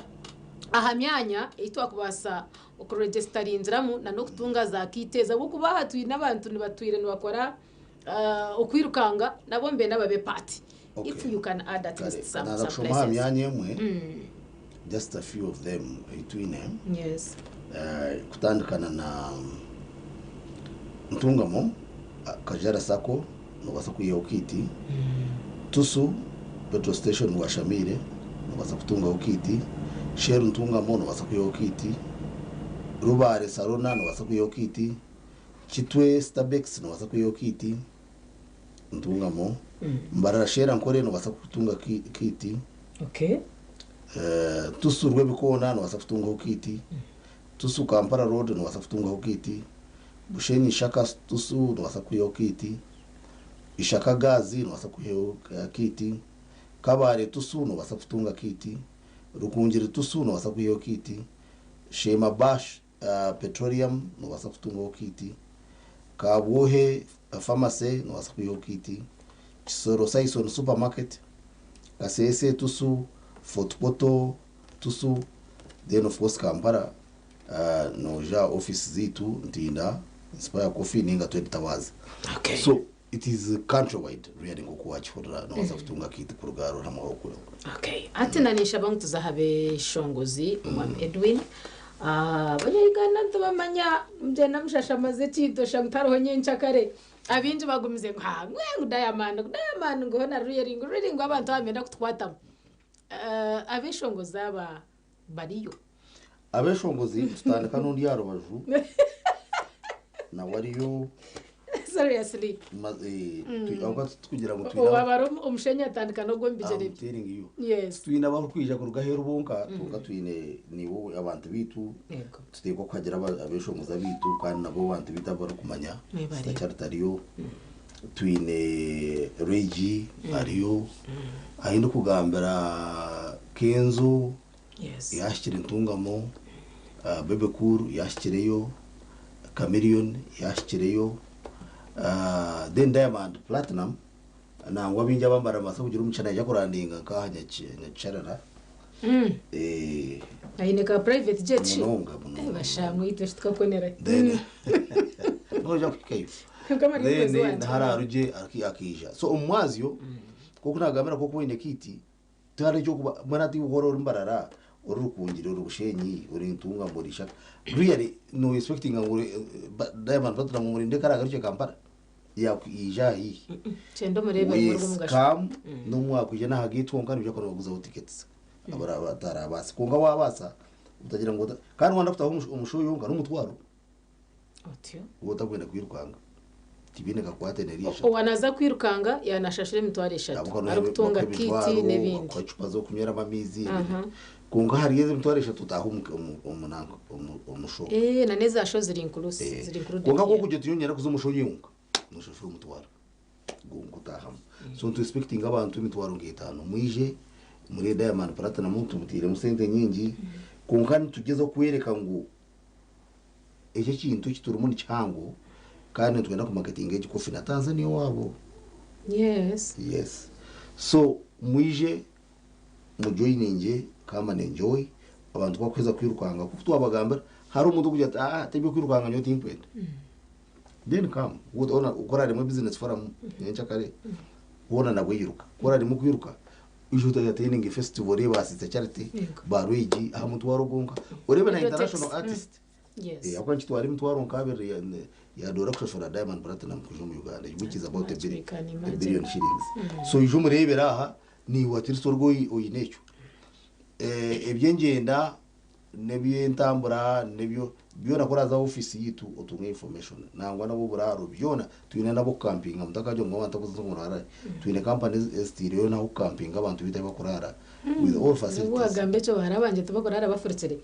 aha myanya ei twakubaasa okuregisitaringiramu na n'okutunga za kiiti ezo ahabw'okuba aha twine abantu nibatwire nibakora okwirukanga nabo mbenda babe part if you can add at least some, Naza some kushoma aha places. myanya emwe just a few of them eitwine. Kutandikana na Ntungamo Kajara Sacco nobasa kwihaho kiiti. Tusu petrol station Rwashamire nobasa kutungaho kiiti. Shell Ntungamo nobasa kwihaho kiiti. Rubare Sarona nobasa kwihaho kiiti. Kitwe Starbex nobasa kwihaho kiiti. Ntungamo Mbarara Shell Ankole nobasa kutunga kiiti. Tusu Rwebikona nobasa kutungaho kiiti. Tusu Kampala Road nobasa kutungaho kiiti. Bushenyi Shaka Tusu nobasa kwihaho kiiti. Ishaka Gazi nobasa kwihaho kiiti. Kabare Tusu nobasa kutunga kiiti. Rukungiri Tusu nobasa kwihaho kiiti. Shema Bash Petroleum nobasa kutungaho kiiti. Kabwohe Pharmacy nobasa kwihaho kiiti. Kisoro Saison Supermarket, Kasese Tusu, Fort Portal Tusu, then of course Kampala noja office zitu Ntinda Inspire Coffee ninga 20 Towers. So it is countrywide really ngoku wachihurira nobasa kutunga kiiti kuruga hamwe okure. Okay. Ati naninshaba ngu tuzahabe shongozi omwami Edwin. Abanyayuganda ntibamanya mbyenda mushashamaze ekintu shangu tariho nyenkyakare abingi bagumize ngu ha ngwe ngu Diamond ngu Diamond ngu hona ruri ngu ruri ngu abantu bamenda kutukwatamu. Abeshongozi aba bariyo Abeshongozi tutandika n'ondi aha rubaju nawe ariyo. Seriously. Aho tukugira ngu twine Oba bari omushenyi atandika n'ogwo omu bigyere I'm bye. telling you. Twine abarikwija kuruga aheeru bonka twonka twine nibo abantu bitu tuteekwa kuhagira abeshongozi abitu kandi nabo abantu bitu abarikumanya. Mwebare. Sitakyari ariyo twine Regi ariyo ahi ndikugambira Kenzo yashikire Ntungamo, Bebe Cool yashikireyo, Chameleone yashikireyo, then Diamond Platinum nangwa bingi abambara amasa kugira omukyana yaija kurandinga nkaha Nyakikyarara. Aine ka private jet shi. Munonga, munonga. Bashamwe itwe tukakonera. Then noja kuhikayo. Kama ni Then mwezi wanje. nahara aruje akija so omwazyo koku nagambira koku wine kiti tihari ekyokuba mbwenu hati iwe ori Mbarara ori Rukungiri ori Bushenyi ori Ntungamo ori Ishaka really no expecting ngu Diamond Platinum murinde karagarukye Kampala yakwija haihi. Kyenda omurebe muri Yes, omugasho. come n'omwakwija n'aha gate honka nibija kuba nibaguzaho tickets abatarabaasa kwonka wabaasa utagira ngu kandi wanda kutaha omushoyo yonka n'omutwaro Otyo. otakwenda kwirukanga. Tibiine kakwate n'eriisha. Owanaza kwirukanga yanashashura 30,000 arikutunga kiti n'ebindi. Ecupa z'okunyweramu amaizi. Kwonka hariyo ezi 30,000 otaaha omunanka omushow. Na n'eza show ziri inclusive, ziri included. Kwonka kwokugira tiyonyera kuza omushow yonka, noshashura 100,000 gonka otaahamu. So ntu expecting abantu 50,000 mwije muri Diamond Platinum, tumutiiremu sente nyingi, kwonka nitugyezaho kwereka ngu ekyo ekintu ekiturimu ni kihango kandi nitwenda kumaketinga egi coffee na Tanzania owaabo. Yes, so mwije mujoininge, come and enjoy. Abantu bakuheza kwirukanga, kuko twabagambira hari omuntu okugira ati, "Ah, tebyokwirukanga nyowe tinkwenda." Then come ona ukora rimwe business forum nyenkyakare wona nabwe yiruka kora rimwe kwiruka ijo attending festival rebasitse charity barwegi aha mutwaro gonka urebe na international artist. Akuba nkitwara 20,000 ya dora kushashura Diamond Platinum kuja mu Uganda, which is about We can a imagine. billion shillings. So ijo murebera aha niwe atiristo rwo oyine ekyo ebyengenda n'ebyentambura nebyo byona kuraza office yitu otunga information nangwa nabo buraro byona twine nabo camping mutakajo ngo abantu kuza ngo twine companies ezitiriyo naho camping abantu bita bakurara with all facilities. Wagamba ekyo bahara banje tibakurara bafurukire.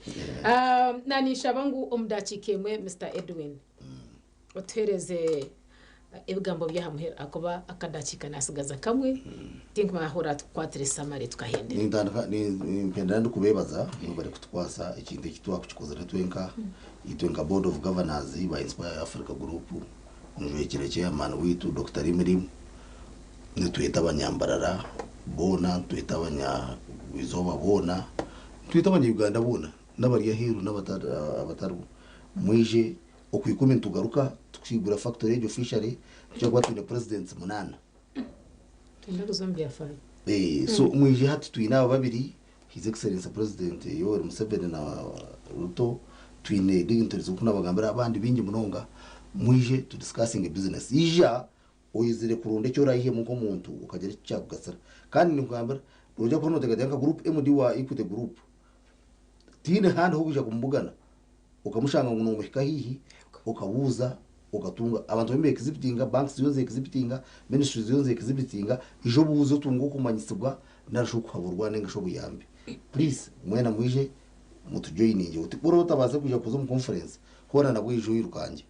Nanishaba ngu omudakiika emwe, Mr Edwin, otuhereze ebigambo byahamuhera akuba akadakiika nasigaza kamwe, tinkumahura tukukwatire samare tukahendera. Nintandika nimpendera ndikubebaza bari kutukwasa ekintu eki twakukikozere twenka itwe nka board of governors ba Inspire Africa Group, njwekire chairman witu Dr. Rimirimu. Nitweta abanyambarara bona, tweta abanya izoba bona, tweta abanya-Uganda bona n'abari aheeru n'abatari, mwije okwikumi nitugaruka tukigura factory egi officially. Tujakuba twine presidents 8. Twenda kuza omu byafaayo. So mwije hati twine aba babiri, His Excellency President Yoweri Museveni na Ruto, twine dignitaries uko nabagambira abandi bingi munonga. Mwije to discussing a business, ija oyizire kurunda icyo orayihemu nk'omuntu ukagira icyo cyakugasira. Kandi nikugambira noja kubona oteekateeka nka group MD wa Equity Group, tiine handi hokuja kumubugana ukamushanga ngu nomuhika hihi, ukabuuza ukatunga abantu bembe exhibitinga, banks ziyonze exhibitinga, ministries ziyonze exhibitinga. Ijo buuze otunga okumanyisibwa narasho okuhaburwa nenga obuyambi. Please mwena mwije mutujoininge. Uti uri utabaze kuja kuza omu conference hona nabwo ijo yirukanje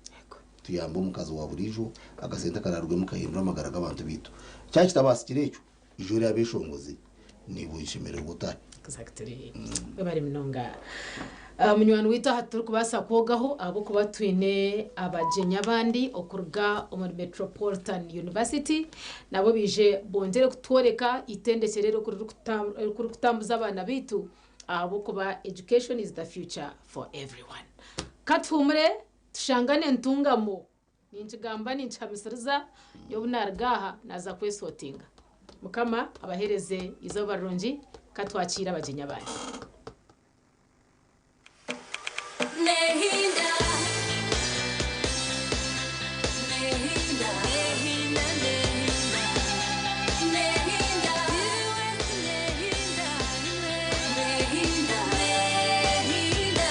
tuyambe omukazi wa burijo akasente kararwemu kahindura amagara g'abantu bitu kyakitabasikire ekyo ijo ryabeshongozi nibwishemererwa utahe. Exactly. Bari munonga. Munywani witu, aha turi kubaasa kwogaho ahabwokuba twine abagyenyi abandi okuruga omuri Metropolitan University, nabo bije bongere kutworeka itendekyero riri kutambuza abaana bitu, ahabwokuba education is the future for everyone. Katuhumure tushangane ntungamo, ninkigamba ninkihamisiriza yobu naruga aha naza kwesotinga. Mukama abahereze izooba rirungi. Katwakiira abagyenyi abandi. Nehinda. Nehinda. Nehinda. Nehinda. Nehinda. Nehinda. Nehinda.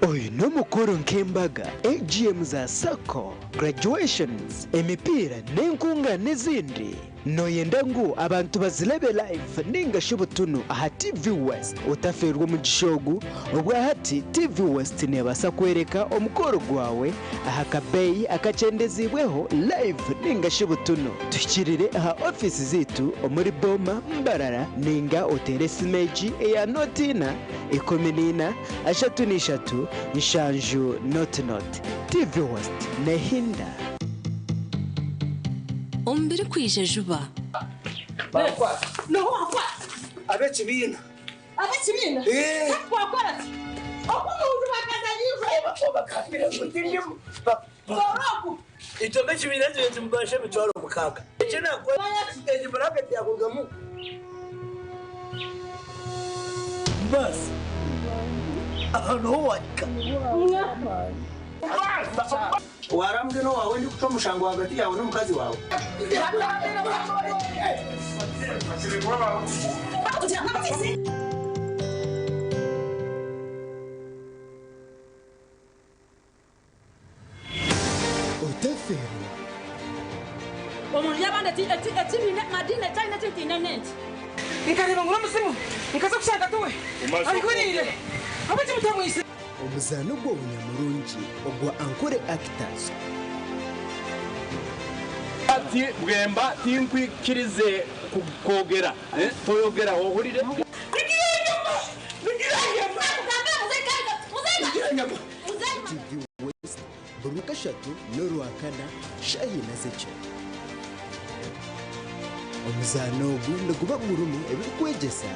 Oyu n'omukuru nk'embaga, AGM za SACCO, graduations, emipiira n'enkunga n'ezindi, noyenda ngu abantu bazirebe live ningashi butunu aha TV West, utaferwa omugisha ogu. Obwahati TV West nebaasa kwereka omukoro gwawe aha kabeeyi akakyendezibweho live ningashi butunu. Tuhikirire aha ofisi zitu omuri Boma Mbarara, ninga otere esimu egi eya 04 14 33 7 00. TV West, nehinda. Omubiri kwija juba. Ab'ekibiina. Ab'ekibiina? Eh. Wakora ki oku omuntu bakazanyirwe? Bakambire ngu tindimu. Oroku. Itwe b'ekibiina ekyo tumubashe 60,000. Ekyo nakora egi buraketi yakurugamu. Basi ahantu ho wahika. Warambwe no wawe ndi kuca umushango hagati yawe n'umukazi wawe. Omunju y'abandi ekibiina madiini ekyalina ekitiina n'enti. Nkareba ngu n'omuzimu nkaza kushanga tuwe arihuriire habweki mutamwise. Omuzaano gw'obunyamurungi ogwa Ankole Actors. Ati bwemba tinkwikirize kwogera toyogera ohurire. TV West buri Rwakashatu n'Orwakana shaaha ina z'ekiro. Omuzaano ogu niguba gurimu ebirikwegyesa,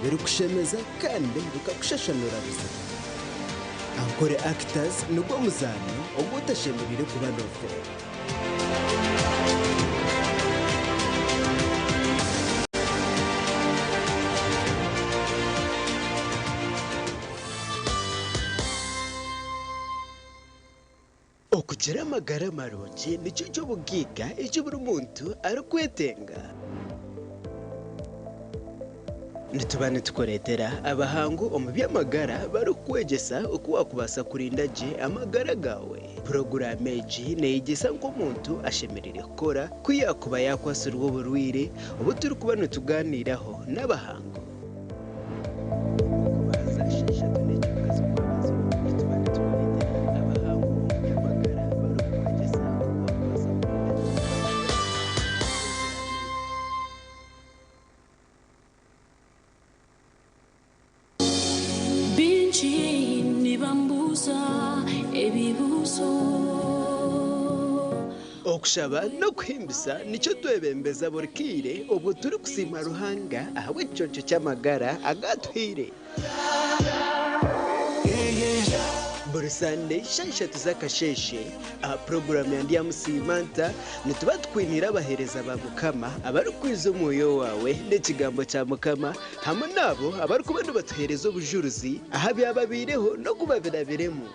ebirikushemeza kandi bikakushashanura buzima. Ankole Actors nigwo muzaano ogu otashemereire kuba noofeerwa. Okugira amagara marungi nikyo ky'obugaiga eki buri muntu arikwetenga. Nituba nitukureetera abahangu omu by'amagara barikukwegyesa oku waakubaasa kurinda gye amagara gaawe. Puroguraamu egi neeyegyesa nk'omuntu ashemereire kukora ku yaakuba yaakwatsirwe oburwaire obu turikuba nitugaaniiraho n'abahangu. Bingi nibambuuza ebibuuzo. Okushaba n'okuhimbisa nikyo twebembeza buri kaire obwo turikusiima Ruhanga ahabw'ekiconco ky'amagara agu atuhaire. Buri Sande shaaha ishatu z'akasheeshe aha puroguraamu ya Ndyamusiima Nta, nituba tukwiniire abaheereza ba Mukama abarikwiza omwoyo waawe n'ekigambo kya Mukama hamwe n'abo abarikuba nibatuheereza obujurizi aha byababaireho n'oku babirabiremu.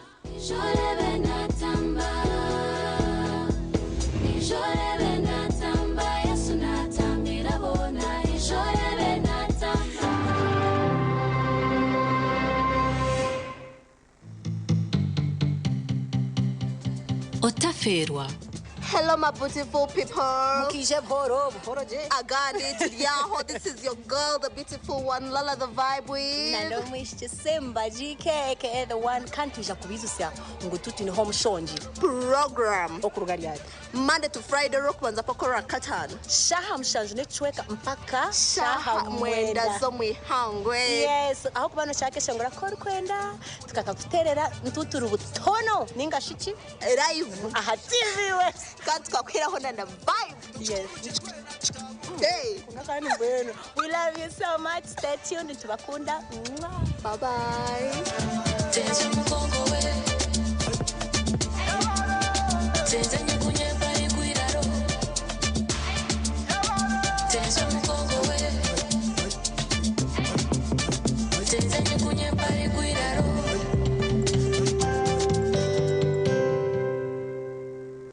Otafeerwa. Hello, my beautiful people. Mukije buhoro, buhoro je. Agandi Tidyaho. This is your girl, the beautiful one, Lala the Vibe with. Nando mwishiki Simba GK aka the one kantuja kubizusya ngu tuti niho mushongi program okuruga ryari Monday to Friday rokubanza pakora katano shaha mushanju n'ekicweka mpaka shaha mwenda z'omwihangwe. Yes, aho kuba noshaka ko orikwenda tukakakuterera ntuturi butono ninga shiki live aha TV West kandi tukakwiraho na na vibe. Yes. Hey. Kandi mbwenu. We love you so much. Stay tuned tubakunda. Bye bye.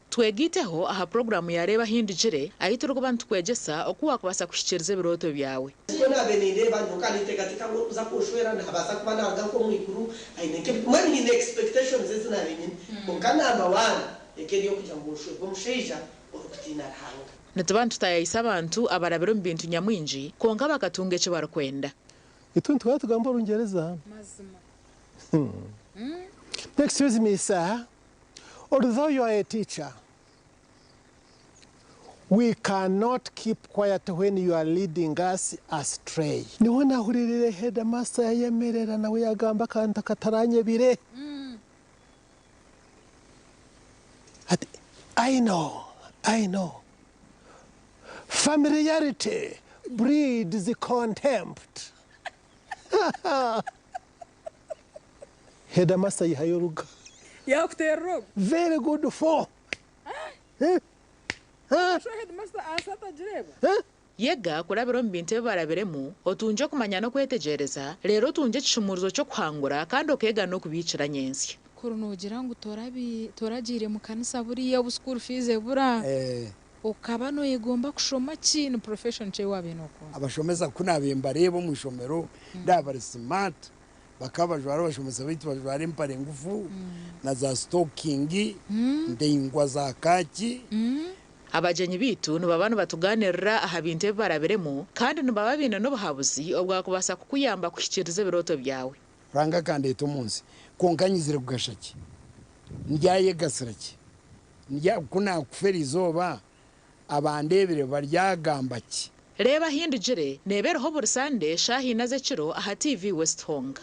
Twegiteho aha puroguramu ya Reeba Ahindukire ahu turikuba nitukwegyesa oku waakubaasa kuhikiiriza ebirooto byawe. Nabe nindeeba nyoka ninteekateeka ngu orikuza kunshwera nabaasa kuba naruga nk'omwiguru aine nk'ebi mbwenu nyine expectations ezi nabe nyine kwonka number one eka eri ey'okugira ngu nshwerwe omushaija orikutiina Ruhanga. Nituba nitutaayaayisa abantu abarabire omu bintu nyamwingi kwonka bakatunga eki barikwenda. Itwe nituba tugamba Orungyereza. Excuse me, sir. Although you are a teacher, we cannot keep quiet when you are leading us astray. Niho nahuririre headmaster yayemerera nawe yagamba akantu kataranyebire. Ati, I know, I know. Familiarity breeds contempt. Headmaster yihayo oruga. Yakuterera ogu. Very good for. Sho headmaster asa atagireba. Yega kurabira omu bintu ebi barabiremu, otungye okumanya n'okwetegyereza, reero otungye ekishumuurizo ky'okuhangura kandi okeega n'okubiikira nyentsya. Kuri noogira ngu toragiire mu kanisa buriya obu school fees ebura, okaba nooyegomba kushoma ki? Ni profession ki ei waabaire nookunda? Abashomesa ku naabaire mbareeba omu ishomero ndaaba bari smart, bakaba bajwara abashomesa baitu bajwara empare ngufu na za sitokingi ndaingwa za kaaki. Abagyenyi baitu nibaba nibatuganirira aha bintu ebi barabiremu kandi nibaba baine n'obuhabuzi obwakubaasa kukuyamba kuhikiiriza ebirooto byawe. Ruhanga akandeeta omu nsi, kwonka nyizire kugasha ki? Ndyayegasira ki? Ku naakufa eri izooba, abandeebire baryagamba ki? Reeba Ahindugire neeba eriho buri Sande shaaha ina z'ekiro aha TV West Honga.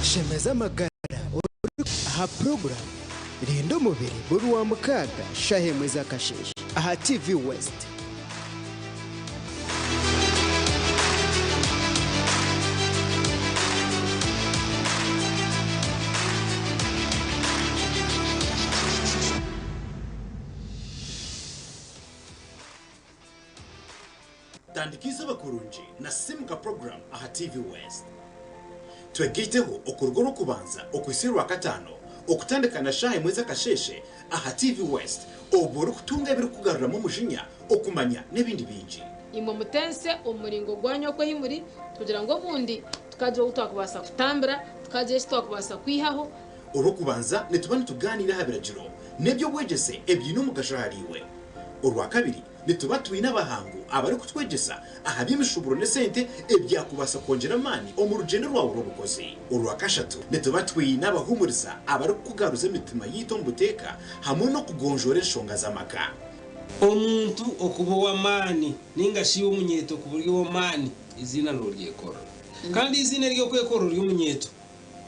Shemeza amagara ori aha puroguramu Rinda Omubiri buri Rwamukaaga shaaha emwe z'akasheeshe aha TV West. Tandika eizooba kurungi na Simuka Program aha TV West. Twegaiteho okuruga Orwokubanza okuhitsya Orwakataano okutandika na shaaha emwe z'akasheeshe aha TV West obwo orikutunga ebirikukugaruramu omujinya, okumanya n'ebindi bingi. Imwe mutense omu muringo gwanyu oku ahi muri, kugira ngu obundi tukagira obu twakubaasa kutambira, tukagira eki twakubaasa kwihaho. Orwokubanza nituba nitugaaniira aha biragiro n'eby'obwegyese ebiine omugasho ahariiwe. Orwakabiri Nituba twine abahangu abarikutwegyesa aha by'emishuuburo n'esente ebyakubaasa kwongyera amaani omu rugyendo rwawe rw'obukozi. Orwakashatu, nituba twine abahuumuriza abarikukugaruza emitima yaitu omu buteeka hamwe n'okugonjoora enshonga z'amaka. Omuntu okuba ow'amaani nainga shi iwe omunyeeto kuba ori ow'amaani, eiziina nooryekorera. Kandi eiziina ery'okwekorera ori omunyeeto,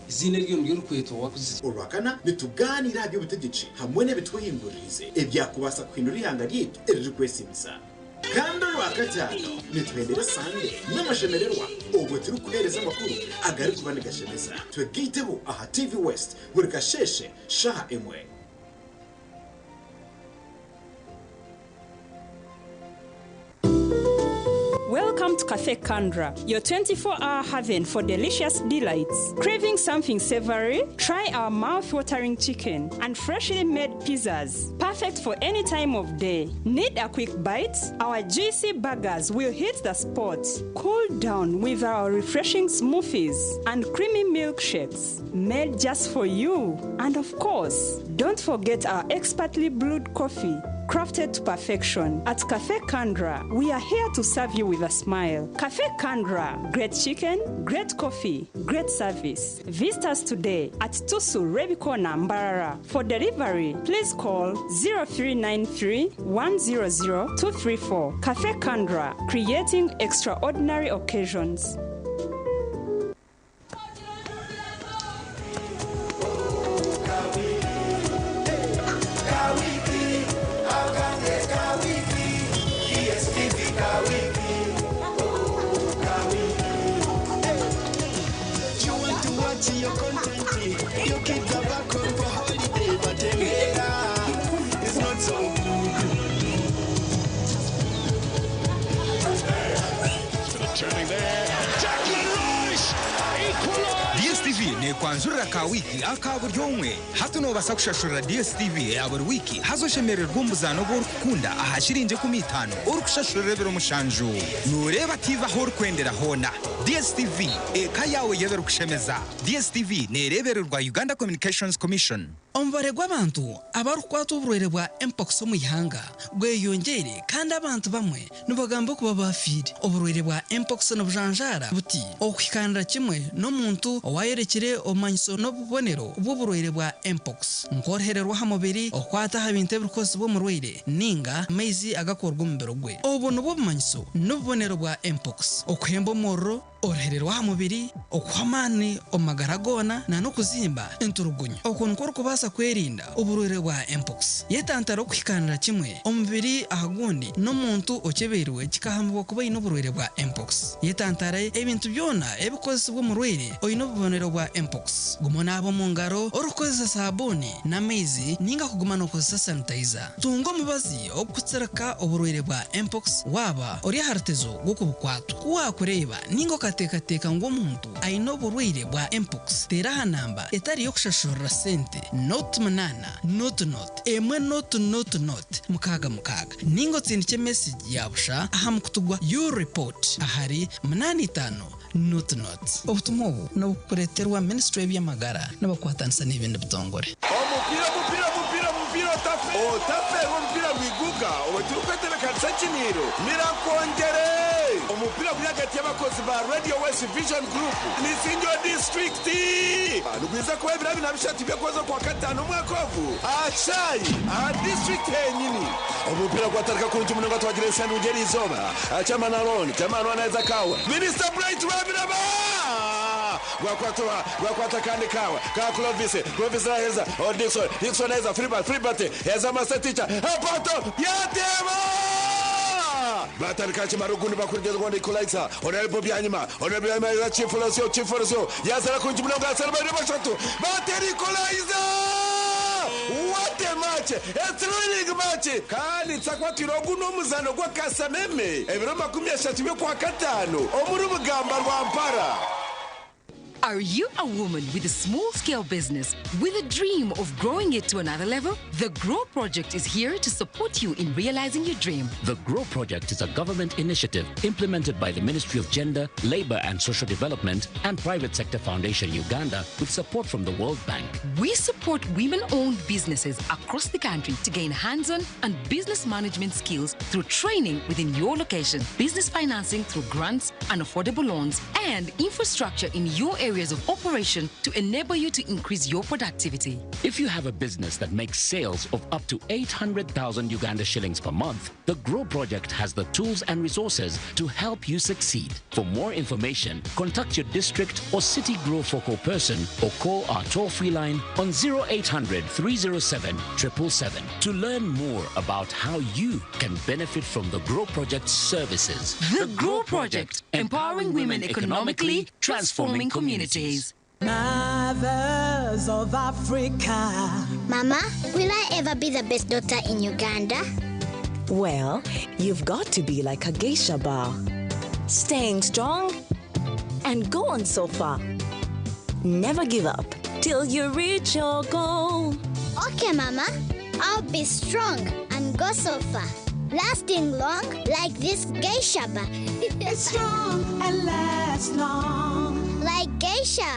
eiziina eryo niryo orikwetwa owakuzire. Orwakana, nitugaaniira aha by'obutegyeki hamwe n'ebitwehinguririize ebyakubaasa kuhindura eihanga ryaitu eririkwesiimisa. Kandi Orwakataano, nituhendera Sande n'amashemererwa obwo turikuheereza amakuru agarikuba nigashemeza. Twegaiteho aha TV West buri kasheeshe shaaha emwe. Welcome to Cafe Kandra, your 24 hour haven for delicious delights. Craving something savory? Try our mouth watering chicken and freshly made pizzas. Perfect for any time of day. Need a quick bite? Our juicy burgers will hit the spot. Cool down with our refreshing smoothies and creamy milkshakes made just for you. And of course, don't forget our expertly brewed coffee crafted to perfection. At Cafe Kandra, we are here to serve you with a smile. Cafe Kandra, great chicken, great coffee, great service. Visit us today at Tusu Rebikona Mbarara. For delivery, please call 0393 100 234. Cafe Kandra, creating extraordinary occasions. You want to watch your content, your kids are back home for holiday, but Emera is not so Turning there. Declan Rice equalised. DSTV nekwanjurira ka wiiki aka buri omwe. Hati nobaasa kushashurira DSTV eya buri wiiki haza oshemererwe omu buzaano obu orikukunda aha shiringi 50 orikushashurira ebiro mushanju. Noreeba TV ahu orikwendera hoona. DSTV, eka yaawe y'ebirikushemeza. DSTV nereebererwa Uganda Communications Commission. Omubare gw'abantu abarikukwatwa oburwaire bwa Mpox omu ihanga gweyongyeire kandi abantu bamwe nibagamba okuba baafiire. Oburwaire bwa Mpox nibujanjaara buti okuhikaanira kimwe n'omuntu owaayorekire obumanyiso n'obubonero bw'oburwaire bwa Mpox nk'oruhere rw'aha mubiri, okukwata aha bintu ebirikukozesibwa omurwaire nainga amaizi agakuruga omu mubiri gwe. Obwo nibwo bumanyiso n'obubonero bwa Mpox, okuhemba omuriro, Oruhere rw'aha mubiri, okuhwa amaani omu magara goona na n'okuzimba enturugunyu. Okwo nikwo orikubaasa kwerinda oburwaire bwa mpox. Yetantare okuhikaanira kimwe omubiri aha gundi n'omuntu okyebeirwe kikahamibwa kuba aine oburwaire bwa mpox. Yetantare ebintu byona ebikukozesibwa omurwaire oine obubonero bwa mpox. Guma onaabe omu ngaro orikukozesa saabuuni n'amaizi ninga kuguma nookozesa sanitayiza. Tunga omubazi ogurikutsirika oburwaire bwa mpox waaba ori aha rutezo rw'okubukwatwa. Ku waakureeba ninga. okateekateeka ngu omuntu aine oburwaire bwa mpox, teera aha namba etari y'okushashurira sente, nought munaana, nought nought, emwe nought nought nought, mukaaga mukaaga, ninga otsindikye mesegi ya busha aha mukutu gwa U-report ahari munaana itaano nought nought. Obutumwa obu nibukureeterwa Minisitule y'eby'amagara nibakwatanisa n'ebindi bitongore. Omupiira omupiira omupiira omupiira otafe Otaferwa omupiira rwiguka obwe turikwetebekanisa ekiniiro Mirakwongyere Omupiira guri ahagati y'abakozi ba Radio West Vision Group n'Isingiro Disiturikiti nigwiza kuba ebiro abiri na bishatu by'okwezi okwakataano omwaka ogu aha kishaayi aha disiturikiti henyini. Omupiira gwatandika kurungi munonga twagira ensya nungi eriizooba. Chairman Aaron, Chairman Aaron aheza kaawa. Minisita Bright Rwabiraba! Gwakwata oha? Gwakwata akandi kaawa ka Clovis. Clovis naheza oh Dickson, Dickson aheza Filbert, Filbert heza Master Teacher. Apato yateeba! Batandika hakimara ogundi bakurugeza ogundi Equalizer. Honorable Byanyima, Honorable Byanyima aheza Chief Losio, Chief Losio yazara kurungi munonga asara babiri bashatu batera Equalizer! What a match! A thrilling match! Kandi nitsakwatira ogu n'omuzaano gw'akasameme ebiro 30 by'Okwakataano omuri Bugamba Rwampara. Are you a woman with a small scale business with a dream of growing it to another level? The Grow Project is here to support you in realizing your dream. The GROW Project is a government initiative implemented by the Ministry of Gender, Labor and Social Development and Private Sector Foundation Uganda with support from the World Bank. We support women owned businesses across the country to gain hands on and business management skills through training within your location, business financing through grants and affordable loans, and infrastructure in your areas of operation to enable you to increase your productivity. If you have a business that makes sales of up to 800,000 Uganda shillings per month, the GROW Project has the tools and resources to help you succeed. For more information, contact your district or city GROW focal person or call our toll free line on 0800 307 777 to learn more about how you can benefit from the GROW Project's services. The GROW Project, empowering women economically, transforming communities. Mothers of Africa. Mama, will I ever be the best daughter in Uganda? Well, you've got to be like a geisha bar. Staying strong and go on so far. Never give up till you reach your goal. Okay, Mama. I'll be strong and go so far. Lasting long like this geisha bar. Strong and last long. Like geisha.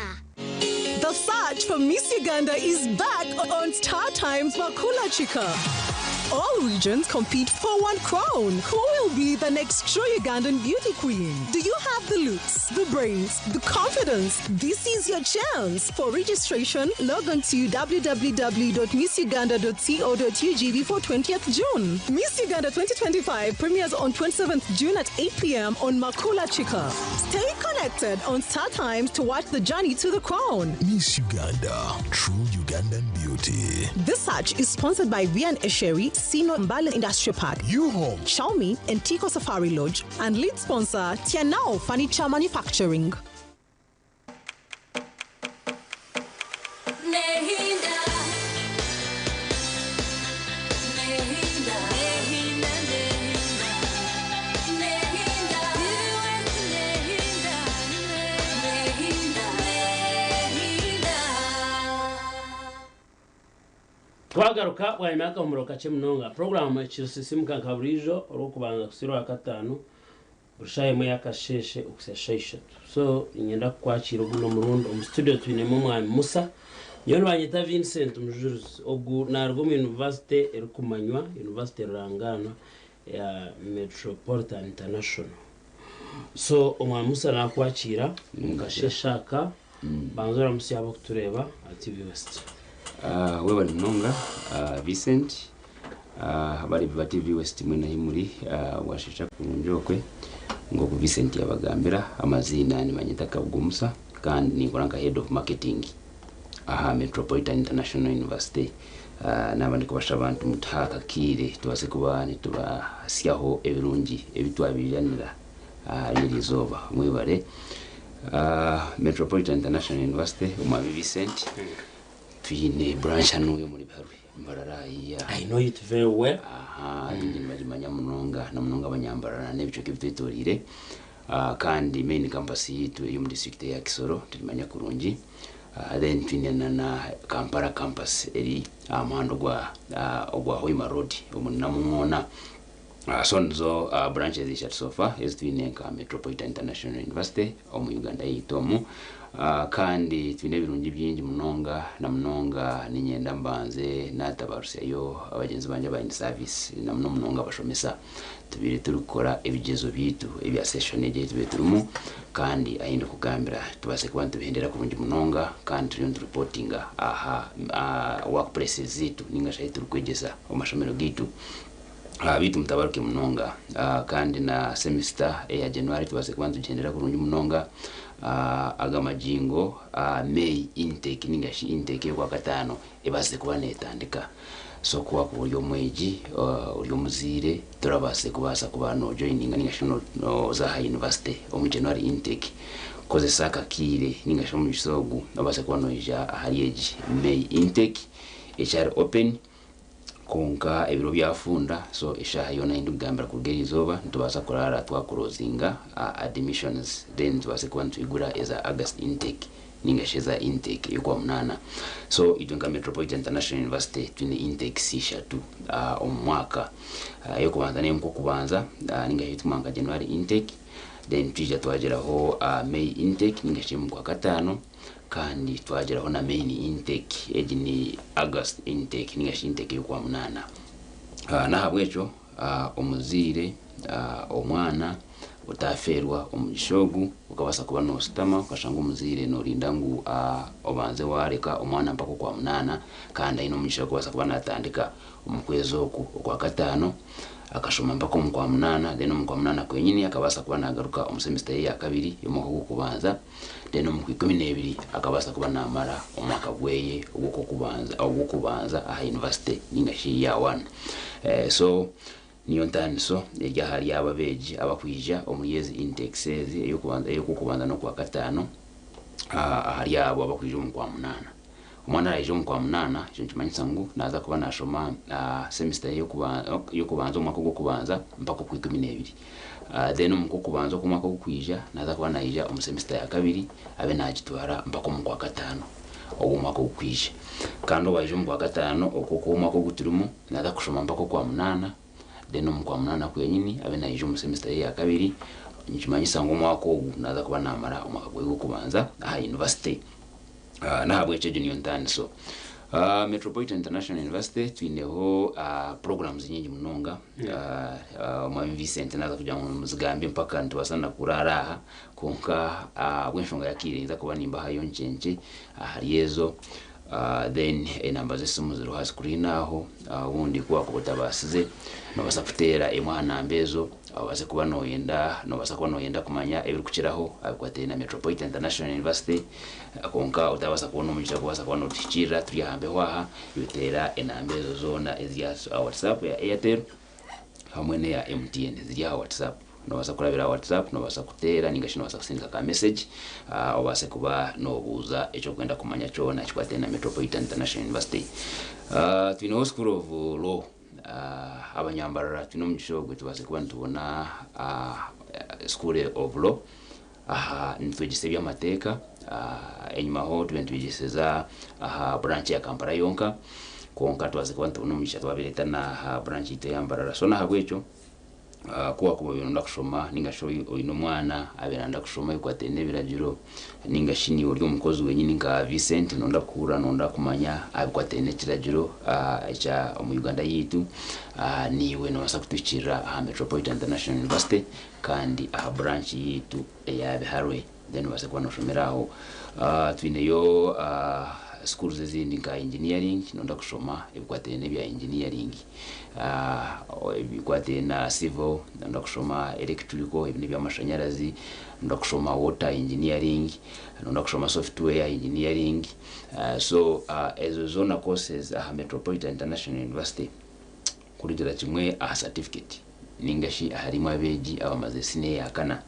The search for Miss Uganda is back on Star Times Makula Chica. All regions compete for one crown. Who will be the next true Ugandan beauty queen? Do you have the looks, the brains, the confidence? This is your chance. For registration, log on to www.missuganda.co.ug before 20th June. Miss Uganda 2025 premieres on 27th June at 8 p.m. on Makula Chica. Stay connected on Star Times to watch the journey to the crown. Miss Uganda, true Ugandan beauty. This search is sponsored by Vian Esheri, Sino Mbale Industrial Park, U-Home, Xiaomi, and Tico Safari Lodge, and lead sponsor Tianao Furniture Manufacturing. Nehinda. Nehinda. Nehinda, nehinda. Nehinda. Nehinda. Nehinda. Nehinda. Twagaruka bwanyuma y'akahumuro kakye munonga puroguramu ekisisimuka nka buriijo orw'okubanza kusira owa kataano buri shaaha emwe y'akasheeshe okuhitsya shaaha ishatu so niinyenda kukwakira ogu n'omurundi omu studio twinemu omwami Musa nyowe nibanyeta Vincent Mujurizi ogu naaruga omu yunivasite erikumanywa yunivasite rurangaanwa eya Metropolitan International so omwami Musa naakwakiira omu kasheeshe aka banza oramutsye abarikutureeba aha TV West. Ah, webale munonga ah, Vincent Ah, abareebi ba TV West mwena ahi muri ah, bwashesha kurungi okwe nk'oku Vincent yabagambira amaziina nibanyeta Kabugo Musa kandi ninkora nka head of marketing aha Metropolitan International University Ah, naaba ndikubashaba nti mutuhe akakiire tubaase kuba nitubahasyaho ebirungi ebi twabiiranira ahari eri izooba mwebare Ah, Metropolitan International University omwami Vincent twine branch hanu omuri Biharwe Mbarara haiya I know it very well. Aha, mm. nibagimanya munonga na munonga abanyambarara n'ebicweka ebitwetoreire. Kandi main campus yaitu eri omu district eya Kisoro tugimanya kurungi. Then twine na na Kampala campus eri aha muhanda ogwa ogwa Hoima road omu Namungoona. So nizo branches ishatu so far ezi twine nka Metropolitan International University omu Uganda yaitu omu. Kandi twine ebirungi bingi munonga na munonga niinyenda mbanze naatabarusyayo bagyenzi bangye aba in service na muno munonga abashomesa. Tubaire turikukora ebigyezo byaitu ebya session egi ei tubaire turimu kandi ahi ndikugambira tubaase kuba nitubihendera kurungi munonga kandi turiyo nituripotinga aha work places zaitu ninga shi ahi turikwegyesa omu mashomero gaitu. Beitu mutabaruke munonga kandi na semester eya January tubaase kuba nitugihendera kurungi munonga. Aga magingo May intake ninga shi intake ey'okwakataano ebaase kuba neetandika. So ku wakuba ori omwegi, ori omuzaire, torabaase kubaasa kuba nojoyininga ninga shi nooza aha yunivasite omu January intake, kozesa aka kaire ninga shi omugisha ogu obaase kuba noija ahari egi May intake ekyari open kwonka ebiro byafunda so eshaaha yoona ahi ndikugambira kuruga eriizooba nitubaasa kuraara twakurozinga admissions then tubaase kuba nitwigura eza August intake. Ninga shi eza intake ey'Okwamunaana. So itwe nka Metropolitan International University twine intakes ishatu omu mwaka. Ey'okubanza n'ey'omukw'okubanza ninga shi eituma nka January intake, then twija twagiraho May intake ninga shi ey'omukwakataano, kandi twagiraho na main intake egi ni August intake ninga shi intake ey'Okwamunaana. N'ahabw'ekyo Omuzaire, omwana otaafeerwa omugisha ogu, okabaasa kuba nooshutama okashanga omuzaire noorinda ngu obanze waareka omwana mpaka Okwamunaana kandi aine omugisha gw'okubaasa kuba naatandika omu kwezi oku Okwakataano akashoma mpaka omu Kwamunaana then omu Kwamunaana kwenyini akabaasa kuba naagaruka omu semesita ye eya kabiri y'omwaka ogw'okubanza then omu Kwikumineebiri akabaasa kuba naamara omwaka gweye ogw'okubanza ogw'okubanza aha yunivasite ninga shi year one. So niyo ntaaniso eri ahari abo abeegi abakwija omuri ezi intakes ezi ey'okubanza ey'okw'okubanza n'okwakataano ahari abo abakwija omu Kwamunaana. Omwana araija omu Kwamunaana ekyo nikimanyisa ngu naaza kuba naashoma semester ye y'okubanza omwaka ogw'okubanza mpaka Okwikumineebiri. Then omu Kw'okubanza okw'omwaka ogukwija naaza kuba naija omu semester ya kabiri abe naagitwara mpaka omu Kwakataano ow'omwaka ogukwija. Kandi owaija omu Kwakataano okwo okw'omwaka ogu turimu naaza kushoma mpaka Okwamunaana then omu Kwamunaana kwenyini abe naija omu semester ye ya kabiri nikimanyisa ngu omwaka ogu naaza kuba naamara omwaka gwe gw'okubanza aha yunivasite. N'ahabw'ekyo egyo niyo ntaaniso. Metropolitan International University twineho programs nyingi munonga. Omwami Vincent naaza kugira ngu muzigambe mpaka nitubaasa na kuraara aha kwonka ahabw'enshonga y'akaire ninza kuba nimbahayo nkye nkye ahari ezo. Then enamba z'esimu ziriho aha screen aho, obundi ku waakuba otabaasize noobaasa kuteera emwe aha namba ezo obaase kuba nooyenda noobaasa kuba nooyenda kumanya ebirikukiraho aha bikwatiraine na Metropolitan International University kwonka otaabaasa kubona omugisha kubaasa kuba nootuhikiirira turi aha mbeho aha, iwe teera enamba ezo zoona eziri aha WhatsApp ya Airtel hamwe n'eya MTN ziri aha WhatsApp. Noobaasa kurabira aha WhatsApp, noobaasa kuteera ninga shi noobaasa kusindika ka message obaase kuba noobuuza eki orikwenda kumanya kyona ekikwatiraine na Metropolitan International University. Twineho School of Law, abanyambarara twine omugisha ogwo tubaase kuba nitubona School of Law, aha nitwegyesa eby'amateeka, enyimaho tubaire nitwegyeseza aha branch ya Kampala yonka kwonka tubaase kuba nitubona omugisha twabireeta n'aha branch yaitu eya Mbarara. So n'ahabw'ekyo Ku wakuba obaire noyenda kushoma ninga shi oine omwana abaire nayenda kushoma ebikwatiraine n'ebiragiro ninga shi niiwe ori omukozi wenyini nka Vincent noyenda kuhurira noyenda kumanya aha bikwatiraine n'ekiragiro ekya omu Uganda yaitu, niiwe nobaasa kutuhikiirira aha Metropolitan International University kandi aha branch yaitu eya Biharwe then obaase kuba noshomera aho. Twineyo schools ezindi nka engineering noyenda kushoma ebikwatiraine n'ebya engineering. Ebikwatiraine na civil, noyenda kushoma electrical ebi n'eby'amashanyarazi, noyenda kushoma water engineering, noyenda kushoma software engineering, so ezo zoona courses aha Metropolitan International University kurugira kimwe aha certificate ninga shi aharimu abeegi abamazire siniya eya kana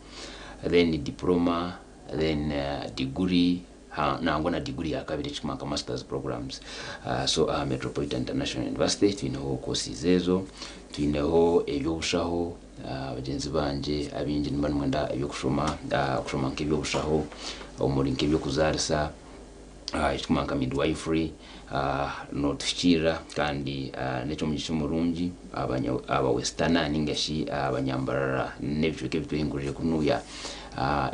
then diploma then degree Nangwa na diguri ya kabiri ekirikumanywa nka Masters Programs. So aha Metropolitan International University twineho courses ezo, twineho eby'obushaho, Bagyenzi bangye abaingi nimuba nimwenda eby'okushoma, okushoma nk'eby'obushaho, omuri nk'eby'okuzaarisa, ekirikumanywa nka midwifery, nootuhikiirira kandi n'eky'omugisha omurungi aba Westana nainga shi Abanyambarara n'ebicweka ebitwehinguririire kunuya,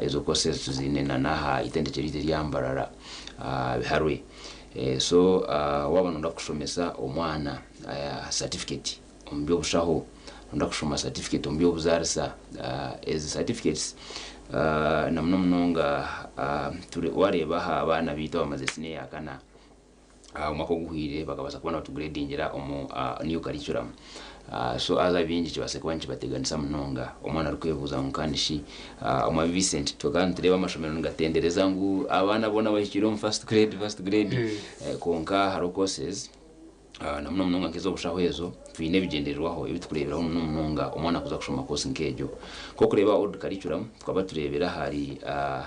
ezo courses tuziine na n'aha itendekyero ryaitu erya Mbarara Biharwe. So waaba nooyenda kushomesa omwana certificate omu by'obushaho, nooyenda kushoma certificate omu by'obuzaarisa, ezi certificates na muno munonga wareeba aha baana baitu abamazire siniya ya kana, omwaka oguhweire bakabaasa kuba nibatuguredingira omu new curriculum. So haza baingi kibaasire kuba nikibateganisa munonga, omwana arikwebuuza ngu kandi shi omwa Vincent tukaba nitureeba amashomero nigatendereza ngu abaana boona bahikire omu first grade, first grade, kwonka hariho courses Na muno munonga nk'ez'obushaho ezo, twine ebigyendererwaho ebi turikureeberaho muno munonga omwana kuza kushoma koosi nk'egyo. Nk'okureeba old curriculum, tukaba tureebera ahari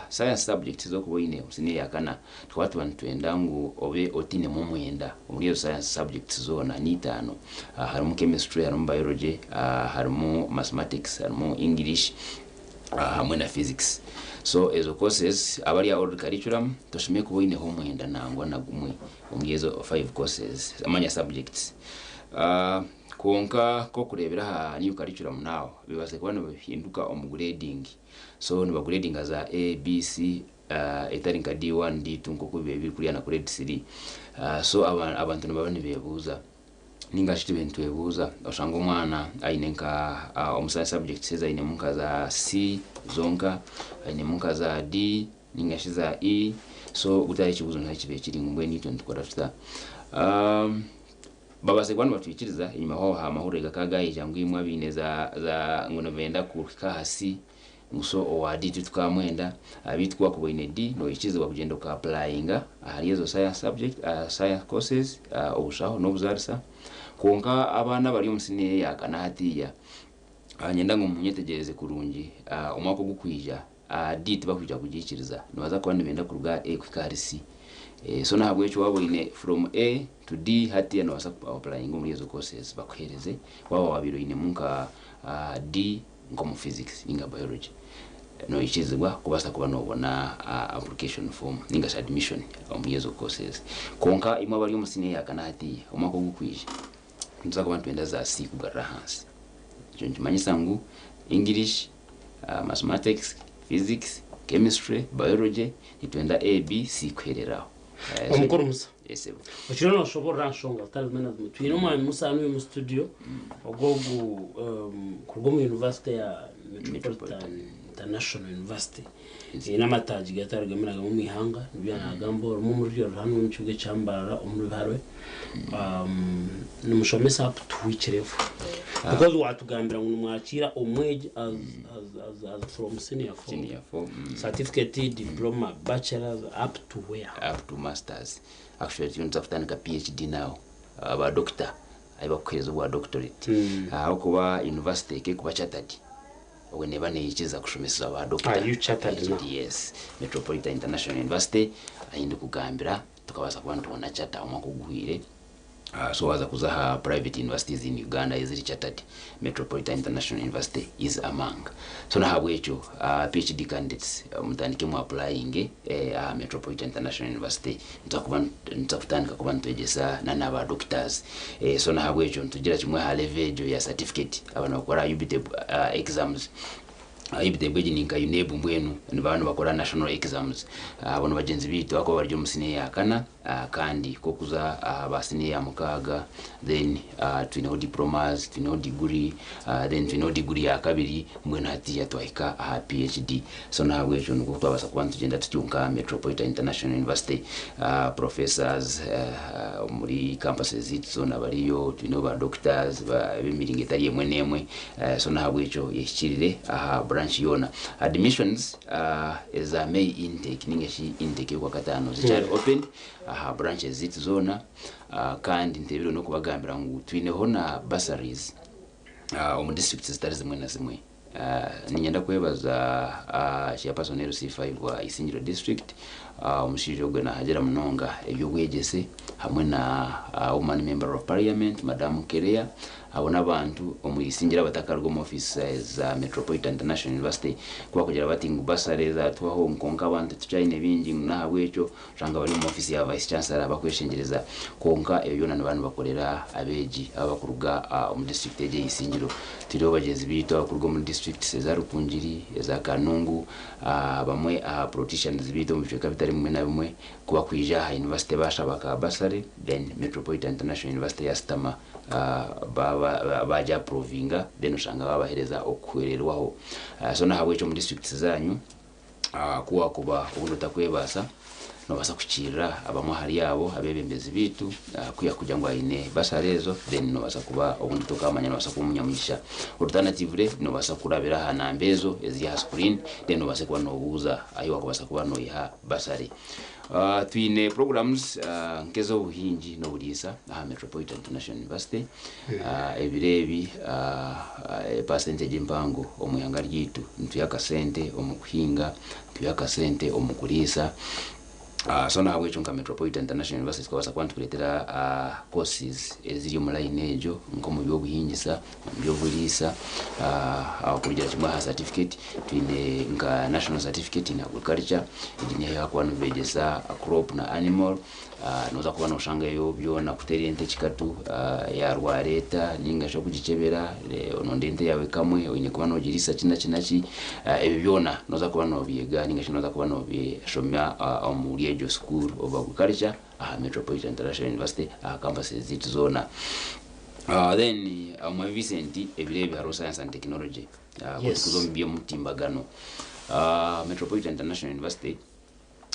science subjects ez'okuba oine omu siniya ya kana, tukaba tuba nitwenda ngu obe otainemu omwenda omuri ezo science subjects zoona, n'eitaano. Harimu chemistry, harimu biology, harimu mathematics, harimu English, hamwe na physics. So ezo courses abari aha old curriculum toshemereire kuba oineho omwenda nangwa na gumwe omuri ezo 5 courses manya subjects. Kwonka nk'okureebera aha new curriculum now bibaase kuba nibihinduka omu grading. So nibagradinga za A, B, C etari nka D1, D2 nk'oku bibaire biri kuriya na grade 3. So abantu nibaba nibeebuuza Ninga shi tube nitwebuuza, oshanga omwana aine nka omu science subjects ezi ainemu nka za C zonka, ainemu nka za D ninga shi za E, so gutari ekibuuzo niho kibaire kiri ngu mbwenu itwe nitukora tuta? Babaase kuba nibatwikiriza enyima ho aha mahurire gakaba gaija ngu imwe abaine za za ngu nibenda kuhika aha C Ngu so owa D titukamwenda, beitu ku wakuba oine D noikirizibwa kugyenda oka apurayinga ahari ezo science subject, science courses, obushaho n'obuzaarisa. Kwonka abaana abari omu siniya eya kana hatiiya, niinyenda ngu munyetegyereze kurungi, omwaka ogukwija D tibakwija kugiikiriza, nibaza kuba nibenda kuruga aha A kuhika ahari C. So n'ahabw'ekyo waaba oine from A to D hatiiya noobaasa ku apurayinga omuri ezo courses bakuheereze, waaba waabaire oinemu nka D, nk'omu physics ninga biology noikirizibwa kubaasa kuba nobona application form ninga shi admission omuri ezo courses. Kwonka imwe abari omu siniya ya kana hatiiya omwaka ogukwija nituza kuba nitwenda za C kugarura ahansi. Ekyo nikimanyisa ngu English, Mathematics, Physics, Chemistry, Biology nitwenda A, B, C kuherera aho. Omukuru Musa, Yes sebo. Okiriyo noshoborora aha nshonga zitari zimwe na zimwe. Twine omwami Musa hanu omu studio ogwo ogu kuruga omu university ya Metropolitan International University. Eine amataagi gatari gamwe na gamwe omu ihanga nibyo nagamba orumwe omuri ryo ruri hanu omu kibuga ekya Mbarara omuri Biharwe. Nimushomesa up to which level? Because watugambira ngu nimwakiira omwegi as, as, as, as from senior four. Senior four. Certificate, diploma, bachelors, up to where? Up to masters. Actually turiyo nituza kutandika PhD now. Ba doctor ahi bakukuhereza obwa doctorate. Ahabw'okuba university ekekuba chartered, obwe neeba neikiriza kushomeseza ba doctor. Are you chartered now? PhD, yes. Metropolitan International University ahi ndikugambira tukabaasa kuba nitubona charter omwaka oguhweire. So waaza kuza aha private universities in Uganda eziri chartered, Metropolitan International University is among. So n'ahabw'ekyo PhD candidates mutandike mu applyinge aha Metropolitan International University. Nituza kuba nituza kutandika kuba nitwegyesa na n'aba doctors. So n'ahabw'ekyo nitugira kimwe aha level egyo ya certificate abantu bakora UBTEB exams. UBTEB egi ni nka UNEB mbwenu nibaba nibakora national exams. Abo ni bagyenzi baitu ahakuba bari omu siniya ya kana. Kandi ku okuza aha ba siniya ya mukaaga then twineho diplomas, twineho diguri, then twineho diguri ya kabiri mbwenu hatiiya twahika aha PHD. So n'ahabw'ekyo nikwo twabaasa kuba nitugyenda tutyo nka Metropolitan International University. Professors omuri campuses zaitu zoona bariyo, twineho ba doctors b'emiringo etari emwe n'emwe. So n'ahabw'ekyo ehikirire aha branch yoona. Admissions eza May intake ninga shi intake y'okwakataano zikyari open aha branches zaitu zoona kandi nteebire n'okubagambira ngu twineho na bursaries omu districts zitari zimwe na zimwe. Niinyenda kwebaza Chairperson LC5 wa Isingiro District, omushaija ogwe naahagira munonga eby'obwegyese hamwe na Woman Member of Parliament Madamu Kereya. Abo n'abantu omu Isingiro abatakaruga omu ofiisi za Metropolitan International University ku bakugira bati ngu bursary zatuhwaho kwonka abantu titukyaine bingi ngu n'ahabw'ekyo oshanga bari omu ofiisi ya Vice Chancellor bakweshengyereza kwonka ebyo byona nibaba nibakorera abeegi abakuruga omu disiturikiti egi ey'Isingiro. Turiho bagyenzi baitu abakuruga omu disiturikiti eza Rukungiri, eza Kanungu, bamwe aha politicians baitu omu bicweka bitari bimwe na bimwe ku bakwija aha yunivasite bashaba ka bursary then Metropolitan International University yasitama bagyapuruvinga then oshanga babahereza okuhwererwaho. So nahabwekyo omu disiturikiti zanyu ku wakuba obundi otakwebaasa nobaasa kukiirira abamwe ahari abo abebembezi baitu kwiha kugira ngu aine basare ezo then nobaasa kuba obundi tokamanya nobaasa kuba omunyamugisha. Alternatively nobaasa kurabira aha namba ezo eziri aha screen then obaase kuba nobuuza ahi wakubaasa kuba noiha basare. Twine programs nk'ez'obuhingi n'oburiisa aha Metropolitan International University. Ebiro ebi percentage mpango omu ihanga ryaitu nitwiha akasente omu kuhinga, nitwiha akasente omu kuriisa. So nahabwekyo nka Metropolitan International University tukabaasa kuba nitukureetera courses eziri omu line egyo nk'omu by'obuhingisa, omu by'oburiisa, okurugira kimwe aha certificate twine nka National Certificate in Agriculture, egi niyo ei barikuba nibeegyesa crop na animal, nooza kuba nooshangayo byona kuteera ente ekikatu, yaarwara eta ninga shi okugikyebera, ononda ente yaawe kamwe oine kuba noogiriisa ki naki naki, ebyo byona nooza kuba noobyega ninga shi nooza kuba noobishoma omuri egyo school of agriculture aha Metropolitan International University aha campuses zaitu zoona. Then omwami Vincent ebiro ebi hariho science and technology kuza omu by'omutimbagano. Metropolitan International University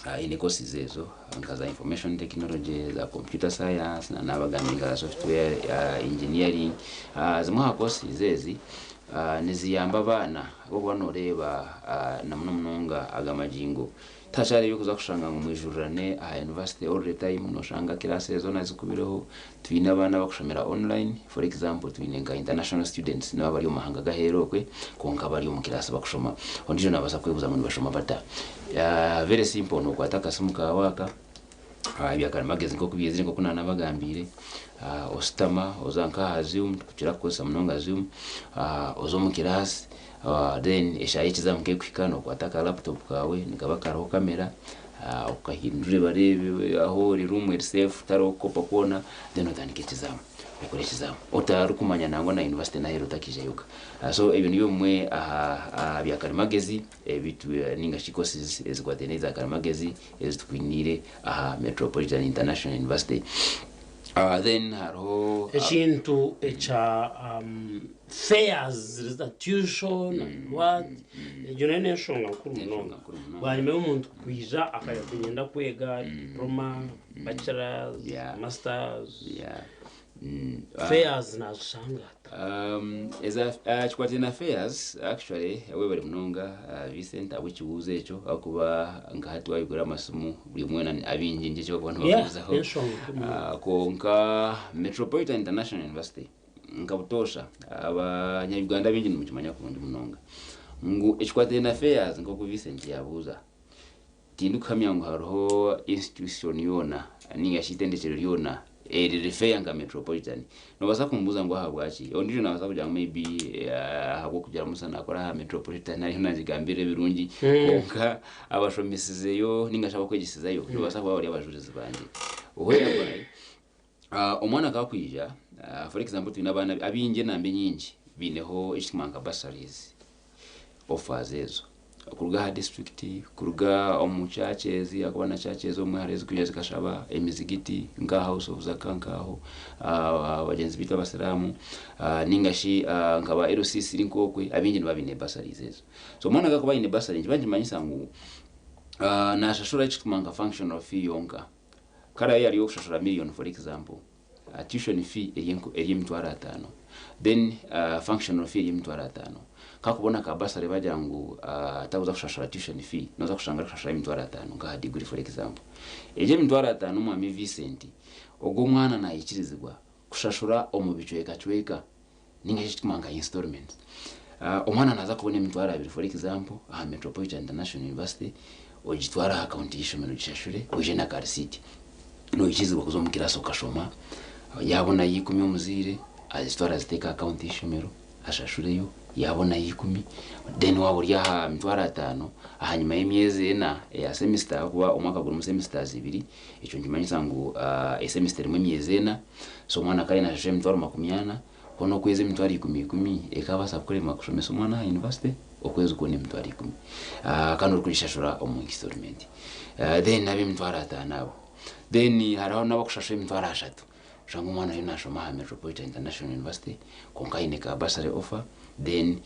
eine courses ezo nka za information technology, za computer science na n'abagambire nka za software engineering. Zimwe aha courses ezi niziyamba abaana ahabw'okuba nooreeba na muno munonga aga magingo tihakyariho eby'okuza kushanga ngu mwijurirane aha university all the time nooshanga class zoona zikubireho. Twine abaana abakushomera online for example twine nka international students nibaba bari omu mahanga g'aheeru okwe kwonka bari omu kiraasi bakushoma. Ondiijo naabaasa kwebuuza ngu nibashoma bata? Very simple nookwata akasimu kaawe aka, ebya karimagezi nk'oku byizire nk'oku naanabagambiire, oshutama oza nk'aha zoom tukukira kukozesa munonga zoom, oza omu kiraasi then eshaaha y'ekizamu ku erikuhika nookwata aka laptop kaawe nikaba kariho kamera, okahindura bareebe ahu ori room eri safe tihariho kukopa kwona then otandika ekizamu okore ekizamu otarikumanya nangwa na university n'aheeru otakiijayoga. So ebyo nibyo bimwe aha bya karimagezi ebitu ninga shi courses ezikwataine n'eza karimagezi ezi tukwiniire aha Metropolitan International University. Then hariho Ekintu ekya fares ziri za tuition and what egyo nayo n'enshonga nkuru munonga bwanyima y'omuntu kwija akagira ati niinyenda kwega diploma, bachelors, masters, fares naazishanga ata? Eza kikwataine na fares actually webare munonga Vincent ahabw'ekibuuzo ekyo ahakuba nka hati wayigura amasimu buri omwe weena abaingi nikyo eki barikuba nibabuuzaho. N'enshonga nkuru munonga. Kwonka Metropolitan International University nka butoosha abanya-Uganda abaingi nimukimanya kurungi munonga ngu ekikwataine na fares nk'oku Vincent yaabuuza, tindikuhamya ngu hariho institution yoona ninga shi itendekyero ryona eriri fair nka Metropolitan. Noobaasa kumbuuza ngu ahabwaki? Ondiijo naabaasa kugira ngu maybe ahabw'okugira ngu Musa naakora aha Metropolitan ariyo naagigambirira ebirungi kwonka abashomesizeyo ninga shi abakwegyesizayo nibabaasa kuba bari abajurizi bangye. Whereby omwana ku akwija, for example twine abaana abaingi enamba enyingi baineho ekirikumanywa nka bursaries offers ezo kuruga aha disiturikiti, kuruga omu churches ahakuba na churches obumwe hariho ezirikwija zikashaba emizigiti nka house of zaka nk'aho bagyenzi baitu abasiraamu ninga shi nka ba LCC nk'okwe abaingi nibaba baine bursaries ezo. So omwana ku arikuba aine bursary nikiba nikimanyisa ngu naashashura ekirikumanywa nka functional fee yonka. Kare ahu yari okushashura million for example, tuition fee eri emitwaro ataano then functional fee eri emitwaro ataano. Kakubona ka bursary bagira ngu takuza kushashura tuition fee noza kushanga arikushashura emitwaro ataano nka aha degree for example. Egyo emitwaro ataano Mwami Vincent, ogwo omwana nayikirizibwa kushashura omu bicwekacweka ninga shi ekirikumanywa nka installments. Omwana naaza kubona emitwaro abiri for example aha Metropolitan International University, ogitware aha account y'eishomero ogishashure oije na ka receipt. Noikirizibwa kuza omu kiraasi okashoma, yaabona y'ikumi omuzaire. Azitwara aziteeka aha akawunti y'eishomero, ashashureyo, yaabonayo 10, then waaba ori aha mitwaro ataano, ahanyima y'emyezi ena eya semester ahakuba omwaka gurimu semesters ibiri, ekyo nikimanyisa ngu esemester erimu emyezi ena, so omwana akaba aine nashashura emitwaro 40, hoona okwezi emitwaro ikumi ikumi ekaabaasa kukurema kushomesa omwana aha university? Okwezi kwona emitwaro 10 kandi orikugishashura omu installment. Then ab'emitwaro ataano abo. Then hariho n'abakushashura emitwaro 30. Oshanga omwana ariyo nashoma aha Metropolitan International University kwonka aine ka bursary offer then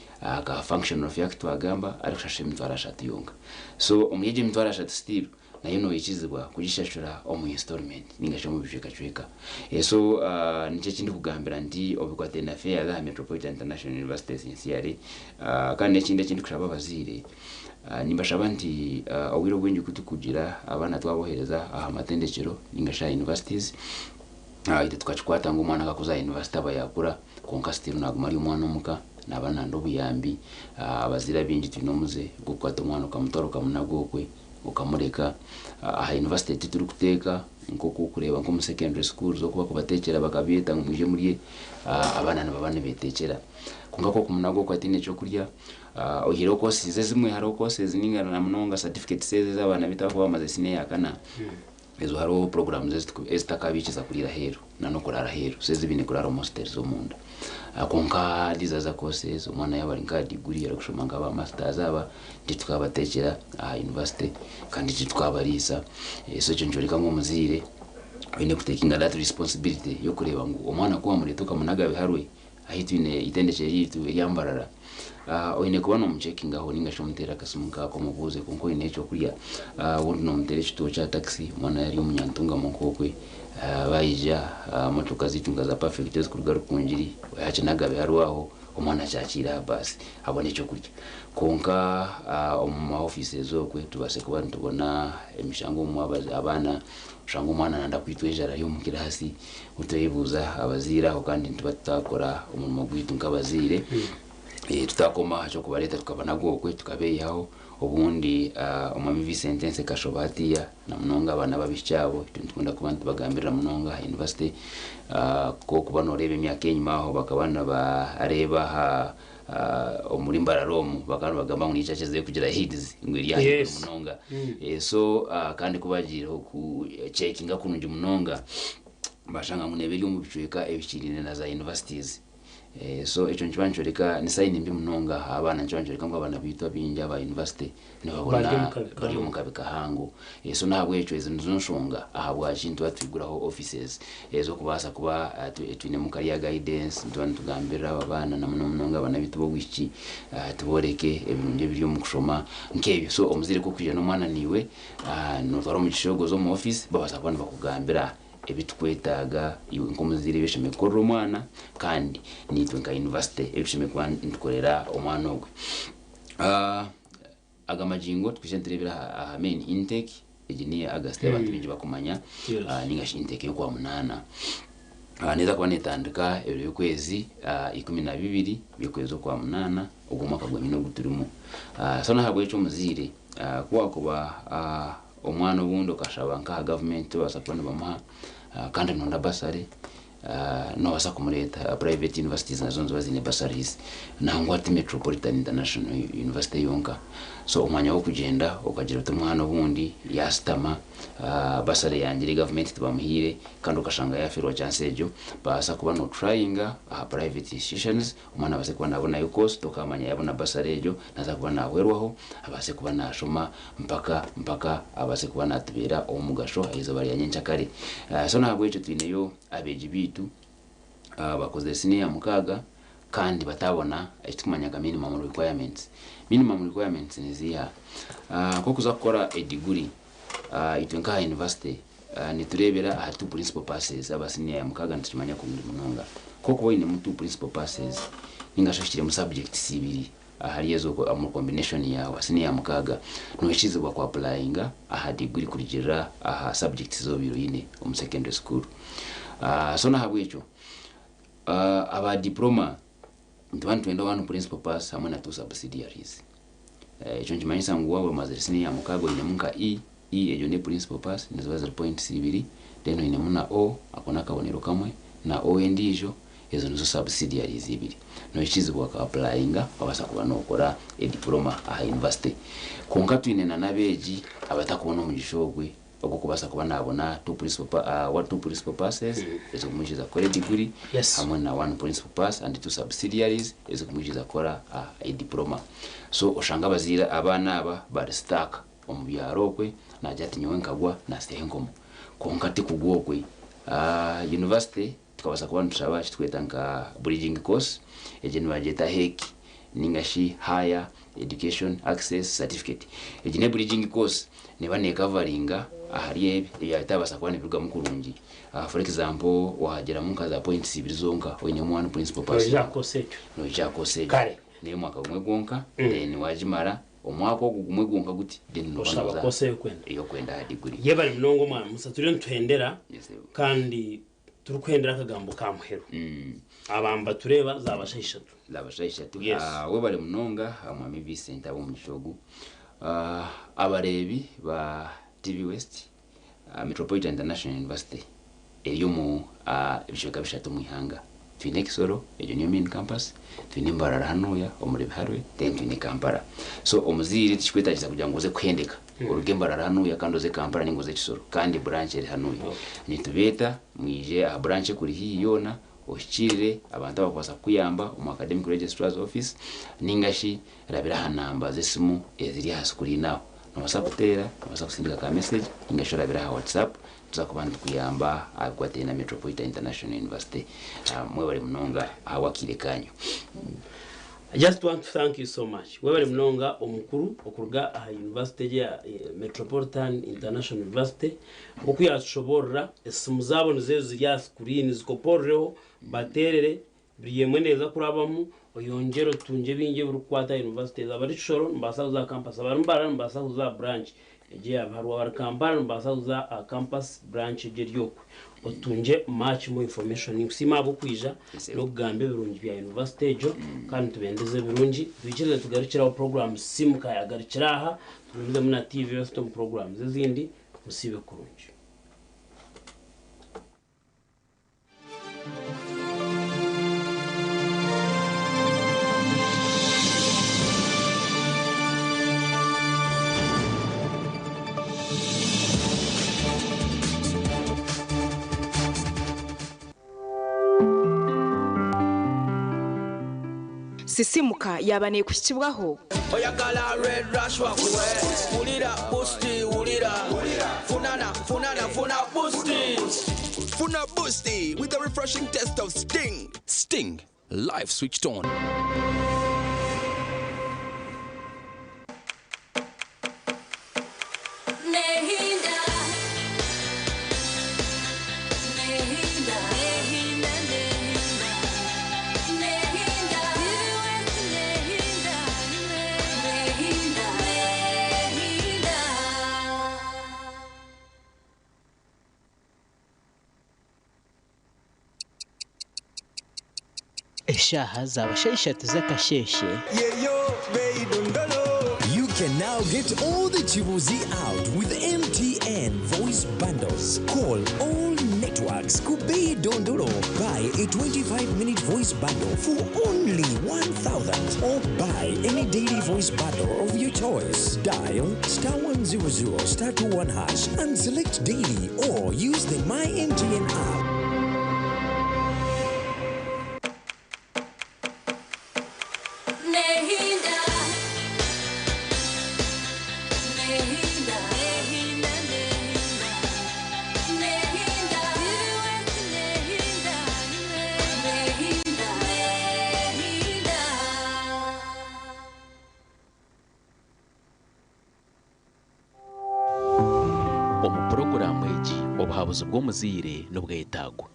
ka functional fee aku twagamba arikushashura emitwaro 30 yonka. So omuri egyo emitwaro 30 still nayo noikizibwa kugishashura omu installment ninga shi omu bicwekacweka. So nikyo eki ndikugambira nti obikwataine na fees aha Metropolitan International University sincerely. Kandi n'ekindi eki ndikushaba abazaire, nimbashaba nti obwire obwingi ku tukugira abaana twabohereza aha matendekyero ninga shi aha universities, itwe tukakikwata ngu omwana akakuza aha university aba yakura, kwonka still naguma ari omwana omuka, naba nanda obuyambi. Abazaire abaingi twine omuze gw'okukwata omwana okamutwara okamunaga okwe, okamureka. Aha university titurikuteeka nk'oku orikureeba nk'omu secondary schools oku barikubateekyera bakabeeta ngu mwije murye, abaana nibaba nibeeteekyera. Kwonka ku orikumunaga okwe ataine ky'okurya, oihireho courses ezimwe hariho courses ninga na munonga certificates ezo ezi abaana baitu abarikuba bamazire siniya ya kana, ezo hariho programs ezitakabiikiza kuriira aheeru na n'okuraara aheeru, so ezi baine kuraara omu hostels omunda. Kwonka these other courses, omwana yaaba ari nk'aha degree arikushoma nk'aba masters aba, titukabateekyera aha university kandi titukaabariisa. So ekyo nikyoreka ngu omuzaire oine kutekinga that responsibility y'okureeba ngu omwana ku wamureeta okamunaga biharwe, ahi twine eitendekyero ryaitu erya Mbarara, oine kuba noomucekingaho ninga shi omuteere akasimu nkaako omubuuze kwonka oine ekyokurya. Obundi noomuteera ekituo kya takisi omwana yaaba ari omunyantungamo nk'okwe, baija motoka zaitu nka za Perfect ezikuruga Rukungiri, yaakinaga biharwe aho, omwana akyakiire aha baasi abone ekyokurya. Kwonka omu ma offices okwe tubaase kuba nitubona emishango omu abaana, oshanga omwana nayenda kwitwa enjara ari omu kiraasi, twebuuza abazaire aho kandi nituba tutakora omurimo gwaitu nk'abazaire, tutakoma aha ky'okubareeta tukabanaga okwe tukabeeyihaho. Obundi Omwami Vincent Nsekashoba hatiiya na munonga abaana b'abaishiki abo itwe nitukunda kuba nitubagambirira munonga aha university, k'okuba nooreeba emyaka enyima aho bakaba nibareeba aha omuri Mbarara omu bakaba nibagamba ngu niyo ekyakizireyo kugira AIDS ngu eri ahaiguru munonga. So kandi ku bagiireho ku checkinga kurungi munonga bashanga ngu neeba eri omu bicweka ebikiriine na za universities. So ekyo nikiba nikyoreka ni sayini mbi munonga aha baana, nikiba nikyoreka ngu abaana baitu abaingi aba yunivasite nibabona bari omu kabi kahango. So n'ahabw'ekyo ezo nizo nshonga ahabwaki nituba twiguraho offices ez'okubaasa kuba twinemu career guidance, nituba nitugambirira aba baana na muno munonga abaana baitu b'obwishiki tubooreke ebirungi ebiri omu kushoma nk'ebyo. So omuzaire ku orikwija n'omwana naiwe nootwara omugisha ogwo oze omu ofiisi babaasa kuba nibakugambira ebi tukwetaaga iwe nk'omuzaire ebi oshemereire kukorera omwana kandi naitwe nka yunivasite ebi tushemereire kuba nitukorera omwana ogwe. Aga magingo twije nitureebera aha main intake, egi niyo August ei abantu baingi bakumanya ninga shi intake y'okwa munaana. Neeza kuba neetandika ebiro by'okwezi 12 by'okwezi okwa munaana ogu omwaka gwenyine ogu turimu. So n'ahabw'ekyo omuzaire ku waakuba Omwana obundi okashaba nk'aha gavumenti tibabaasa kuba nibamuha kandi nonda bursary nobaasa kumureeta. Private universities nazo niziba ziine bursaries nangwa ti Metropolitan International University yonka. So omwanya gw'okugyenda okagira oti omwana obundi yaasitama bursary yangire gavumenti tibamuhaire kandi okashanga yaafeerwa chance egyo, baasa kuba notrayinga aha private institutions Omwana abaase kuba naabonayo course, tokaamanya yaabona bursary egyo naaza kuba naahwerwaho abaase kuba naashoma mpaka mpaka abaase kuba naatubeera ow'omugasho aha izooba rya nyenkyakare. So n'ahabw'ekyo twineyo abeegi baitu abakozire siniya ya mukaaga kandi bataabona eki turikumanya nka minimum requirements. Minimum requirements niziiha? Nk'okuza kukora ediguri, itwe nk'aha yunivasite Nitureebera aha two principal passes aba siniya ya mukaaga nitukimanya kurungi munonga. Ku orikuba oinemu two principal passes ninga shi ohikiremu subjects ibiri ahari ezo omu combination yaawe aha siniya ya mukaaga, noikizibwa ku applyinga aha degree kurugiirira aha subjects ezi obaire oine omu secondary school. So n'ahabw'ekyo aba diploma Nituba nitwenda one principal pass hamwe na two subsidiaries. Ekyo nikimanyisa ngu waaba omazire siniya ya mukaaga oinemu nka E, E egyo ne principal pass niziba ziri points ibiri, then oinemu na O, ako n'akabonero kamwe, na O endiijo, Ezo nizo subsidiaries ibiri. Noikizibwa oka applyinga okabaasa kuba nokora ediploma aha university. Kwonka twine na n'abeegi abatakubona omugisha ogwe ogw'okubaasa kuba naabona two principal, two principal passes ezirikumwikiriza kukora ediguri hamwe na one principal pass and two subsidiaries ezirikumwikiriza kukora ediploma. So oshanga abazaire abaana aba bari stuck omu byaro okwe naagira ati nyowe nkagwa naasyaho enkomo. Kwonka tikugwa okwe. University tukabaasa kuba nitushaba eki turikweta nka bridging course, egyo nibagyeta HEC ninga shi Higher Education Access Certificate. Egi ne bridging course neeba neekavaringa ahari ebi ebyaba bitabaasa kuba nibirugamu kurungi. For example, waagiramu nka za points ibiri zonka oinemu one principal pass. Noija aha course egyo. Noija aha course egyo. Kare. N'ey'omwaka gumwe gwonka, then waagimara omwaka ogwo gumwe gwonka guti, then nooba Oshaba nooza course ey'okwenda. ey'okwenda aha degree. Yebare munonga omwami Musa, turiyo nituhendera kandi Turikuhendera akagambo ka muheru. Aba nibatureeba zaaba shaaha ishatu. Zaaba shaaha ishatu. Yes. Webare munonga Mwami Vincent ahabw'omugisha ogu. Abareebi ba TV West, Metropolitan International University eri omu bicweka bishatu omu ihanga. Twine Kisoro, egyo niyo main campus, twine Mbarara hanuya omuri Biharwe, then twine Kampala. So omuzaire tikikwetagisa kugira ngu oze kuhendeka oruge Mbarara hanuya kandi oze Kampala ninga oze Kisoro kandi branch eri hanuya. Nitubeeta mwije aha branch ekuri haihi yoona ohikiirire abantu abakubaasa kukuyamba omu Academic Registrar's Office ninga shi rabira aha namba z'esimu eziri aha screen aho. Nobaasa kuteera, nobaasa kusindika ka message ninga shi orabire aha WhatsApp Nituza kuba nitukuyamba aha bikwatiraine na Metropolitan International University. Mwebare munonga ahabw'akaire kanyu. I just want to thank you so much. Webare munonga omukuru okuruga aha university egi eya Metropolitan International University nk'oku yatushoboorora esimu zaabo nizo ezo ziri aha screen zikopoororeho bateerere Buri emwe neeza kurabamu oyongyere otungye bingi ebirikukwata aha yunivasite ezo. Abari Kisoro nibabaasa kuza aha kampasi, abari Mbarara nibabaasa kuza aha branch egyo eya Biharwa, abari Kampala nibabaasa kuza aha campus branch egyo eri okwe otungye much more information. Ninkusiima ahabw'okwija n'okugamba ebirungi bya yunivasite egyo kandi nitubendeza ebirungi. Twikirize tugarukire aho program Simuka yagarukira aha, tugumizemu na TV West omu programs ezindi. Musiibe kurungi. Sisimuka yaaba neekuhikibwaho. Oyagala red rush wakuwe wulira busti wulira funana funana funa busti. Funa Boosty with the refreshing taste of Sting. Sting, life switched on. Nehinda. Nehinda. Nehinda, nehinda. Nehinda. Nehinda. Nehinda. Nehinda. Eshaaha zaaba shaaha ishatu z'akasheeshe. You can now get all the Chibuzi out with MTN Voice Bundles. Call all networks. Kubei Dondolo. Buy a 25-minute voice bundle for only 1,000 or buy any daily voice bundle of your choice. Dial star 100 star 21 hash and select daily or use the My MTN app. Nehinda. Nehinda. Nehinda, nehinda. Nehinda. Nehinda. Nehinda. Nehinda. Omu puroguraamu egi, obuhabuzi bw'omuzaire nibwetaagwa.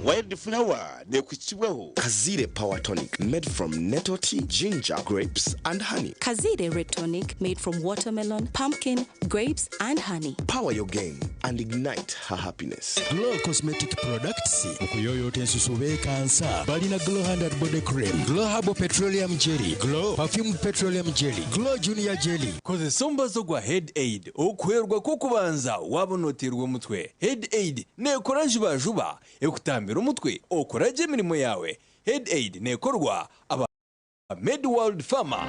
Where Gold Flower neekuhikibwaho. Kazire Power Tonic, made from nettle tea, ginger, grapes, and honey. Kazire Red Tonic made from watermelon, pumpkin, grapes, and honey. Power your game and ignite her happiness. Glow Cosmetic Products okuyoyoota ensusu beekansa balina Glow Hand and Body Cream, Glow Herbal Petroleum Jelly, Glow Perfumed Petroleum Jelly, Glow Junior Jelly. Kozesa omubazi ogwa Head Aid okuhwerwa kw'okubanza waaba nooteerwa omutwe. Head Aid neekora jubajuba, ekutambira omutwe okora gye emirimo yaawe. Head Aid neekorwa aba Medi World Pharma.